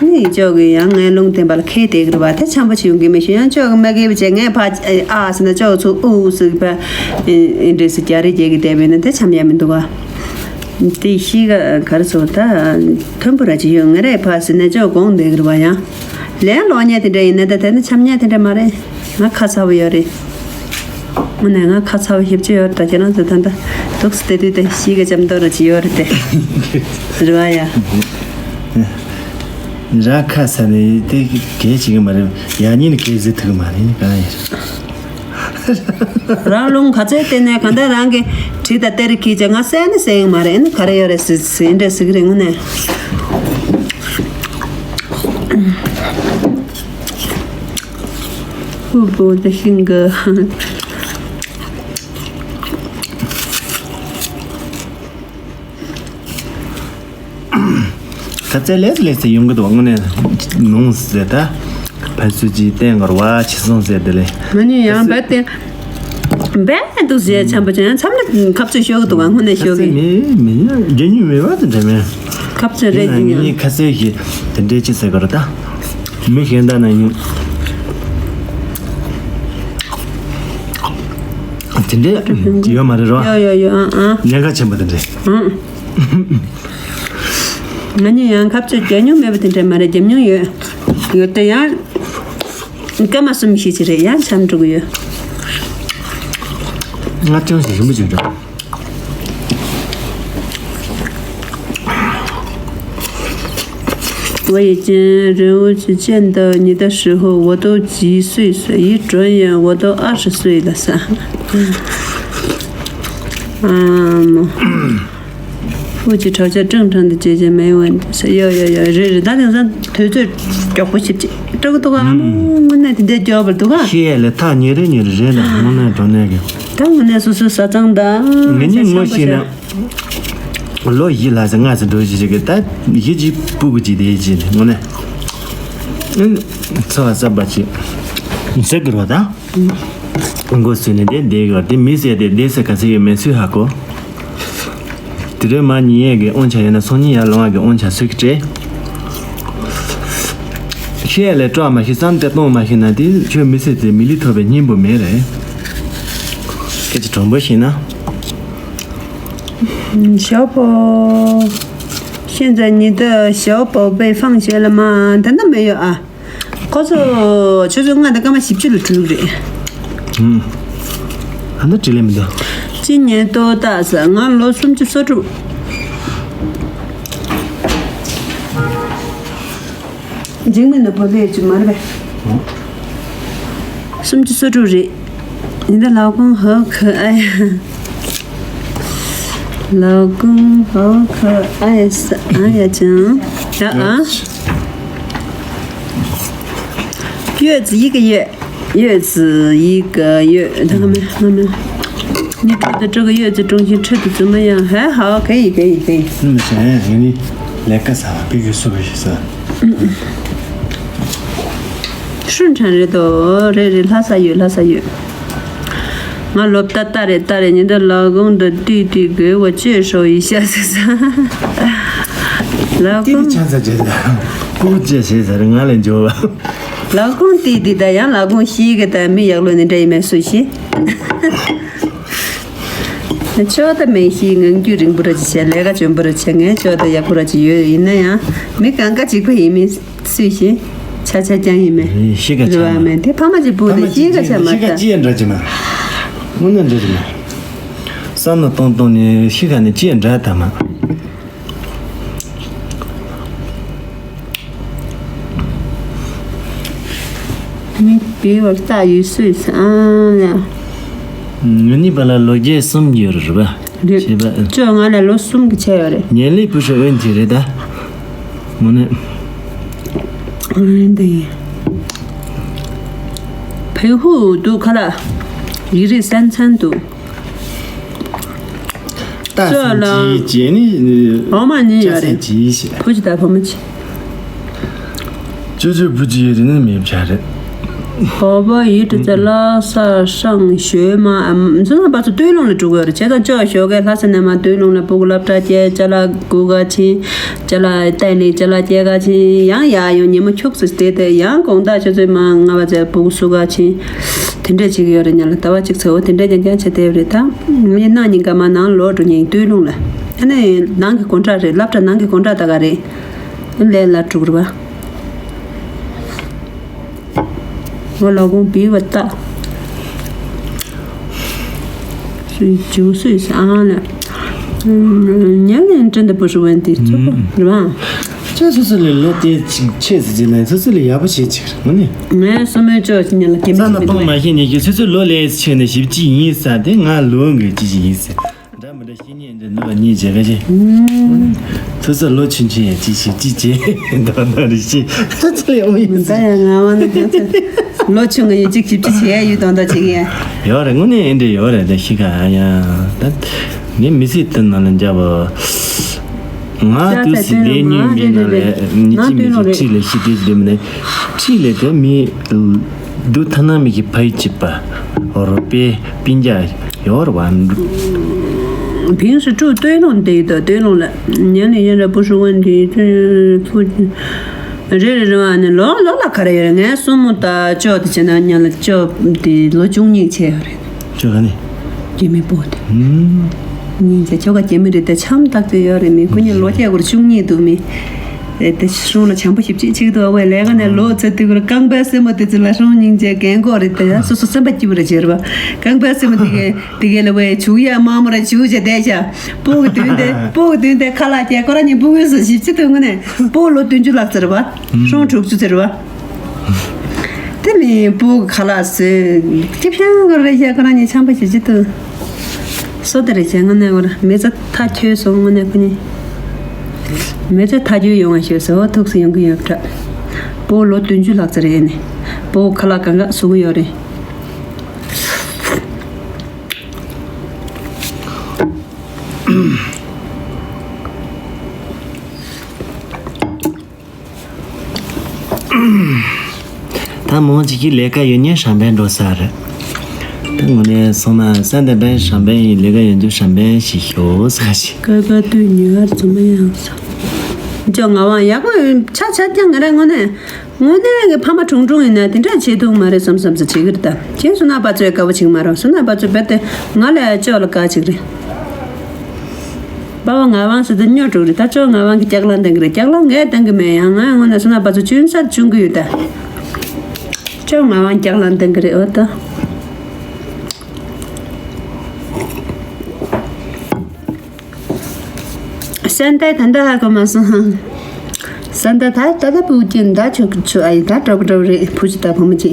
ནི་ཅོག་གི་ཡང་ངའི་ལུང་བསྟན་པ་ལ་ཁེལ་བསྡད་གི་རེད་བ། དེ་འཆམ་པོ་ཅིག་ཡོང་གི་མི་ཤེས། ཡང་ཅོག་གི་མ་གལ་བ་བྱས་ངས་ཕར་ཨ་ཟེར་ན་ཅོག་ཚུར་ཨུ་ཟེར་གི་ཕར་ཨེ་འདྲས་སུ་རྒྱ་རེ་རྒྱག་གི་བསྡད་པས་ན་དེ་འཆམ་ཡ་མི་འདུག་བ། དེ་ཤི་ག་ག་རེ་ཟེར་ད་མཐོན་པོ་ར་ཅིག་ཡོད། ང་རས་ཕར་ཟེར་ན་ཅོག་དགོངས་བསྡད་གི་རེད་བ། ཡང་ལན་ལོག་ཉེ་དེ་འདྲ་ཡིན་ན་ད་དེ་ནི་འཆམ་ཉེ་དེ་འདྲ་མ་རེད། ང་ཁ་ཚ་བོ་ཡོད་རེད། དངོས་གནས་ང་ཁ་ཚ་བ་ཞེ་པོ་ཅིག་ཡོད་རེད། ད་ཁྱེད་རང་ཚོ་ད་ལྟ་འདུག་སེ་བལྟས་དུས་དེ་ཤི་གི་ལྕམ་མདོག་ར་ཅིག་ཡོད་རེད་དེ། རེད་བ་ཡ། རང་ཁ་ཚ་ནས་དེ་གས་བྱེད་གི་མ་རེད། ཡང་སྙིང་ནས་གས་བཟོས་ཐུབ་གི་མ་རེད། གང་ཡིན། རང་རླུང་ག་ཚོད་བསྟན་ནས་གང་ལྟར་རང་གི་གྲི་དང་གཏེར་གྱིས་ཀྱང་ང་བསད་ནི་བསད་ཡོང་མ་རེད། ཨ་ནི་ག་རེ་ཡོད་རེད་ཟེར་ཟེར་འདྲ་ཟེར་གི་རེད་དངོས་གནས། ཧུ་བོ་དེ་ཤིང་གི། ཁ་ཚད་ལས་སུ་ལས་སུ་ཡོང་གི་འདུག་དངོས་གནས་ནོངས་ཟེར་ད། ཕར་ཚུར་གྱིས་བསྟན་གར་བ་ཆེ་སོང་ཟེར་དེ་ལས། ང་ནི་ཡང་རྦད་དེ་རྦད་འདུག་ཟེར་བྱམས་པ་ཅན་མཚམས་ལ་ཁ་ཚོད་ཤོར་གི་འདུག་ང་དངོས་གནས་ཤོར་གི། མི་མི་རྒྱ་ཉུང་མེད་པ་དེ་འདྲ་མེད། ཁ་ཚོད་རེད། ཡིན་ན་ངེད་གཉིས་ཁ་ཚོད་ཞིག་དེ་འདྲས་ཅི་ཟེར་གི་རེད་ད། མི་གཞན་དག་ན་ཡིན། དེ་འདྲས་ཡོད་མ་རེད་རོ། ཡོ་ཡོ་ཡོ་ཨ་ཨ། ཉེན་ཁ་ཆེན་པོ་དེ་འདྲས། ཨ། ང་གཉིས་ཡང་ཁ་ཚོད་རྒྱབ་མྱོང་མེད་པ་དེ་འདྲ་མ་རེད། རྒྱབ་མྱོང་ཡོད། ཡོད་དེ་ཡང་སྐར་མ་གསུམ་བཞི་ཅིག་རེད། ཡང་མཚམས་འགྲོ་གི་ཡོད། ང་ཅང་ཞིག་རིན་པོ་ཆེ་འདྲ། 我已经人物去见到你的时候，我都几岁岁，一转眼我都二十岁了噻。嗯，父亲吵架正常的解决没问题。ཡོ་ཡོ་ཡོ་རེད་རེད། ད་དེང་སང་དུས་ཚོད་མགྱོགས་པོ་ཞིབ་ཅིག་སྤྲོ་གི་འདུག་ག་ཨ་མོ་དངོས་གནས་དེ་འདྲ་མགྱོགས་པར་འདུག་ག་ཤེས་ཡ་ལས་ཐག་ཉེ་རེ་ཉེ་རེ་རེད་ལ་དངོས་གནས་དྲང་གནས་ཀྱི། ད་དངོས་གནས་སོ་སོའི་བཟའ་ཚང་དང་ངེད་གཉིས་ངོ་ཤེས་ན། ལོ་བཞི་ལྷག་ཙམ་སྔ་ཙམ་འགྲོ་བཞིན་ཞིག་གི་ད་གཞི་གཅིག་སྤུ་གུ་གཅིག་དེ་བཞིན་དངོས་གནས། ཚོ་བ་གསར་པ་ཅིག་ཟེར་གི་རོ་ད། མགོ་སུས་ནས་དེ་བསྡད་གི་རོ་དེ་མི་ཟེར་དེ་བསྡད་ཟེར་ག་ཚོད་ཡོད་མེད་སུས་ཧ་གོ། དེ་རིང་མ་ཉིན་ཡས་ཀྱི་དབང་ཆ་ཡོད་ན་སང་ཉིན་ཡར་ལོང་བ་གི་དབང་ཆ་སུས་ཀྱི་སྤྲད། ཤེས་ལས་སྤྲོ་མ་ཤེས་བསམ་སྟེ་གཏོང་མ་ཤེས་ན་དེ་ཁྱོད་མི་ཟེར་དེ་མི་ལི་ཐོབ་པའི་སྙིང་པོ་མེད་རེད། སྐད་ཆ་དྲང་པོ་བཤད་ན། 小宝，现在你的小宝贝放学了吗？等等没有啊。ཁོ་ཚོ་ཆུ་ཚོད་ལྔ་དང་སྐར་མ་བཞི་བཅུ་ལ་འགྲོ་གི་རེད། ཨུམ། ཨ་ནི་དྲིས་ལན་མི་འདུག 今年多大ཟེར། ང་ལོ་སུམ་ཅུ་སོ་དྲུག་འཇིགས་མེད་ནོར་བུ་ལས་ཀྱི་མ་རེད་པས། སུམ་ཅུ་སོ་དྲུག་རེད། 你的老公好可爱呀。 老公好可爱是哎呀讲。啊啊。月子一个月，月子一个月，那个没，那没。你住的这个月子中心吃的怎么样？还好，可以，可以，可以。那么现在给你来个啥？必须说一下。顺产 རེད་དོ། རེད་རེད། ལྷ་ས་ཡོད། ལྷ་ས་ཡོད། ང་ལོ་ད་ལྟ་རེད། ད་རེད། 你的老公的弟弟给我介绍一下ཟེར། ལག་ཏི་ཏི་ཁོང་ཆང་ས་བྱེད་ད། སྤུ་གུ་བཅས་བྱེད་ཟེར་ང་ལས་འཇོ་བ། ལག་ཁོང་ཏི་ཏི་ད་ཡང་ལག་ཁོང་ཤི་གི་ད་མི་ཡག་ལོ་ནི་འདྲ་ཡི་མེད་སུ་ཤི། ཆོག་ད་མེད་ཤི་ངང་རྒྱུད་རིང་པོ་ར་ཅི་བྱས་ལས་ཀ་འཇོན་པོ་ར་བྱས་ངས་ཆོག་ད་ཡག་པོ་ར་ཅི་ཡོད། ཡིན་ན་ཡང་མི་གང་ག་གཅིག་པ་ཡིན་མི། སུས་ཤེས། ཆ་ཆ་རྐྱང་ཡིན་མེད། ཤི་ཁ་ཆ་རེད་བ་མ། མེད་དེ་ཕ་མ་གཅིག་བུ་ནི་ཤི་ཁ་ཆ་མ་ཤི་ཁ་ད། ཅི་ཡང་འདྲ་ཅི་མ། དངོས་གནས་འདྲ་ཅི་མ། བསམ་བློ་གཏོང་གཏོང་ནས་ཤི་ཁ་ནས་ཅི་ཡང་འདྲ་ད་མ། མི་བི་བར་ལྟ་ཡོད་སུས་ཨང་ཡ། ངེད་གཉིས་བར་ལ་ལོ་བརྒྱད་གསུམ་ཡོད་རེད་བ། རེད། བྱས་པ། ཁྱོད་ང་ལ་ལོ་གསུམ་གྱི་ཆ་ཡོད་རེད། ཉེ་ལི་བུ་ཧྲི་ཨོན་གྱི་རེད་ད། མོ་ནི། ཨོན་དེ། བེ་ཧུ་འདུག་ག་ལ། ཡིག་རིགས་གསན་མཚན་འདུག་ད་ཁྱོད་ལ། སེམས་ཀྱི་རྗེས་ནི། འོ་མ་གཉིས་ཡོད་རེད། ཅ་སེ་ཅི་ཞེས། བུ་གཅིག་དང་བུ་མོ་གཅིག་ཅོ་ཅོ་བུ་གཅིག་ཡོད་རེད་ནི་མེད་བྱ་རེད། 宝宝一直在拉萨上学吗？ཨམ། ཚོ་ཚང་པ་ཚོ་སྟོད་ལུང་ལ་འགྲོ་གི་ཡོད་རེད། བྱས་ཙང་ཅོག་ཞོགས་ཀས་ལྷ་ས་ནས་མར་སྟོད་ལུང་ལ་སྤུ་གུ་སློབ་གྲྭ་བསྐྱལ། ཅ་ལག་སྒུག་ག་ཕྱིན། ཅ་ལག་སྟན་ནས་ཅ་ལག་སྐྱེལ་ག་ཕྱིན། ཡང་ཡར་ཡོང་ཉིན་མོ་ཁྱུག་ཙམ་བསྡད་དེ་ཡང་དགོང་དག་ཆུ་ཚོད་མར་ལྔ་པ་ཙམ་སྤུ་གུ་བསུ་ག་ཕྱིན། དེ་འདྲས་བྱེད་ཀྱི་ཡོད་རེད། ཉ་ལ་ཟླ་བ་གཅིག་ཚེ་འོ་དེ་འདྲས་རྐྱང་རྐྱང་བྱས་བསྡད་ཡོད་རེད་ད། ངས་གནངས་ཉིན་ཀ་མར་ནང་ལོག་འགྲོ་མཁན་ཡིན། སྟོད་ལུང་ལ། ཨ་ནི་ནང་གི་གོན་ཊག་རེད། སློབ་གྲྭ་ནང་གི་གོན་ཊག་ད་ག་རེད། ལས་ལ་འགྲོ་གི་རེད་པ། ང་ལ་ཁོང་བི་བ་ལྟ། ཅུང་ཟད་ཨ་ལ། ཉན་ནས་འདྲེན་དུ་པུ་ཧྲི་ཝན་དེ་ཚོ་རེད་བ། ཁྱོད་སོ་སོ་ལས་ལོ་དེ་ཅིག་ཆེ་ཟེར་གྱི་ནས་སོ་སོ་ལས་ཡག་པོ་བྱེད་ཅིག་ངོ་ནས། ངས་སོ་མོའི་ཅོག་ཅིག་ཉན་ལ་སྐྱེ་ས་མི་ན་ཐུབ་སྤང་མ་ཤེས་ནས་ཀྱི་སོ་སོ་ལོ་ལས་ཆེ་ནས་བཞི་བཅུ་ཡིན་ས་དེ་ང་ལོ་འགའི་ཅི་ཞིག་ཡིན་ཟེར། འདྲ་མི་འདྲ་བཤད་ཉན་འདྲ་འདུག་གཉིས་བྱེད་ཀ་ཅི། སོ་སོ་ལོ་ཆུང་ཆུང་ཡང་ཅི་ཞིག་ཅི་བྱེད་འདོན་འདོན་རེ་བྱེད་སོ་སོ་ལས་འོང་ཡིན་ད་ཟེར། ཡང་ང་བ་ནི་དེ་ཚོ་ལོ་ཆུང་གི་ཡིན་གཅིག་བཞི་བཅུ་བྱེད་ཡ་ཡོད་དོན་དག་བྱེད་ཀྱི་ཡ། ཡོད་རེད་དངོས་གནས་ཨེ་འདྲ་ཡོད་རེད་དེ་ཤི་ཁ་ཡ་ད་ངས་མི་སྲིད་དུ་ནང་ལ་འཇབ་ང་དུས་སི་ལས་ཉུང་མིན་ན་ལས་ཉི་ཅི་མི་ཅི་ཁྲིད་ལས་ཤི་དེ་ལས་མི་ནས་ཁྲིད་ལས་དེ་མི་སྡུག་ཐ་ན་མི་གི་ཕ་ཡི་བྱིས་པ་རོ་པའི་སྤུན་ཀྱག་ཡོད་རེད་བ། ཕིང་སི་ཀྲུའུ་སྟོད་ལུང་དེ་ཡི་དོ་སྟོད་ལུང་ལ་ཉན་ནས་ཡིན་ར་བུ་ཧྲུ་ཝན་དེ་ཕུ་རེ་རེ་རེ་བ་ནི་ལོ་ལོ་ལ་ག་རེ་ཡོད་རེད། ངས་སྲུ་མོ་དང་ཅོ་དེ་བྱས་ན་ཉན་ལ་ཅོ་དེ་ལོ་བཅུ་གཉིས་ཆེ་ཡོད་རེད། ཅོ་ག་ནི། སྐྱེ་མི་པོ་དེ། ཉིན་ཅེ་ཅོ་ག་སྐྱེ་མི་རེད་དེ་ཆམ་ཐག་ཏུ་ཡོད་རེད་མི་ཁོ་གཉིས་ལོ་ཁྱད་གུར་བཅུ་གཉིས་འདུག་མི། ཨེ་དེ་སྲུང་ལ་བྱམས་པོ་ཞིབ་ཅིག་ཅིག་འདུག་ཨ་ཝེ་ལས་ཀ་ནས་ལོ་ཚོད་དུས་གུར་རྐང་པའི་སེན་མོ་དེ་ཚོ་ལ་སྲུང་སྙིང་རྗེ་རྒན་གོག་རེད་དེ་སོ་སོ་སེམས་པ་སྐྱིད་པོ་རེད་ཅེར་བ། རྐང་པའི་སེན་མོ་དེ་གས་དེ་གས་ལ་ཝེ་བྱུག་ཡ་མ་མོ་ར་བྱུག་ཅེ་བསྡད་ཤ། སྤུ་གུ་དུན་དེ་སྤུ་གུ་དུན་དེ་ཁ་ལག་སྐྱེ་ཁོ་ར་གཉིས་སྤུ་གུ་སུ་ཞིབ་ཅིག་དུས་ངུ་ནས་སྤུ་གུ་ལོ་བདུན་ཅུ་ལྷག་ཟེར་བ། སྲུང་དྲུག་ཅུ་ཟེར་བ། དེ་མིན་སྤུ་གུ་ཁ་ལག་ཟོས། སྐྱིད་ཤང་གི་རེད་ཤག་ཁོ་རང་གཉིས་ཆམ་པ་ཞིག་ཅི་ཐུབ། སོ་དེ་རེད་ཤག་དངོས་གནས་ཁོ་རང་མི་ཚེ་ཐག་ཆོད་སོང་དངོས་གནས་ཁོ་གཉིས། མི་ཚེ་ཐག་ཆོད་ཡོང་བ་ཞོད་ཟེར་བ་ཐུགས་སུ་ཡོང་གི་ཡོད་པ་འདྲ། སྤུ་གུ་ལོ་བདུན་ཅུ་ལྷག་ཙམ་རེད་ནས། སྤུ་གུ་ཁ་ལག་གང་ག་ཟོ་གི་ཡོད་རེད། ད་མོ་གཅིག་གིས་ལས་ཀ་ཡོད་ཉེ་ཧྲང་པན་འགྲོ་ས་རེད། ད་དངོས་གནས་སོང་ན་ས་འདི་པན་ཧྲང་པན་ཡིན་ལས་ཀ་ཡོད་དུས་ཧྲང་པན་ཞིག་ཤོག་ས་ཞིག་ཀ་ཀ་ཏུས་ཉི་ཧར་འཛོམས་པ་ཡང་ས། ཅོ་ང་བ་ཡག་པོ་ཡོད་ཆ་ཆ་རྐྱང་ང་རེ་དངོས་གནས། དངོས་གནས་ཀྱི་ཕ་མ་གྲུང་གྲུང་ཡིན་ན་དེ་འདྲ་བྱེད་ཐུབ་མ་རེད་བསམ་བསམ་ཟེར་བྱེད་ཀྱི་རེད་ད། ཁྱེད་སུ་ན་པ་ཚོས་དགའ་བོ་བྱེད་ཀྱི་མ་རེད་སུ་ན་པ་ཚོས་རྦད་དེ་ང་ལ་ཅོ་ལ་དགའ་བྱེད་ཀྱི་རེད། པ་བ་ང་དབང་ཟེར་དུས་སྨྱོ་དྲུག་རེད་ད་ཅོ་ང་དབང་གི་ལྕགས་ལང་ལྡང་གི་རེད་ལྕགས་ལང་ངས་ལྡང་གི་མེད་ཡང་ང་དངོས་གནས་སུ་ན་པ་ཚོ་ཅུན་སར་བྱུང་གི་ཡོད་ད། ཅོ་ང་དབང་ལྕགས་ལང་ལྡང་གི་རེད་འོ་ད། སན་ཏའི་ད་ལྟ་ཧ་གོ་མ་སོང་། སན་ཏ་ད་ད་ལྟ་བུ་ཅན་ད་ཆོག་གི་ཆོག་ཨ་ཡི་ད་གྲོགས་གྲོགས་རེད་བུ་ཅི་ད་བུ་མོ་ཅི།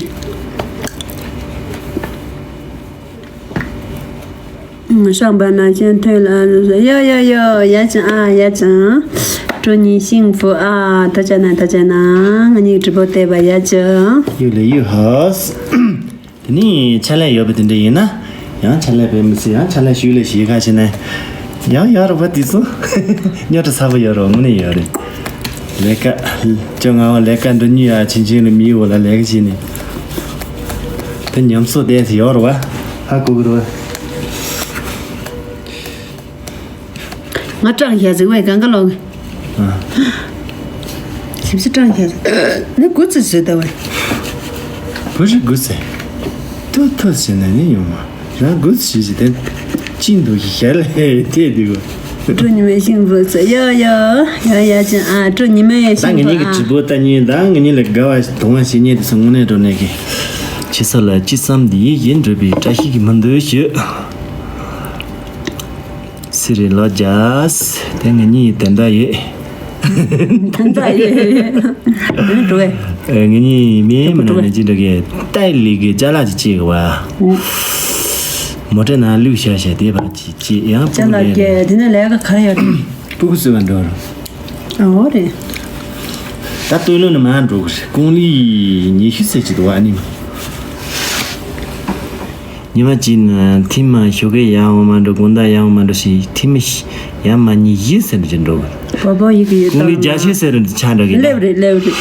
ཤང་པ་ན་ཅན་ཐོས་ལ་ཡ་ཡ་ཡ་ཡ་ཅང་ཨ་ཡ་ཅང་། 祝你幸福啊 ད་ཅ་ན་ད་ཅ་ན་ང་གཉིས་直播 བལྟས་པ་ཡ་ཅང་། 越来越好。 དེ་ནི་ཕྱག་ལས་ཡོད་པ་དེ་འདྲ་ཡིན་ན། ཡང་ཕྱག་ལས་དཔེ་མི་སྲིད་ཡང་ཕྱག་ལས་ཞུས་ལས་ཞིག་ཁ་ཕྱེ་ན། ཡང་ཡག་རུ་བ་དེ་ཚོ། རྙོག་དྲ་ཚ་པོ་ཡོད་རུ་དངོས་གནས་ཡོད་རེད། ལས་ཀ་ཅོ་ང་བ་ལས་ཀ་འགྲོ་ཉུལ་ཡ་ཆིན་ཆིན་ལ་མིའི་འོག་ལ་ལས་ཀ་བྱས་ནས། དེ་ཉམས་གསོ་དེ་ཡོད་རུ་བ། ཧ་གོ་གི་རུ་བ། ང་སྐྲག་ཡ་ཟིག་བས་གང་ག་ལོག་ཨ། ཞིབ་ཆ་སྐྲག་ཡ་ཟིག་ནི་དགུ་ཙི་ཟོས་ད་བས། བུ་རི་དགུ་ཙི། ཐུ་ཐུ་ཟེར་ན་ནི་ཡོང་མ། རང་དགུ་ཙི་ཟེར་དེ། ཅི་འདུག་གི་ཞལ་ལས་དེ་འདུག 祝你们幸福 ཡ་ཡ་ཡ་ཡ་ཅན་ཨ 祝你们也 ད་ངེད་གཉིས་ཀྱི་直播་ལྟ་མཁན་ད་ངེད་གཉིས་ལ་དགའ་བ་དུང་བ་བྱེད་མཁན་དེ་ཚོ་དངོས་གནས་འགྲོ་གནས་ཀྱི། ཁྱེད་ཚོ་ལ་ཅི་བསམ་འདི་ཡིད་ཡིད་འགྲུབ་པའི་བཀྲ་ཤིས་ཀྱི་སྨོན་འདུན་ཞུ། སི་རི་ལོ་ཇཱས། དེ་ང་གཉིས་དོན་དག་ཡོད། དོན་དག་ཡོད། འགྲོ་བས། ཨེ་ང་གཉིས་མེ་མི་ན་ནས་ཅི་འདྲ་གི་ཏའི་ལི་གི་ཅ་ལག་ཅིག་ཅིག་བ། མོ་ཊའི་ནང་བླུགས་བཞག་བཞག་དེ་བ་ཅིག་ཅིག་ཡང་ཅ་ལག་སྤུ་གུ་གི་དེ་ནས་ལས་ཀ་ག་རེ་ཡོད་རེད། སྤུ་གུ་བཟོས་པ་འགྲོ་རུ། ཨ་འོ་རེད། ད་སྟོད་ལུང་ནས་མར་འགྲོ་གི་རེད་ཀུང་ལི་ཉི་ཤུ་ཟེར་གྱི་འདུག་བ་ཨ་ནི། ཉི་མ་གཅིག་ན་ཐིམ་མ་ཞོགས་ཀས་ཡར་འོང་མ་འགྲོ་དགོང་དག་ཡར་འོང་མ་འགྲོ་ཞིག་ཐིམ་མི་ཞིག་ཡར་མ་གཉིས་བཞི་ཟེར་འགྲོ་གི་འགྲོ་གི། བ་བ་ཡི་གི་ཡོད་ཀུང་ལི་རྒྱ་ཤོད་ཟེར་འགྲོ་ཆ་འགྲོ་གི་ལེབ་རེད་ལེབ་རེད།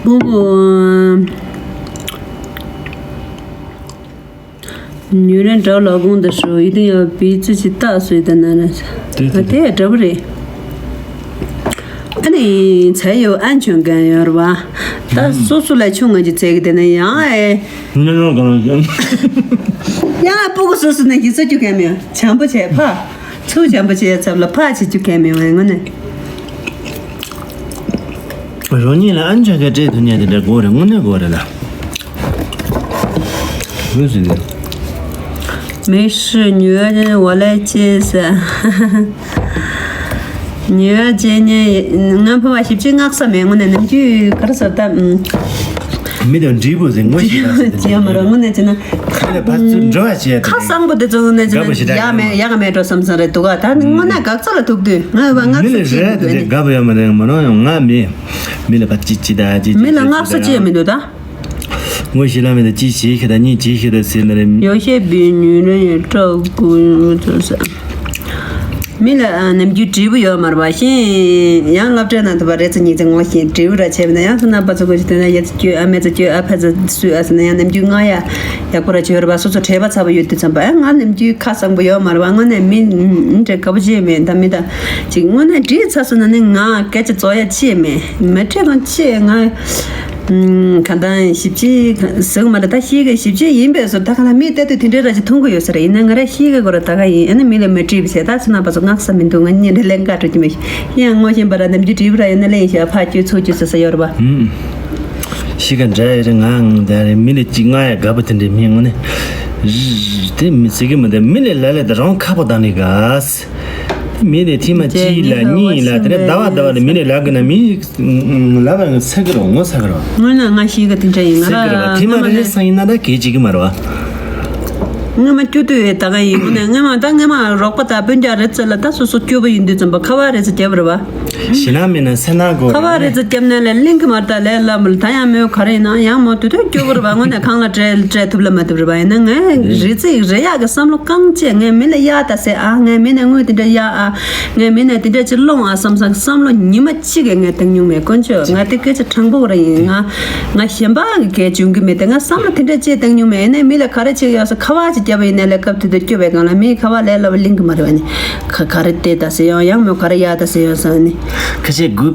བུ་བུ། ཉུ་རེན་འདྲ་ལོ་གུང་དུ་ཧྲུ་ཡི་དུ་ཡོད་པི་ཙི་ཅི་ཏག་སུའི་དུ་ན་རེ། དེ་དེ་དེ་འདྲ་བོ་རེད། ཨ་ནི་ཚ་ཡོད་ཨན་ཆོན་གན་ཡོད་རེད་བ། ད་སོ་སོ་ལ་ཆུང་ང་ཅི་ཚེ་གི་དེ་ན་ཡང་ཨེ། ཉོ་ཉོ་གང་ཡང་། ཡང་ཨ་སྤུ་གུ་སོ་སོ་ན་གི་སོ་རྒྱུ་གན་མེད་བྱམས་པོ་བྱས་ཕ། ཚུར་བྱམས་པོ་བྱས་ཚབ་ལ་ཕ་བྱེད་རྒྱུ་གན་མེད་བ་ངོ་ནས། རང་ཉིད་ལ་ཨན་ཆོན་གན་སྤྲད་ཐུབ་ཉན་དེ་འདྲ་དགོས་རེད་དངོས་གནས་དགོས་རེད་ལ། ལུས་ཟིན་ནས། 没事，女儿我来接噻。女儿接你，俺婆婆是真爱啥没？我那能去，可是他，嗯， མི་དང་འབྲས་བུ་ཟེར་ངོ་ཤེས་ར་ཟེར། ཅི་ཡང་མ་རུང་། དངོས་གནས་བྱས་ན། ཁ་ལ་ཕར་ཚུར་འགྲོ་བ་བྱས་ཏེ། ཁ་གསང་པོ་དེ་ཚོ་དངོས་གནས་བྱས་ན་ཡག་མེད་ཡག་མེད་འགྲོ་བསམ་བསམ་རེད་འདུག་ག་ད་དངོས་གནས་དགག་རྩ་ལ་ཐུག་དུས་ང་བ་ང་མི་ཚོ་ལ་ཤེས་རེད་དེ་དགག་པ་ཡོད་མ་རེད། མ་རུང་ཡང་ང་མི། མི་ལ་ཕར་ཅི་ཅི་ད་ཅི་ཅི། མི་ལ་སྔགས་ས་ཅི་ཡང་མི་འདུག་ད། ངོ་ཤེས་ལ་མི་ད་ཅི་བྱེད་ཤེས་ད་གཉིས་བྱེད་ཤེས་ད་ཟེར་ན་རེད། ཡོ་ཤེས་པའི་ཉུལ་རེ་སྤྲོ་དགོས་ཚོ་ས། མི་ལ་ནམ་རྒྱུན་འབྲས་བུ་ཡོད་མ་རེད་པ། ཤེས་ཡང་སློབ་གྲྭའི་ནང་དུ་བ་རེ་ཚོ་གཉིས་ཚེ་ངོ་ཤེས་འབྲས་བུ་ར་བྱས་པ་ན་ཡང་སུ་ན་པ་ཚོ་གོ་ཞིག་དེ་ན་ཡ་ཚོ་སྐྱོ་ཨ་མེ་ཚོ་སྐྱོ་ཨ་ཕ་ཚོ་སུ་ཨ་ཟེར་ན་ཡང་ནམ་རྒྱུན་ང་ཡ་ཡག་པོ་ར་བྱོས་ར་པ། སོ་སོ་བྲེལ་བ་ཚ་པོ་ཡོད་དུས་ཙམ་པ་ཨ་ང་ནམ་རྒྱུན་ཁ་གསང་པོ་ཡོད་མ་རེད་པ། དངོས་གནས་མི་འདྲ་དགའ་པོ་བྱེད་མེད་ད་མི་ད་ཅིག་དངོས་གནས་འདྲིས་ཚ་སོང་ན་ནི་ང་སྐད་ཆ་རྫོགས་ཡ་ཅི་མེད་མི་ཁྲེལ་གང་ཅི་ང་། ཨུམ། གང་ལྟར་ཞིབ་ཅིག་ཟེར་གི་མ་རེད། ད་ཤེས་གི་ཞིབ་ཅིག་ཡིན་པས་སོ། ད་ག་ལ་མི་ལྟ་དུས་དེ་འདྲའི་ར་ཅིག་མཐོང་གི་ཡོད་ས་རེད། ཡིན་ན་ང་ར་ཤེས་གི་གོ་ར་ད་ག་ཡིན། ཨ་ནི་མི་ལ་མི་དྲིས་པ་བྱས་ད་ཚོ་ན་པ་ཚོ་སྔགས་ས་མི་འདུག་ང་གཉིས་འདྲ་ལན་འགའ་འགྲོ་གི་མི་ཤེས་ཡང་ངོ་ཤེས་པ་ར་ནམ་རྒྱུན་དྲིས་པ་ར་ཡོད་ན་ལན་ཤེས་ཕ་ཁྱོད་ཚོ་ཁྱོད་ཟེར་ས་ཡོད་རེད་པ། ཨུམ། ཤེས་གི་འདྲ་ཡི་རེད། ང་ང་ད་རེད་མི་ལ་ཅིག་ང་ཡ་དགའ་པོ་དེ་འདྲའི་མི་དངོས་གནས་རི་རི་དེ་མི་ཟེར་གི་མི་འདུག་མི་ལ་ལ་ལ་ད་རང་ཁ་པོ་བཏང་ནི་ག་ས། མི་དེ་ཐེངས་མ་གཅིག་ལ་གཉིས་ལ་དེ་ནས་ཟླ་བ་ཟླ་བ་ལ་མི་ནས་ལབ་གི་ན་མི་ལབ་པ་ཚ་གི་རེད། ངོ་ཚ་གི་རེད། ངོ་ན་ང་ཤེས་གི་དེ་འདྲ་ཡིན། ང་ཚ་གི་རེད་པ། ཐེངས་མ་རེ་རེ་སང་ཡིན་ན་ད་གལ་ཆེ་གི་མ་རེད་པ། སྔོན་མ་སྐྱོ་དུས་ད་ག་ཡིན། ངོ་ནས་སྔོན་མ་ད་སྔོན་མ་རོགས་པ་དང་སྤུན་ཀྱག་རེ་ཚོ་ལ་ད་སོ་སོ་སྐྱོ་པོ་ཡིན་དུས་ཙམ་པ་ཁ་པར་རེ་ཚོ་རྒྱབ་རེད་པ། ཞེ་ན་མེད་ན་སེ་ན་གོ་ཁ་པར་རེ་ཚོ་རྒྱབ་ན་ལས་གླེང་གི་མ་རེད། ད་ལས་སླ་མོ་ལ་ད་ཡང་མོས་ག་རེ་ཡིན་ན་ཡང་མོ་དུས་དུས་སྐྱོ་པོ་རེད་པ། སྔོན་ནས་ཁང་ལ་སྤྲད་སྤྲད་ཐུབ་ལ་མ་ཐུབ་རེད་པ། ཡིན་ན་ངས་རེ་ཚིག་རེ་ཡག་གི་བསམ་བློ་གང་བྱས་ངས་མི་ལ་གཡར་ད་ཟེར་ཨ། ངས་མི་ནས་དངུལ་དེ་འདྲ་གཡར་ཨ། ངས་མི་ནས་དེ་འདྲ་ཅིག་སློང་ཨ་བསམ་བསམ་བསམ་བློ་ཉི་མ་གཅིག་གི་ངས་བཏང་མྱོང་མེད། དཀོན་མཆོག་ང་དེ་སྐད་ཆ་དྲང་པོ་རེད་ཡིན། ང་ང་གཞན་པ་གི་སྐད་བྱུང་གི་མེད་དེ་ང་བསམ་བློ་དེ་འདྲ་ཅིག་བཏང་མྱོང་མེད། ཡིན་ནའི་མི་ལ་ག་རེ་བྱེད་ཡོད་ཟེར་ཁ་པར་ཅིག་བརྒྱབ་པ་ཡིན་ནའི་ལས་སྐབས་དེ་དུས་སྐྱོ་བའི་སྒང་ལ་མིའི་ཁ་པར་ལས་སླ་བ་ལེན་གི་མ་རེད་པ་ནི། ག་ག་རེ་བལྟས་ད་ཟེར་ཡང་ཡང་མོས་ག་རེ་གཡར་ད་ཟེར་ཡང་ཟེར་ནི། ཁ་ཤས་དགུ་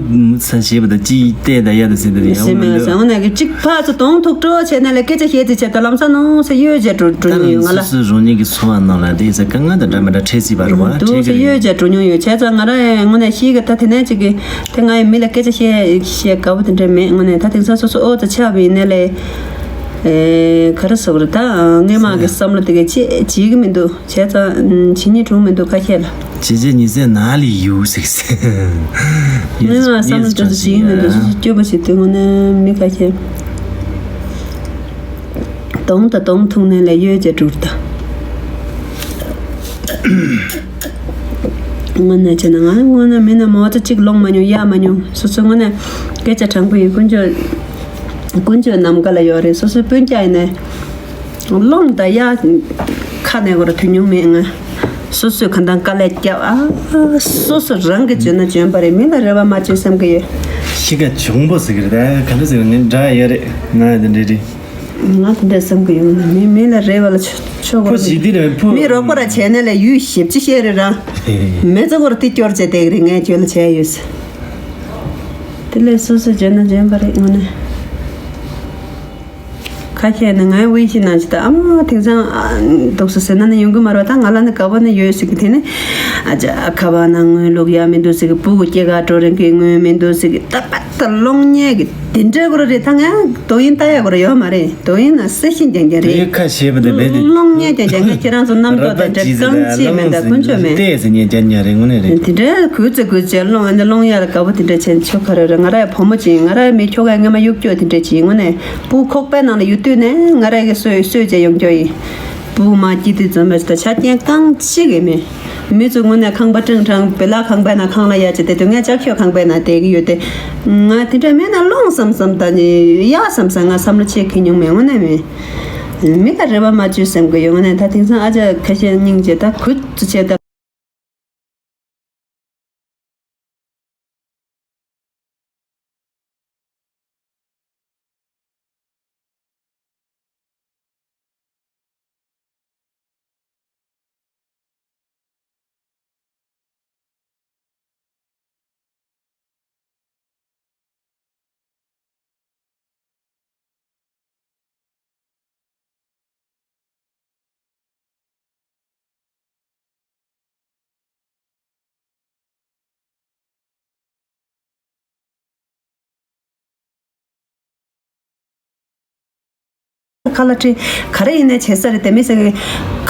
ཚ་བྱེད་པ་དང་གཅིག་བལྟས་ད་གཡར་ད་ཟེར་ད་ཡང་ཟེར་མི་མི་འདུག་ཟེར་འོ་ན་གི་གཅིག་ཕར་ཚུར་གདོང་ཐུག་སྤྲོ་བྱས་ན་ལས་སྐད་ཆ་བཤད་ཙི་བྱས་ད་ལམ་སང་ནང་ས་གཡོལ་བྱས་འགྲོ་འགྲོ་མྱོང་ཡོད་ང་ལ། སོ་སོའི་རང་ཉིད་ཀྱི་འཚོ་བ་ནང་ལ་དེ་ཚ་དཀའ་ངལ་དང་འདྲ་མི་འདྲ་འཕྲད་སྲིད་པ་རེད་པ། འདུག་འཕྲད་ས་ཀྱི་རེད། གཡོལ་བྱས་འགྲོ་མྱོང་ཡོད། བྱས་ཙང་ང་ར་དངོས་གནས་ཤེས་གི་ད་དེ་ནས་ཅིག་གི་དེ་ང་ཡི་མི་ལ་སྐད་ཆ་བཤད་བཤད་དགའ་པོ་དེ་འདྲ་མེད། དངོས་གནས་ད་དེང་སང་སོ་སོ་ཨོ་ཙི་ཆགས་པ་ཡིན་ནའི་ལས་ཨེ་ག་རེ་ཟེར་དགོས་རེད། ད་སྔོན་མ་གི་བསམ་བློ་དེ་ག་ཅི་བྱེད་གི་མི་འདུག་བྱས་ཙང་བྱེད་སྙིང་བྲོ་མི་འདུག་ཁ་ཤས་ལ། ཇེ་ཇེ་ཉི་ཟེར་ན་ལི་ཡུ་ཟེར་ཟེར། སྔོན་མ་བསམ་བློ་དེ་ཚོ་བྱེད་གི་མི་འདུག་སོ་སོ་སྐྱོ་པོ་ཞིག་དུས་དངོས་གནས་མི་ཁ་ཤས་གདོང་དང་གདོང་ཐུག་ནས་ལས་གཡོལ་བྱས་འགྲོ་རེད་ད། དངོས་གནས་བྱས་ན་ང་དངོས་གནས་མི་ན་མོ་ཚོ་གཅིག་ལོང་མ་མྱོང་གཡར་མ་མྱོང་། སོ་སོ་དངོས་གནས་སྐད་ཆ་དྲང་པོ་ཡིན། དཀོན་མཆོག་དཀོན་མཆོག་ནམ་མཁའ་ལ་ཡོད་རེད། སོ་སོའི་སྤུན་ཀྱག་ཡིན་ནའི་ལོང་ད་གཡར་ཁ་ནས་གོ་ར་ཐོས་མྱོང་མེད་ང་། སོ་སོས་གང་ལྟར་དཀའ་ལས་བརྒྱབ་ཨ། སོ་སོ་རང་གིས་འཇོན་ན་འཇོན་པ་རེད། མི་ལ་རེ་བ་མ་བཅོལ་བསམ་གི་ཡོད། ཤི་ཁ་གྱོང་པོ་ཟེར་གི་རེད། ད་ག་འདྲ་ཟེར་ནི་འདྲ་ཡོད་རེད། ང་ཡང་དེ་འདྲ་རེད། ང་དེ་འདྲ་བསམ་གི་ཡོང་ན་མི་མི་ལ་རེ་བ་ལ་ཆོ་ཆོ་གོ་ཕོ་ཞིག་འདི་རེད་ཕོ། མི་རོགས་པ་ར་བྱས་ནས་ལ་ཡུལ་ཞེབ་ཅི་བཤད་རེད་ར། མི་ཚོ་གོ་ར་ཏི་སྐྱོར་བྱས་དེ་གི་རེད། ངས་ཁྱོད་ལ་བྱས་ཡོད་ཟེར། དེ་ལས་སོ་སོ་འཇོན་ན་འཇོན་པ་རེད་དངོས་གནས། ཁ་ཤས་ནི་ངའི་ཝེ་ཤིན་ནང་ཅི་ད་ཨ་མ་དེང་སང་ཨ་འདུག་སེ་ཟེར་ན་ནི་ཡོང་གི་མ་རེད་པ། ད་ང་ལ་ནི་ག་བ་ནི་ཡོད་ཟེར་གི་དེ་ནི་ཨ་ཅག་ཁ་བ་ན་དངུལ་ལུག་ཡ་མི་འདུག་ཟེར་གི་སྤུ་གུ་སྐྱེ་ག་འགྲོ་རན་གི་དངུལ་མི་འདུག་ཟེར་གི་ད་པ་ད་སློང་ཉེས་གི་དེ་འདྲ་གོ་ར་རེད། ད་ང་དོ་ཡིན་ལྟ་ཡ་གོ་ར་ཡོད་མ་རེད། དོ་ཡིན་ན་སེ་ཤིན་ཀྱང་ཀྱང་རེད། དེ་ཁ་ཤས་པ་དེ་བས་དེ་སློང་ཉེས་ཀྱང་ཀྱང་ང་ཁྱེད་རང་ཚོ་རྣམ་རྟོག་དང་འདྲ་གང་ཅི་མེད་ད་དཀོན་མཆོག་མེད། ལྟས་ཟེར་ཉེས་ཀྱང་ཉེས་རེད་དངོས་གནས་རེད། དེ་འདྲ་གུས་ཚེ་གུས་ཚེ་སློང་ཨ་ནི་སློང་ཡ་ལ་དགའ་པོ་དེ་འདྲ་བྱས་ཆོ་ག་རེ་རེད། ང་ར་ཡ་བུ་མོ་ཅིག་ཡིན། ང་ར་ཡ་མི་ཁྱོ་ག་ངས་མ་གཡུག་སྐྱོ་དེ་འདྲ་ཅིག་ཡིན། དངོས་གནས་སྤུ་ཁོག་པའི་ནང་ལ་ཡོད་དུས་ནས་ང་ར་ཡ་གི་སོས་སོས་བྱས་ཡོང་སྐྱོ་ཡིན། སྤུ་མ་སྐྱིད་དུས་འཛོམས་པ་ཞིག་ད་ཆ་རྐྱེན་རྐང་གཅིག་གི་མེད། མི་ཚོ་དངོས་གནས་ཁང་པ་ཀྲང་ཀྲང་བེ་ལ་ཁང་པའི་ནང་ཁང་ལ་ཡ་ཅི་དེ་དུས་ངས་ལྕགས་ཤོག་ཁང་པའི་ནང་བསྡད་ཀྱི་ཡོད་དེ། ང་དེ་འདྲ་མེད་ན་སློང་བསམ་བསམ་ད་ནི་ཡ་བསམ་བསམ་ང་བསམ་བློ་ཆེ་ཁེ་མྱོང་མེད་དངོས་གནས་མེད། མི་ལ་རེ་བ་མ་བཅོལ་སེམས་ཀྱི་ཡོད། དངོས་གནས་ད་དེང་སང་ཨ་ཅག་ཁ་ཤས་སྙིང་རྗེ་ད་གུས་ཚུལ་ཆེ་ད། ཁ་ལག་ཁྲིད། ག་རེ་ཡིན་ནའི་བྱེད་ས་རེད་དེ། མི་ཟེར་གི་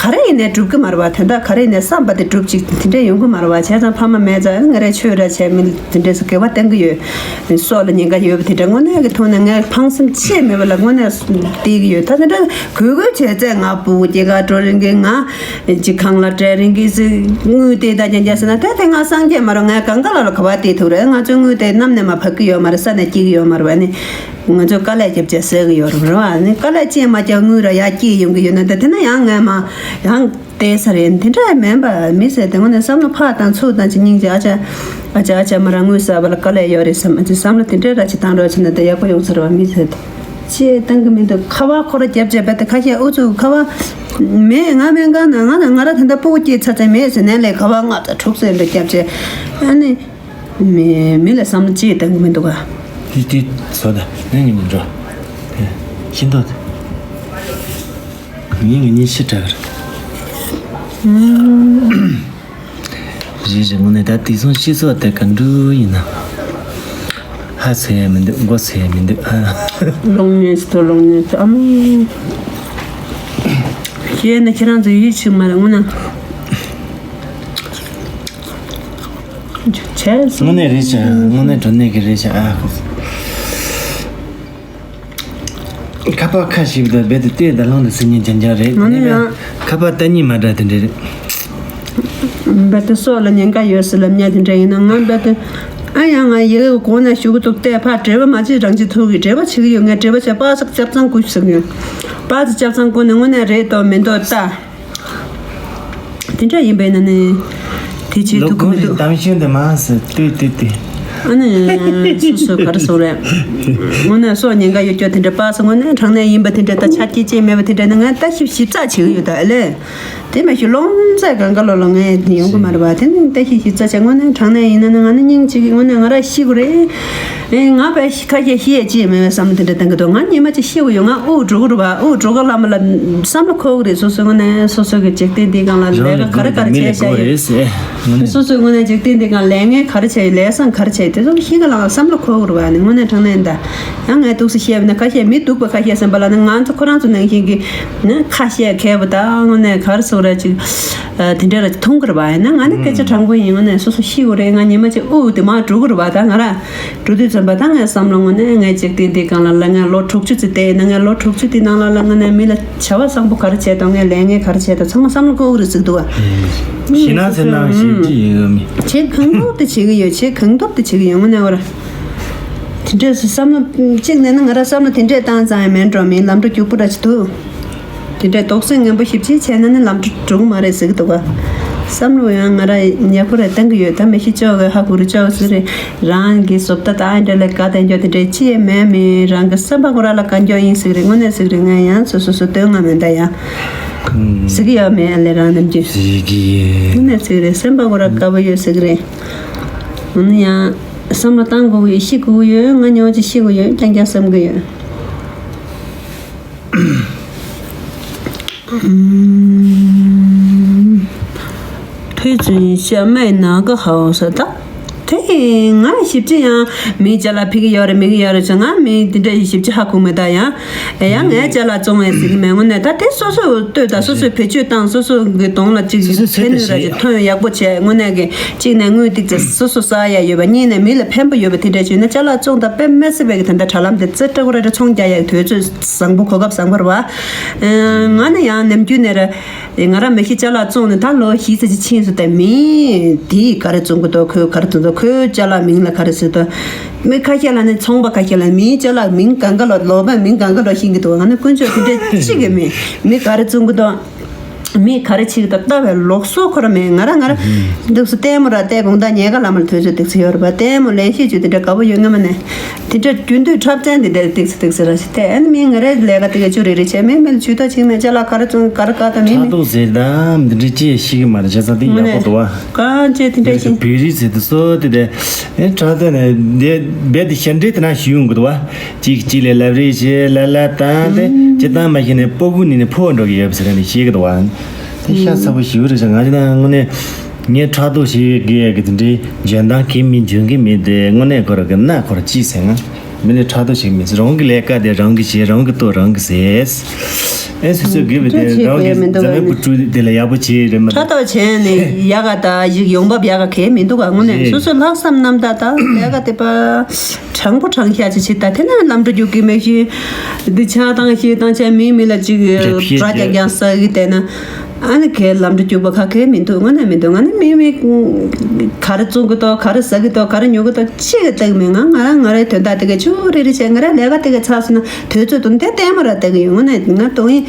ག་རེ་ཡིན་ནའི་སྒྲུབ་གི་མ་རེད་བ། དོན་དག་ག་རེ་ཡིན་ནའི་བསམ་པ་དེ་སྒྲུབ་ཅིག་དེ་འདྲས་ཡོང་གི་མ་རེད་བ། བྱས་ཙང་ཕ་མ་མེད་ཙང་ང་རས་ཆོས་ར་བྱས། མི་དེ་འདྲས་སུ་དགེ་བ་བསྟེན་གི་ཡོད། སྲོག་ལ་ཉེན་ཁ་ཡོད་པ་དེ་འདྲ་དངོས་གནས་ཀྱི་ཐོག་ནས་ངས་ཕངས་སེམས་ཆེ་མེད་པ་ལ་དངོས་གནས་བལྟས་ཀྱི་ཡོད། ད་དེ་འདྲ་གུས་གུས་བྱས་ཚེ་ང་ཕྲུ་གུ་སྐྱེ་གར་འགྲོ་རན་གི། ང་ཅིག་ཁང་གླ་སྤྲད་རན་གི་ཟེར། དངུལ་དེ་ད་རྐྱང་རྐྱང་ཟེར་ན་དེ་དེ་ང་སངས་རྒྱས་མ་རེད། ང་གང་ག་ལ་ལ་ག་བ་བལྟས་ཐུབ་རེད། ང་ཚོའི་དངུལ་དེ་གནམ་ནས་མར་བབས་ཀྱི་ཡོད་མ་རེད། ས་ནས་སྐྱེ་གི་ཡོད་མ་རེད་བ། ནི་ང་ཚོས་དཀའ་ལས་བརྒྱབ་བྱས་ཟས་གི་ཡོད་རེད་བ། ནི་དཀའ་ལས་ཅི་ཡང་མ་བརྒྱབ་དངུལ་ར་ཡར་སྐྱེས་ཡོང་གི་ཡོད་ན། ད་དེ་ན་ཡང་ངས་མ་ཡང་བལྟས་ས་རེད། དེ་འདྲ་མིན་པ། མི་ཟེར་དེ་དངོས་གནས་བསམ་བློ་ཕར་བཏང་ཚུར་བཏང་ཅིག་སྙིང་རྗེ། ཨ་ཅག་ཨ་ཅག་ཨ་ཅག་མ་རང་དངུལ་བསགས་པ་ལ་དཀའ་ལས་ཡོད་རེད་བསམ། ཨ་ཅག་བསམ་བློ་དེ་འདྲའི་ར་ཅིག་བཏང་རོགས་བྱས་ན་ད་ཡག་པོ་ཡོང་ས་རེད་བ། མི་ཟེར་དེ་ཅི་བཏང་གི་མི་འདུག་ཁ་པར་ཁོ་ར་རྒྱབ་བྱས་པ་དེ་ཁ་ཤས་ཨུ་ཚུགས་ཁ་པར་མེད། ང་སྨན་ཁང་ནང་ང་ང་ར་ད་ལྟ་སྤུ་གུ་སྐྱེས་ཚར་ཚར་མེད་ཟེར་ནས་ལས་ཁ་པར་ལྔ་དང་དྲུག་ཙམ་འདྲ་རྒྱབ་བྱས། ཨ་ནི། མི་མི་ལ་བསམ་བློ་ཅི་ཡང་གཏོང་གི་མི་འདུག་ག་དེ་དེ་བཟོ་ད་ནི་ཉི་མ་འགྲོ། ཤིན་ཏུ་ངའི་ངའི་ཤི་དྲག་རེད། རེད་རེད། དངོས་གནས་ད་དེང་སང་སྤྱི་ཚོགས་དེ་ག་འདྲ་ཡིན་ན། ཧ་ཚོད་ཡ་མི་འདུག་མགོ་ཚོད་ཡ་མི་འདུག་ཨ། ལོང་ཉེས་སུ་ལོང་ཉེས་སུ་ཨམ། ཤེས་ན་ཁྱེད་རང་ཚོ་ཡིད་ཆེས་མ་རེད་དངོས་གནས། བྱས་སོང་། དངོས་གནས་རེད་ཤག་དངོས་གནས་དྲང་གནས་ཀྱི་རེད་ཤག་ཨ། ཁ་པར་ཁ་ཞིག་དང་རྦད་དེ་ལྟོས་དང་ལྷང་དུ་སེམས་ཉིད་འཇམ་འཇམ་རེད། དངོས་གནས་ཡང་། ཁ་པར་ལྟ་ཉིད་མ་འདྲ་དེ་འདྲ་རེད། རྦད་དེ་སྲོག་ལ་ཉེན་ཁ་ཡོད་ཟེར་ལབ་ཉག་དེ་འདྲ་ཡིན་ན་ང་རྦད་དེ། ཨ་ཡང་ང་ཡི་གེ་གོང་ནས་ཞུ་གི་འདུག་སྟེ་ཕར་འབྲེལ་བ་མ་བྱེད་རང་བྱེད་ཐུག་གི་འབྲེལ་བ་བྱེད་ཀྱི་ཡོད། ངས་འབྲེལ་བ་བྱས་པ་སག་ཅབ་ཚང་ཀུ་ཟེར་གི་ཡོད། པ་ཚོ་ཅབ་ཚང་ཀུ་ནས་དངོས་གནས་རེད་དོ་མིན་དོ་ལྟ། དེ་འདྲ་ཡིན་པས་ན་ནི། དེ་བྱེད་ལོ་ཐུབ་ཀྱི་མི་འདུག་གཏམ་ཤོད་འདི་མ་ཟེར་ལྟོས་ལྟོས་ལྟོས། ཨ་ནི། སོ་སོ་ག་རེ་ཟེར་རེད། དངོས་གནས་སྲོག་ཉེན་ཁ་ཡོད་རྒྱུ་དེ་འདྲ་པ་སོ་དངོས་གནས་དྲང་གནས་ཡིན་པ་དེ་འདྲ་ད་ཆ་རྐྱེན་ཅན་མེད་པ་དེ་འདྲ་ནི་ང་ལྟ་ཞིབ་ཞིབ་ཚགས་བྱེད་ཀྱི་ཡོད་ད་ཨ་ལེ། དེ་མ་གཞི་སློང་ཚད་གང་ག་ལོ་ལོ་ངས་ཡོང་གི་མ་རེད་པ། དེ་ནི་ལྟ་ཞིབ་ཞིབ་ཚགས་བྱས་དངོས་གནས་དྲང་གནས་ཡིན་ན་ནི་ང་ནི་སྙིང་གཅིག་གིས་དངོས་གནས་ང་ར་ཤི་དགོས་རེད། ཨེ་ང་པས་ཁ་ཤས་ཤི་ཡས་ཅི་ཡང་མེད་པའི་བསམ་བློ་དེ་འདྲ་བཏང་གི་འདུག་ང་ཉི་མ་གཅིག་ཤི་དགོས་ཡོད། ང་དབུགས་འགྲོ་གི་རེད་པ། དབུགས་འགྲོ་གི་ལ་མ་ལ་བསམ་བློ་འཁོར་གི་རེད། སོ་སོའི་ངོས་ནས་སོ་སོ་གི་འཇིག་རྟེན་འདིའི་སྒང་ལ་ལས་ཀ་ག་རེ་ག་རེ་བྱས་བཞག་ཡོད། སོ་སོའི་ངོས་ནས་འཇིག་རྟེན་འདིའི་སྒང་ལས་ངན་ག་རེ་བྱས་ཡོད། ལས་བཟང་ག་རེ་བྱས་ཡོད། དེ་ཚོ་ཤི་གི་ལ་བསམ་བློ་འཁོར་གི་རེད་པ། ནི་དངོས་གནས་དྲང་གནས་ད་ཡང་ངས་འདུག་སེ་བཤད་པ་ན་ཁ་ཤས་མི་སྡུག་པ་ཁ་ཤས་སེམས་པ་ལ་ནི་ང་ཚོ་ཁོ་རང་ཚོ་ནང་བཞིན་གི་ནི་ཁ་ཤས་མཁས་པ་ད་དངོས་གནས་ག་རེ་ཟེར་ར་ཅིག་དེ་འདྲ་ར་ཅིག་མཐོང་གི་རེད་པ། ཡིན་ན་ང་ནི་སྐད་ཆ་དྲང་པོ་ཡིན། དངོས་གནས་སོ་སོ་ཤི་དགོས་རེད། ང་ཉི་མ་གཅིག་དབུགས་དེ་མར་འགྲོ་གི་རེད་པ། ད་ང་ར། འགྲོ་དུས་ཙམ་པ་ད་ངའི་བསམ་བློ་དངོས་གནས་ངའི་འཇིག་རྟེན་འདིའི་སྒང་ལ་ལ་ངས་ལོ་དྲུག་ཅུ་ཙམ་བསྡད་ཡིན་ན། ངས་ལོ་དྲུག་ཅུ་དེའི་ནང་ལ་ལ་དངོས་གནས་མི་ལ་བྱ་བ་བཟང་པོ་ག་རེ་བྱས་དང་། ངས་ལས་ངན་ག་རེ་བྱས་དང་། ཚང་མ་བསམ་བློ་འཁོར་གི་རེད་ཟེར་གི་འདུག་བ། ཤི་ན་ཚེ་ན་ཞིབ་ཀྱི་ཡོད་མི། བྱེད་གང་ཐུབ་དེ་བྱེད་ཀྱི་ཡོད། བྱེད་གང་ཐུབ་དེ་བྱེད་ཀྱི་ཡོད། དངོས་གནས་བར་དེ་འདྲས་སུ་བསམ་བློ་གཅིག་ནས་ན་ང་ར་བསམ་བློ་དེ་འདྲས་བཏང་ཙང་ཡང་མེད་འགྲོ། མི་ལམ་འགྲོ་སྐྱུག་པོ་ར་ཅིག་འདུག་དེ་འདྲའི་དོགས་སེལ་ངན་པ་ཞིབ་ཅིག་བྱས་ན་ནི་ལམ་འགྲོ་འགྲོ་གི་མ་རེད་ཟེར་གི་འདུག་ག་བསམ་བློ་ཡང་ང་ར་ཉེ་པོ་རེ་བཏང་གི་ཡོད། ད་མི་ཤི་ཅོག་གི་ཧ་གོ་རུ་ཅོག་ཟེར་རེད། རང་གི་བཟོ་ལྟ་དང་འདྲ་ལས་དགའ་དང་འཇོག་དེ་འདྲའི་ཅི་ཡང་མེད། མི་རང་གི་སེམས་པ་ཁོ་ར་ལ་དགའ་འཇོག་ཡིན་ཟེར་རེད། དངོས་གནས་ཟེར་རེད། ང་ཡང་སོ་སོ་སོ་དོན་ང་མེད་ད་ཡང་ཟེར་གི་ཡོད་མེད་ཨ་ལས་རང་རྣམས་ཀྱི་ཟེར་གི་ཡོད། དངོས་གནས་ཟེར་རེད། སེམས་པ་ཁོ་ར་དགའ་པོ་ཡོད་ཟེར་གི་རེད། འོ་ན་ཡང་བསམ་བློ་བཏང་དགོས་ཀྱི་ཡོད། ཤི་དགོས་ཀྱི་ཡོད། ང་ཉོ་ཅི་ཤི་དགོས་ཡོད་རྐྱང་རྐྱང་བསམ་གི་ཡོད། ཕུ་ཙུན་ཤ་མའི་ནང་གི་ཧའོ་ས་ད། དེ་ང་ཞིབ་ཅིག་ཡང་མིའི་ཅ་ལག་ཕུད་ཀྱི་ཡོད་རེད་མེད་ཀྱི་ཡོད་རེད་ཟེར། ང་མི་དེ་འདྲ་ཞིབ་ཅིག་ཧ་གོ་མེད་ད་ཡང་། ཡང་ངའི་ཅ་ལག་བཙོང་བའི་ཟེར་གི་མེད། དངོས་གནས་ད་དེ་སོ་སོས་ལྟོས་དང་། སོ་སོས་བེད་སྤྱོད་བཏང་། སོ་སོ་གི་གདོང་ལ་ཅིག་ཕན་ནུས་ར་ཅིག་ཐོན་ཡག་པོ་བྱས། དངོས་གནས་ཀྱི་གཅིག་ནས་དངུལ་ཏིག་ཙམ་སོ་སོ་བསགས་ཡ་ཡོད་པ། གཉིས་ནས་མི་ལ་ཕན་པ་ཡོད་པ་དེ་འདྲ་བྱུང་ན་ཅ་ལག་བཙོང་དང་དཔེ་མི་སྲིད་པའི་གི་དེ་འདྲ་དྲ་ལམ་དེ་རྩེ་སྤྲ་བོ་ར་ར་ཚོང་རྒྱག་ཡག་དུས་ཚོད་བཟང་པོ་གོ་སྐབས་བཟང་པོ་རེད་པ། ང་ནི་ཡང་ནམ་རྒྱུན་ནས་ར་ང་རང་མི་ཤི་ཅ་ལག་བཙོང་ནས་ད་ལོ་བཞི་ཙམ་ཅིག་ཕྱིན་སོང་སྟེ། མི་དེས་ག་རེ་བཙོང་གི་འདུག་ཁོས་ག་རེ་བཙོང་འདུག་ཁོའི་ཅ་ལག་མིང་ལ་ག་རེ་ཟེར་འདུག་མི་ཁ་ཤས་ལ་ནི་ཚོང་པ་ཁ་ཤས་ལ་མིའི་ཅ་ལག་མིང་གང་ག་ལོ་ལོ་པའི་མིང་གང་ག་ལོ་ཤེས་ཀྱི་འདུག་ང་ནི་དཀོན་མཆོག་དེ་འདྲ་གཅིག་གི་མི་མི་ག་རེ་བཙོང་གི་འདུག་མི་ག་རེ་བྱེད་ཀྱི་འདུག་ལྟ་བའི་ལུགས་སྲོལ་ཁོ་ར་མེད། ང་རང་ང་རང་འདུག་སེ་ལྟད་མོ་ར་ལྟད། དགོང་དག་ཉལ་ཁ་ལ་མར་ཐོན་ཚོད་འདུག་སེ་ཡོད་རེད་པ། ལྟད་མོ་ལེན་ཤེས་རྒྱུ་དེ་འདྲ་དགའ་པོ་ཡོད་ངེས་མ་ནས། དེ་འདྲ་རྒྱུན་དུ་འཁྲབ་ཚན་དེ་འདྲ་འདུག་སེ་འདུག་སེ་ར་ཞིག་ལྟད། ཨ་ནི་མི་ང་རའི་ལས་ཀ་དེ་ག་ཅུ་རེ་རེ་བྱས། མི་མི་ལ་ཇུས་ཏོག་ཅིག་མེད། ཅ་ལག་ག་རེ་བཙོང་ག་རེ་བཀག་དང་མི་ཕྲག་མི་དོག་ཟེར་དང་འདི་འདྲ་ཅི་ཡང་ཤེས་ཀྱི་མ་རེད། བྱས་ཙང་དེ་ཡག་པོ་འདུག་བ། གང་ཅི་དེ་འདྲ་ཞིག་བེ་རི་ཟེར་དུ་སོ་དེ་དེ་ཨེ་ཕྲག་དོག་ནས་དེ་རྦད་དེ་ཞེ་འདྲེ་དེ་ན་ཞུ་ཡོང་གི་འདུག་བ། གཅིག་གཅིག་ལས་ལབ་རེས་བྱེད་ལ་ལ་དང་དེ་སྤྱིར་བཏང་མ་ཤེས་ནས་སྤུ་གུ་ནི་ནས་ཕོ་བ་འགྲོ་གི་ཡོད་པ་ཟེར་ནས་ཤེས་ཀྱི་འདུག་བ། དེ་ཤ་ཚ་པོ་ཞིག་རེད་ཤག་ང་ཅི་ན་དངོས་གནས་ངས་ཕྲག་དོག་བྱེད་དགོས་ཡ་གི་དེ་འདྲའི་འཇོན་ཐང་གི་མི་འཇོན་གི་མི་དེ་དངོས་གནས་ཁོ་ར་གི་ན་ཁོ་ར་ཅི་ཟེར་ང་ མི་ལས་ཕྲག་དོག་ཞིག་མི་སྲིད། རང་གི་ལས་ཀ་དེ་རང་གིས་བྱེད། རང་གིས་ལྟོས། རང་གིས་ཟས། ཨེ་སོ་སོའི་དགེ་བའི་དེ་ཁྲོད་རང་གི་བྱེད་ཡ་མི་འདུག་བ་ནི། འཛམ་བུ་ཕྲུག་དེ་ལ་ཡག་པོ་བྱེད་རེད་མ་ཕྲག་དོག་བྱས་ནས་ཡག་ག་ད་ཞིག་ཡོང་འབབ་ཡག་ག་གས་མི་འདུག་ག་དངོས་གནས་རེད། སོ་སོའི་ལྷག་བསམ་རྣམ་དག་དང་ལས་ཀ་དེ་པ་དྲང་པོ་དྲང་བཞག་ཅིག་བྱེད། ད་དེ་ན་ལམ་འགྲོ་རྒྱུག་གི་མེད་ཤི། འདི་ཆ་བཏང་ཤི་བཏང་ཆ་མི་མི་ལ་ཅིག་སྒྲ་རྒྱག་རྒྱག་ཟ་གི་བསྡད་ན། ཨ་ནི་གས་ལམ་འགྲོ་རྒྱུག་པ་ག་གས་མི་འདུག་དངོས་གནས་མི་འདུག་ང་ནི་མི་མི་ག་རེ་བཙོང་གི་འདུག་ག་རེ་ཟ་གི་འདུག་ག་རེ་ཉོ་གི་འདུག་ཅི་གི་སྟེགས་མེད། ང་ང་རང་ང་རའི་དོན་དག་དེ་ག་ཆུ་རེ་རེ་བྱས། ང་རའི་ལས་ཀ་དེ་ག་ཚར་སོང་ན་དུས་ཚོད་དུ་འདི་ལྟད་མོ་ར་ལྟ་གི་ཡོད། དངོས་གནས་ང་དོན་ཡིན་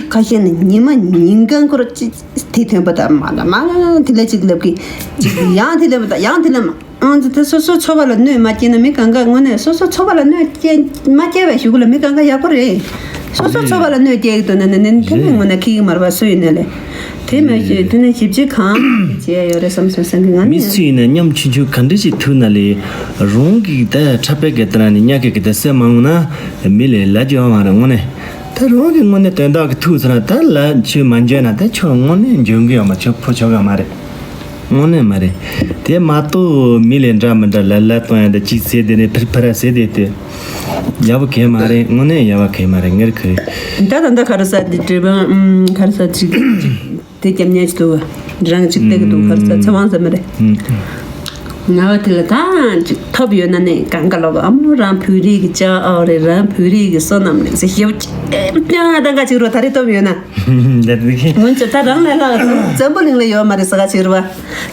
ཁ་ཤས་ནི་ཉི་མ་ཉིན་གང་ཁོ་ར་ཅི་དེ་ཐོན་པ་དང་མ་ལ་མ་ལ་དེ་ལ་ཅིག་ལབ་གི་ཅིག་ཡང་དེ་ལབ་པ་དང་ཡང་དེ་ལབ་མ། ཨང་ཙི་དེ་སོ་སོའི་འཚོ་བ་ལ་གནོད་མ་སྐྱེལ་ན་མི་གང་ག་དངོས་གནས་སོ་སོའི་འཚོ་བ་ལ་གནོད་སྐྱེལ་མ་སྐྱེལ་བའི་གཞུག་ལ་མི་གང་ག་ཡག་པོ་རེད། སོ་སོའི་འཚོ་བ་ལ་གནོད་སྐྱེལ་གི་འདུག་ན་ནི་ནི་དེ་ནི་དངོས་གནས་ཁེ་གི་མ་རེད་པ། སུ་ཡིན་ནའི་ལས་དེ་མ་ཤེས་དེ་ནི་ཞིབ་དཔྱད་གང་བྱས་ཡོད་རེད་བསམ་སོང་སེང་གི་ང་མི་ནི་སུ་ཡིན་ན་ཉམ་ཆུང་ཆུང་ག་འདྲ་ཞིག་ཐུག་ན་ལས་རང་གི་ད་འཁྲབ་པའི་གི་དེ་ན་ནི་ཉག་གི་གི་དེ་སེམས་མ་འོང་ན་མི་ལས་ལ་རྒྱུ་ཡོང་བ་རེད། དངོས་གནས་ད་རང་གི་དངོས་གནས་དོན་དག་གི་ཐུག་ཚར་ན་ད་ལ་ཆུ་མ་འཇོན་ན་ད་ཁྱོད་དངོས་གནས་འཇོན་གི་ཡོད་མ། ཁྱོད་ཕོ་ཆོག་ག་མ་རེད། དངོས་གནས་མ་རེད། དེ་མ་གཏོགས་མི་ལས་འདྲ་མི་འདྲ་ལ་ལ་གཏོང་ཡ་འདི་གཅིག་ཟེར་དེ་ནས་ཕིར་ཕིར་ར་ཟེར་དེ་དེ་ཡག་པོ་གས་མ་རེད། དངོས་གནས་ཡག་པོ་གས་མ་རེད། ངེར་ཁུ། ད་ད་ད་ག་རེ་ཟ་དེ་དྲི་བ་ཨུམ་ག་རེ་ཟ་ཅིག་དེ་རྒྱབ་ཉེས་ཅིག་འདུག་ག་རང་ཅིག་བལྟ་གི་འདུག་ག་རེ་ཟ་ཚེ་དབང་ཟེར་མ་རེད། ང་བ་དེ་ལ་ད་ཅིག་ཐོབ་ཡོད་ན་ནས་གང་ག་ལོག་ཨ་མོ་རང་བོད་རིགས་ཀྱི་ཅ་ཨའོ་རེད། རང་བོད་རིགས་ཀྱི་སོ་ནམ་རེད་ཟེར་ཞེ་པོ་ཅིག་ད་ག་ཅིག་རོ་ད་རེ་ཐོབ་ཡོད་ན། འདི་འདི་སྔོན་ཆད་ད་རང་ལས་ལྷག་འཛམ་བུ་གླིང་ལ་ཡོད་མ་རེད་ཟེར་ག་ཕྱིར་བ།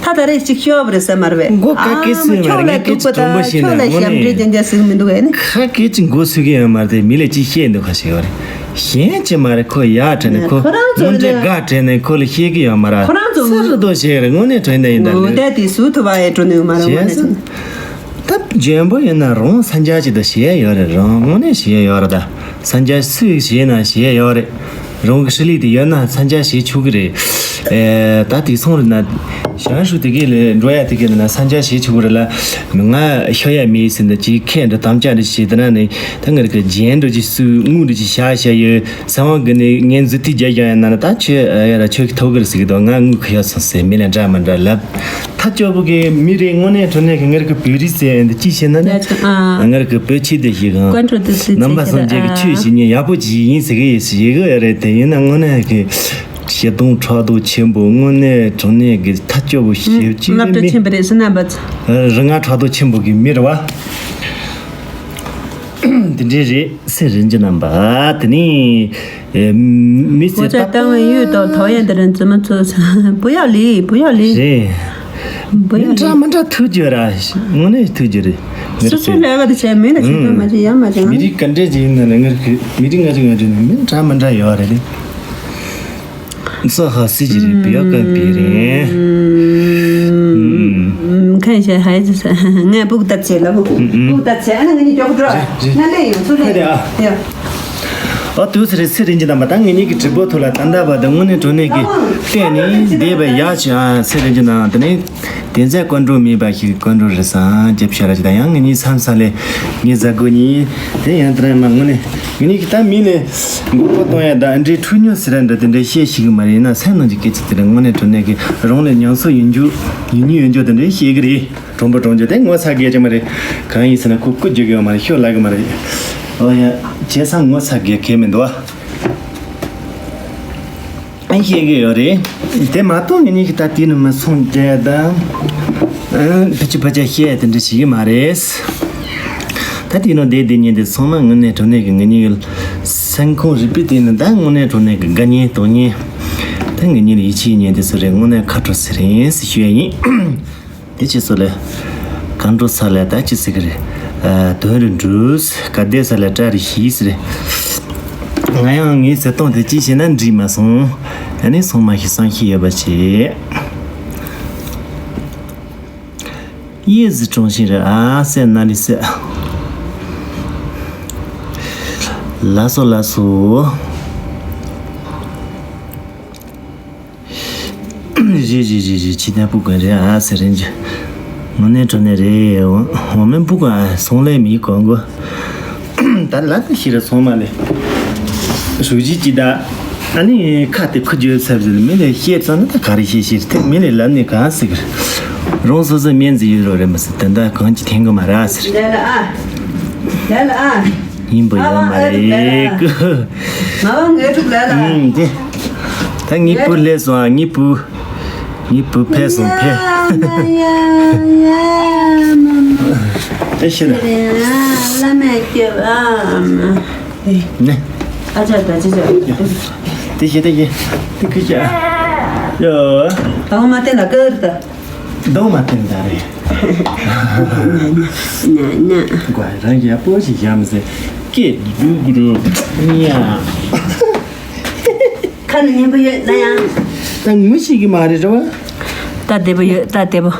ད་ད་རེས་གཅིག་ཤོབ་རེད་ཟེར་མ་རེད་པས། མགོ་ཀ་ཀེ་སུས་མ་རེད། ང་སྐད་ཆ་དྲང་པོ་བཤད་ན་དངོས་གནས་ཁྱོད་ལ་ཞབས་འདྲེན་ཅན་ཅན་ཟིག་མི་འདུག་ཨེ་ནི། ཁ་སྐད་ཅིག་མགོ་སུས་གི་ཡོད་མ་རེད། མི་ལ་ཅིག་བཤད་འདུག་ཁ་ཤས་ཡོད་རེད། གཞན་ཅི་མ་རེད། ཁོ་ཡག་དྲན་ནས་ཁོ་ཁོ་རང་ཚོ་དངོས་འབྲེལ་ལ་དགའ་དྲན་ནས་ཁོ་ལ་བཤད་གི་ཡོད་མ་རེད། ཁོ་རང་ཚོ་སུ་རུ་དོ་བཤད་རེད། དངོས་གནས་དྲན་ནས་ཡིན་ད་ངོ་ལོས་དེ་དེ་སུ་ཐུབ་པ་ཡེ་འགྲོ་ནི་ཡོད་མ་རེད། དངོས་གནས་ཅི་ན། ད་འཇོན་པོ་ཡིན་ན་རང་ས་འཇགས་ཅིག་ད་བྱེད་ཡ་ཡོད་རེད། རང་དངོས་གནས་བྱེད་ཡ་ཡོད་རེད། ད་ས་འཇགས་སུས་བྱེད་ན་བྱེད་ཡ་ཡོད་རེད། རང་གི་ཧྲི་ལི་དེ་ཡོད་ན་ས་འཇགས་བྱེད་ཆོག་གི་རེད། ཨེ་ད་དེ་སོང་རེད་ན་ཞང་ཧྲུ་དེ་གའི་ལས་འགྲོ་ཡ་དེ་གའི་ལ་ན་ས་འཇགས་བྱེད་ཆོག་གི་རེད་ལ། ང་ཤོ་ཡ་མེད་ཟིན་ད་ཅིག་ཁས་འདྲ་དམ་བཅའ་འདྲ་བྱེད་དེ་ན་ནི་ད་ང་རེ་གི་རྒྱན་འདྲ་ཅིག་སུས་དངུལ་འདྲ་ཅིག་བཞག་བཞག་ཡོད། ས་བོན་གི་ནི་ངན་འཛུལ་ཐིག་རྒྱ་རྒྱ་ཡ་ན་ད་ཆོས་ཡ་ར་ཆོས་ཀྱི་ཐོག་གི་རེད་ཟེར་གི་འདུག་ང་དངུལ་ཁ་ཡ་སོང་ཟེར་མི་ལ་འདྲ་མ་འདྲ་ལབ། ཐ་སྐྱོ་པོ་གི་མི་རེ་དངོས་གནས་དྲང་གནས་ཀྱི་ངར་གི་བོད་རིགས་ཟེར་འདི་ཅི་ཤེས་ན་ནི་ཡ་ཆ་ཨ། ངར་གི་བོད་ཆོས་དེ་ཞིག་གང་ཀོན་ཀྲོ་དུ་སི་ནམ་པ་སངས་རྒྱས་ཀྱི་ཆོས་ཞིག་ཉན་ཡག་པོ་ཅིག་ཡིན་ཟེར་གི་ཡིན་ཟེར་གི་ཡ་རེད། དེ་ཡིན་ན་དངོས་གནས་ཀྱི་ཞེ་སྡང་ཕྲག་དོག་ཆེན་པོ་དངོས་གནས་དྲང་གནས་ཀྱི་ཐ་སྐྱོ་པོ་ཞེ་གཅིག་སློབ་གྲྭ་མི་ཆེན་པོ་རེད་ཟེར་ན་པ། རི་ང་ཕྲག་དོག་ཆེན་པོ་གི་མི་རེད་བ། དེ་འདྲའི་རེད། སེ་རིན་གྱི་རྣམ་པ་དེ་ནི་མི་ཚེ་ལྟ་བུ་ཡོད་དོ་ཐོ་ཡན་དེ་རིན་ཙི་མ་ཚོ་བུ་ཡག་ལི་བུ་ཡག་ལི་རེད། བུ་ཡག་ལི་འདྲ་མི་འདྲ་ཐུག་རྒྱུ་ར་དངོས་གནས་ཐུག་རྒྱུ་རེད། སོ་སོའི་ལས་ཀ་དེ་བྱས་མི་ལ་བྱེད་པ་མ་བྱེད་ཡག་མ་བྱེད། མི་རིགས་ག་འདྲས་ཅིག་ཡིན་ན་ནི་ངར་གི་མི་རིགས་ང་ཚོ་ང་ཚོ་ནི་མི་འདྲ་མི་འདྲ་ཡོད་རེད། ས་ཧ་སི་ཅི་རི་བི་ཡ་ཀ་པི་རེ། ཁན་ཤ་ཧའི་ཙི་ས་ངས་སྤུག་ཏ་ཚེ་ལ་སྤུག་སྤུག་ཏ་ཚེ་ཨ་ན་ང་གཉིས་མགྱོགས་པོ་འགྲོ། ན་ལེ་ཡོང་ཚུལ་ལེ་ཡ། ཨ་དུས་སི་རེ་སི་རིན་གྱི་རྣམ་པ་ད་ངེད་གཉིས་ཀྱི་གྲི་པོ་ཐོག་ལ་ད་ལྟ་བར་དུ་དངོས་གནས་དྲང་གནས་ཀྱི་བལྟས་ནས་བསྡད་པའི་ཡག་ཆེ་ཨ་སི་རིན་གྱི་རྣམ་དེ་ནས། དེ་ཚེ་ཀོན་ཀྲུ་མེད་པ་ཞིག་ཀོན་ཀྲུ་རི་སང་ཇེབ་ཤ་ར་ཅི་ད་ཡང་ངེད་གཉིས་མཚམས་ས་ལས་ངེད་ཟ་གོ་གཉིས་དེ་ཡང་དྲན་མ་དངོས་གནས་ངེད་གཉིས་ཀྱི་ད་མི་ལས་མགོ་སྐོར་གཏོང་ཡ་ད་འདྲའི་འཁྲུག་ཉོ་ཟེར་ར་འདྲ་དེ་འདྲའི་བཤད་ཤིག་གི་མ་རེད་ན་སེམས་ནང་གི་སྐད་ཆ་དེ་རེད། དངོས་གནས་དྲང་གནས་ཀྱི་རང་ལས་ཉམས་གསོ་ཡོང་རྒྱུ་ཡོང་ཉུང་ཡོང་རྒྱུ་དེ་འདྲའི་བཤད་གི་རེད། གྲོང་པ་གྲོང་རྒྱུ་དེ་ངོ་ཚ་གས་ཀྱི་མ་རེད། གང་ཡིན་ཟེར་ན་ཁོ་སྐུ་རྒྱུ་གི་ཡོད་མ་རེད། ཤོ་ལ་གི་མ་རེད། ཨོ་ཡ་བྱས་ཙང་ངོ་ཚ་གས་གས་མི་འདུག་ཨ། ཨན་ཤེས་གི་ཡོད་རེད། དེ་མ་གཏོགས་ངེད་གཉིས་ཀྱི་ད་དེ་ནི་མི་སོང་དེ་ད། ཕི་ཅི་ཕ་ཅ་བཤད་དེ་འདྲ་ཞིག་གི་མ་རེད། ད་དེ་ནོ་དེ་དེ་ཉིན་དེ་སོང་ན་དངོས་གནས་དྲང་གནས་ཀྱི་ངེད་གཉིས་སེམས་ཁོང་རིག་པའི་སྟེང་ནས་ད་དངོས་གནས་དྲང་གནས་ཀྱི་དགའ་ཉེ་དོགས་ཉེ། ད་ངེད་གཉིས་ལ་ཡིད་ཆེས་ཉེ་དེ་སུ་རེད་དངོས་གནས་ཁ་དྲོ་ཟེར་ཡིན་ཟེར་ཞུ་ཡ་ཡིན། དེ་ཅི་སོ་ལེ། གང་འགྲོ་ས་ལེ་ད་ཅི་ཟེར་གི་རེད། དོན་རུ་འགྲུས་ག་བདེ་ས་ལེ་བཀྲ་རི་ཤིས་རེད། ང་ཡང་ངའི་བརྩེ་དུང་དེ་ཅི་བྱས་ན་འགྲིག་མ་སོང་། ཨ་ནི་སོང་མ་ཤི་སང་ཤི་ཡོད་པ་བྱེད། ཡེ་ཟི་ཀྲུང་ཤིང་རེད་ཨ་སེ་ན་ལི་སེ། ལ་སོ་ལ་སོ། རེད་རེད་རེད་རེད། ཕྱི་ནས་སྤུ་གུ་རེད་ཨ་ཟེར་རེད་ཅི། དངོས་གནས་དྲང་གནས་རེད། འོ་མའི་སྤུ་གུ་ཨ་སོང་ལས་མི་གོ་གོ། ད་ལ་ད་ཤི་ར་སོང་མ་ལེ། ཧྲུའུ་ཅི་ཅི་ད། ཨ་ནི་ཁ་དེ་ཁུ་རྒྱུ་ཚབ་ཟེར་མི་ལས་བཤད་ཙང་ན་ད་ག་རེ་བཤད་ཤེས་དེ་མི་ལས་ལབ་ནས་གང་ཟེར་གི་རེད། རང་སོ་སོའི་སྨན་རྩིས་ཡོད་རོགས་རེད་མ་ཟེར་དེ་འདྲ་གང་ཅི་འཐེན་གི་མ་རེད་ཟེར། ལ་ལ་ཨ། ཡིན་པ་ཡོད་མ་རེད་ཀི། ང་བ་ངའི་ཕྲུག་ལ་ལ། ཨུམ་དེ། ད་ངའི་བུ་སླེབས་སོང་ཨ། ངའི་བུ། ངའི་བུ་ཕེབས་སོང་ཕེབས། ཡ་ཡ་ཡ་མ་མ། ཨེ་ཤེས་ད། བླ་མས་སྐྱེས་པ་ཨ་མ། ནེ། ཨ་ཅག་ད་ཅི་ཅག་དེ་ཤེས་དེ་ཤེས། དེ་ཁུ་ཤ། ཡ། ད་འོ་མ་དེ་ལ་ཀར་ད། ལྡོག་མ་བསྟན་ད་རེད། ཉ་ཉ། ཀོ་རང་ཡག་པོ་ཞིག་བཞག་མི་ཟེར། སྐད་སྡུག་རུ་ཉ། ཁ་ནས་སྙན་པོ་ཡོད་ན་ཡང་། ད་ངུ་ཤེས་ཀྱི་མ་རེད་རེད་བ། ད་བདེ་པོ་ཡོད་ད་བདེ་པོ།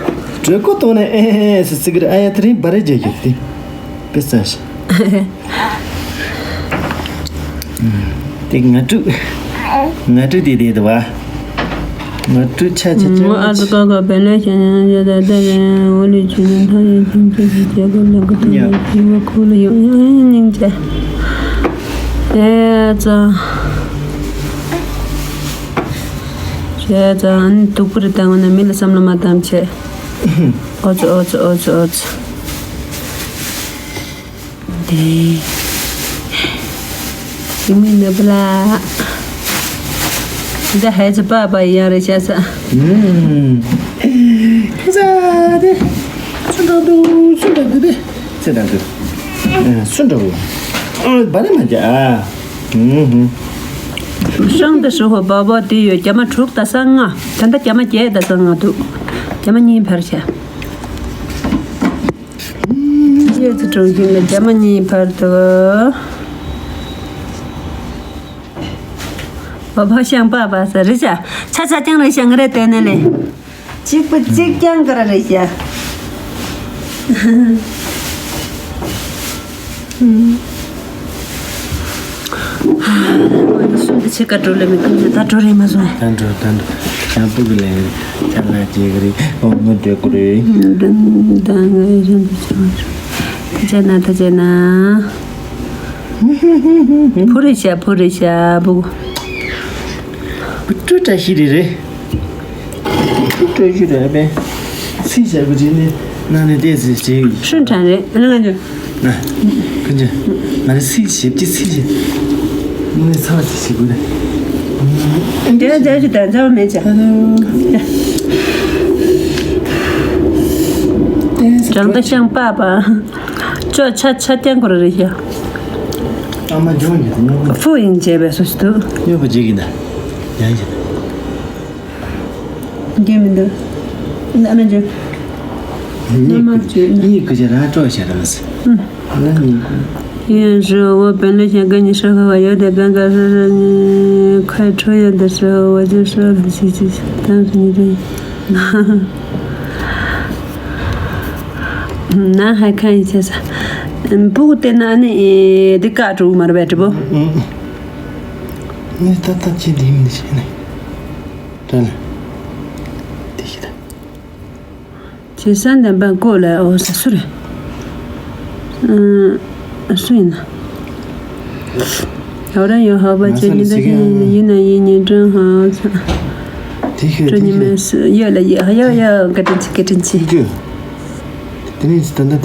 གྲོད་ཁོག་ལྟོགས་ན་ཨེ་ཨེ་ཟེར་ཟེར་གི་རེད། ཨ་ཡ་དེ་རིང་བ་རེ་རྒྱག་རྒྱུ་དེ། དཔེ་ས་ཞིག་དེ་ང་ཕྲུག་ང་ཕྲུག་དེ་དེ་དུ་བ། ང་ཕྲུག་ཆ་ཆ་ཆ། ཨ་ཙི་ཀ་ཀ་བེ་ལེ་ཤ་ཉན་ཡོད་ད་ལྟ་ལས་འོ་ལི་ཆུ་ནན་ཐ་ཡི་ཁྱིམ་ཚེས་ཀྱི་རྒྱལ་ཁབ་ལ་གི་ཐུག་པའི་ཕྱི་བ་ཁུག་ལ་ཡོང་ཡང་སྙིང་རྗེ། ཨེ་ཙ། ཨེ་ཙ་ཨ་ནི་སྡུག་པོ་རེད་ད། ང་ནི་མི་ལ་བསམ་བློ་མ་བཏང་བྱས། ཨོ་ཙི་ཨོ་ཙི་ཨོ་ཙི་ཨོ་ཙི། དེ། ཡིན་མིན་ནི་བུ་ལ། འདི་ཧའི་ཙི་པ་པ་ཡང་རེ་བྱ་ས། ཧེ་ཙ་དེ། སུ་འགྲོ་འདུག་སུ་འགྲོ་འདུག་དེ། ཚེ་དང་འདུག་སུ་འགྲོ་འདུག་བ་ནི་མ་རྒྱ། ཧྲང་དུ་ཧྲི་ཧོ་བ་བ་དེ་ཡོད། རྒྱ་མ་དྲུག་ད་ས་ལྔ། ད་ལྟ་རྒྱ་མ་བརྒྱད་ད་ས་ལྔ་འདུག་རྒྱ་མ་གཉིས་འཕར་བྱ། ཡོད་ཚེ་གྲོང་ཁྱེར་ལ་རྒྱ་མ་གཉིས་བར་དུ། བ་ཕ་ཤང་པ་པ་ས་རེ་བྱ། ཆ་ཆ་ཀྱང་རེ་བྱ་ང་རེ་བལྟས་ནས་ལེ། གཅིག་པ་གཅིག་ཀྱང་ག་ར་རེ་བྱ། སུམ་དུ་ཆེ་ཀ་འགྲོ་ལེ་མི་ཀུན་ད་འགྲོ་རེ་མ་སོང་། ད་འགྲོ་ད་འགྲོ། ཡང་སྤུ་གུ་ལེན་ཆ་ལ་རྗེས་ཀྱི་རེད། ཨོ་ངོ་འདྲེ་ཀུ་རེད། ད་ད་ང་རེ་རེ་འདུག་ཆ་མ་ཆ། ད་ཅེ་ན་ད་ཅེ་ན། ཕུ་རེ་ཤ་ཕུ་རེ་ཤ་སྤུ་གུ། སྤུ་ཏྲ་ཤི་རེ་རེད། སྤུ་ཏྲ་ཤི་རེ་རེད། སི་ཤ་གུ་ཅི་ནི་ན་ནི་ཏེ་སི་ཅི། ཧྲུན་ཁྲན་རེད་ཨ་ནི་ང་ཅོ། ན། ཁོང་ཚོས་ང་ལ་སིལ་ཞིབ་ཀྱི་སིལ་ཞིབ། ངས་ཚ་བ་ཅིག་བྱེད་དགོས་ད། དེ་ལ་རྒྱ་ཞིག་དང་རྒྱ་བ་མེད་ཅག་ཀྱང་ད་ཤང་པ་པ། ཅོ་ཆ་ཆ་ཀྱང་གོ་ར་རེད་ཤག་ཨ་མ་ཇོན་གྱི་ནོ། ཧྥུ་ཡིན་བྱས་པའི་སུ་ཞིག་འདུག་ཡོད་པ་བྱེད་ཀྱི་ད། ཡང་བྱེད་ད། རྒྱུ་མི་འདུག་ཨ་མ་ཇོན། གཉིས་ཀྱི་གཉིས་ཀྱི་ཅི་ར་སྤྲོ་བྱ་ར་མ་ཟེར། ཡོན་ཧྲི་བོ་བན་ལི་ཞན་ཀ་ཉི་ཧྲི་ཧ་བ་ཡོད་དེ་གན་ག་ཧྲི་ཧྲི་ཉི་ཁའི་ཁྲོ་ཡོན་དེ་ཧྲི་བོ་ཅི་ཧྲི་ལ་ཅི་ཅི་ཏང་ཧྲི་ཉི་ཏི། ན་ཧ་ཁ་ཡི་ཆེ་ས། སྤུ་གུ་དེ་ན་ནི་དེ་ཀ་ཀྲུ་མར་བེ་ཏྲི་བོ། ནི་ཏ་ཏ་ཅི་དེ་མི་ཤེས་ནི། ཏ་ལ། དེ་ཤི་ད། ཇེ་སན་དམ་པ་ཀོ་ལ་འོ་ས་སུ་རེད། ཨ་སུ་ཡིན་ན། ཡོ་ར་ཡོ་ཧ་བ་ཅེ་ཉི་ད་ཅེ་ཡིན་ན་ཡིན་ཉི་ཀྲང་ཧ་ས། དེ་ཤོད་ཀྲུ་ཉི་མ་སུ་ཡོད་ལ་ཡོད་ཡོད་ཡོད་བཀའ་དྲིན་ཆེ་བཀའ་དྲིན་ཆེ། ཅུ། དེ་ནས་ད་ལྟ་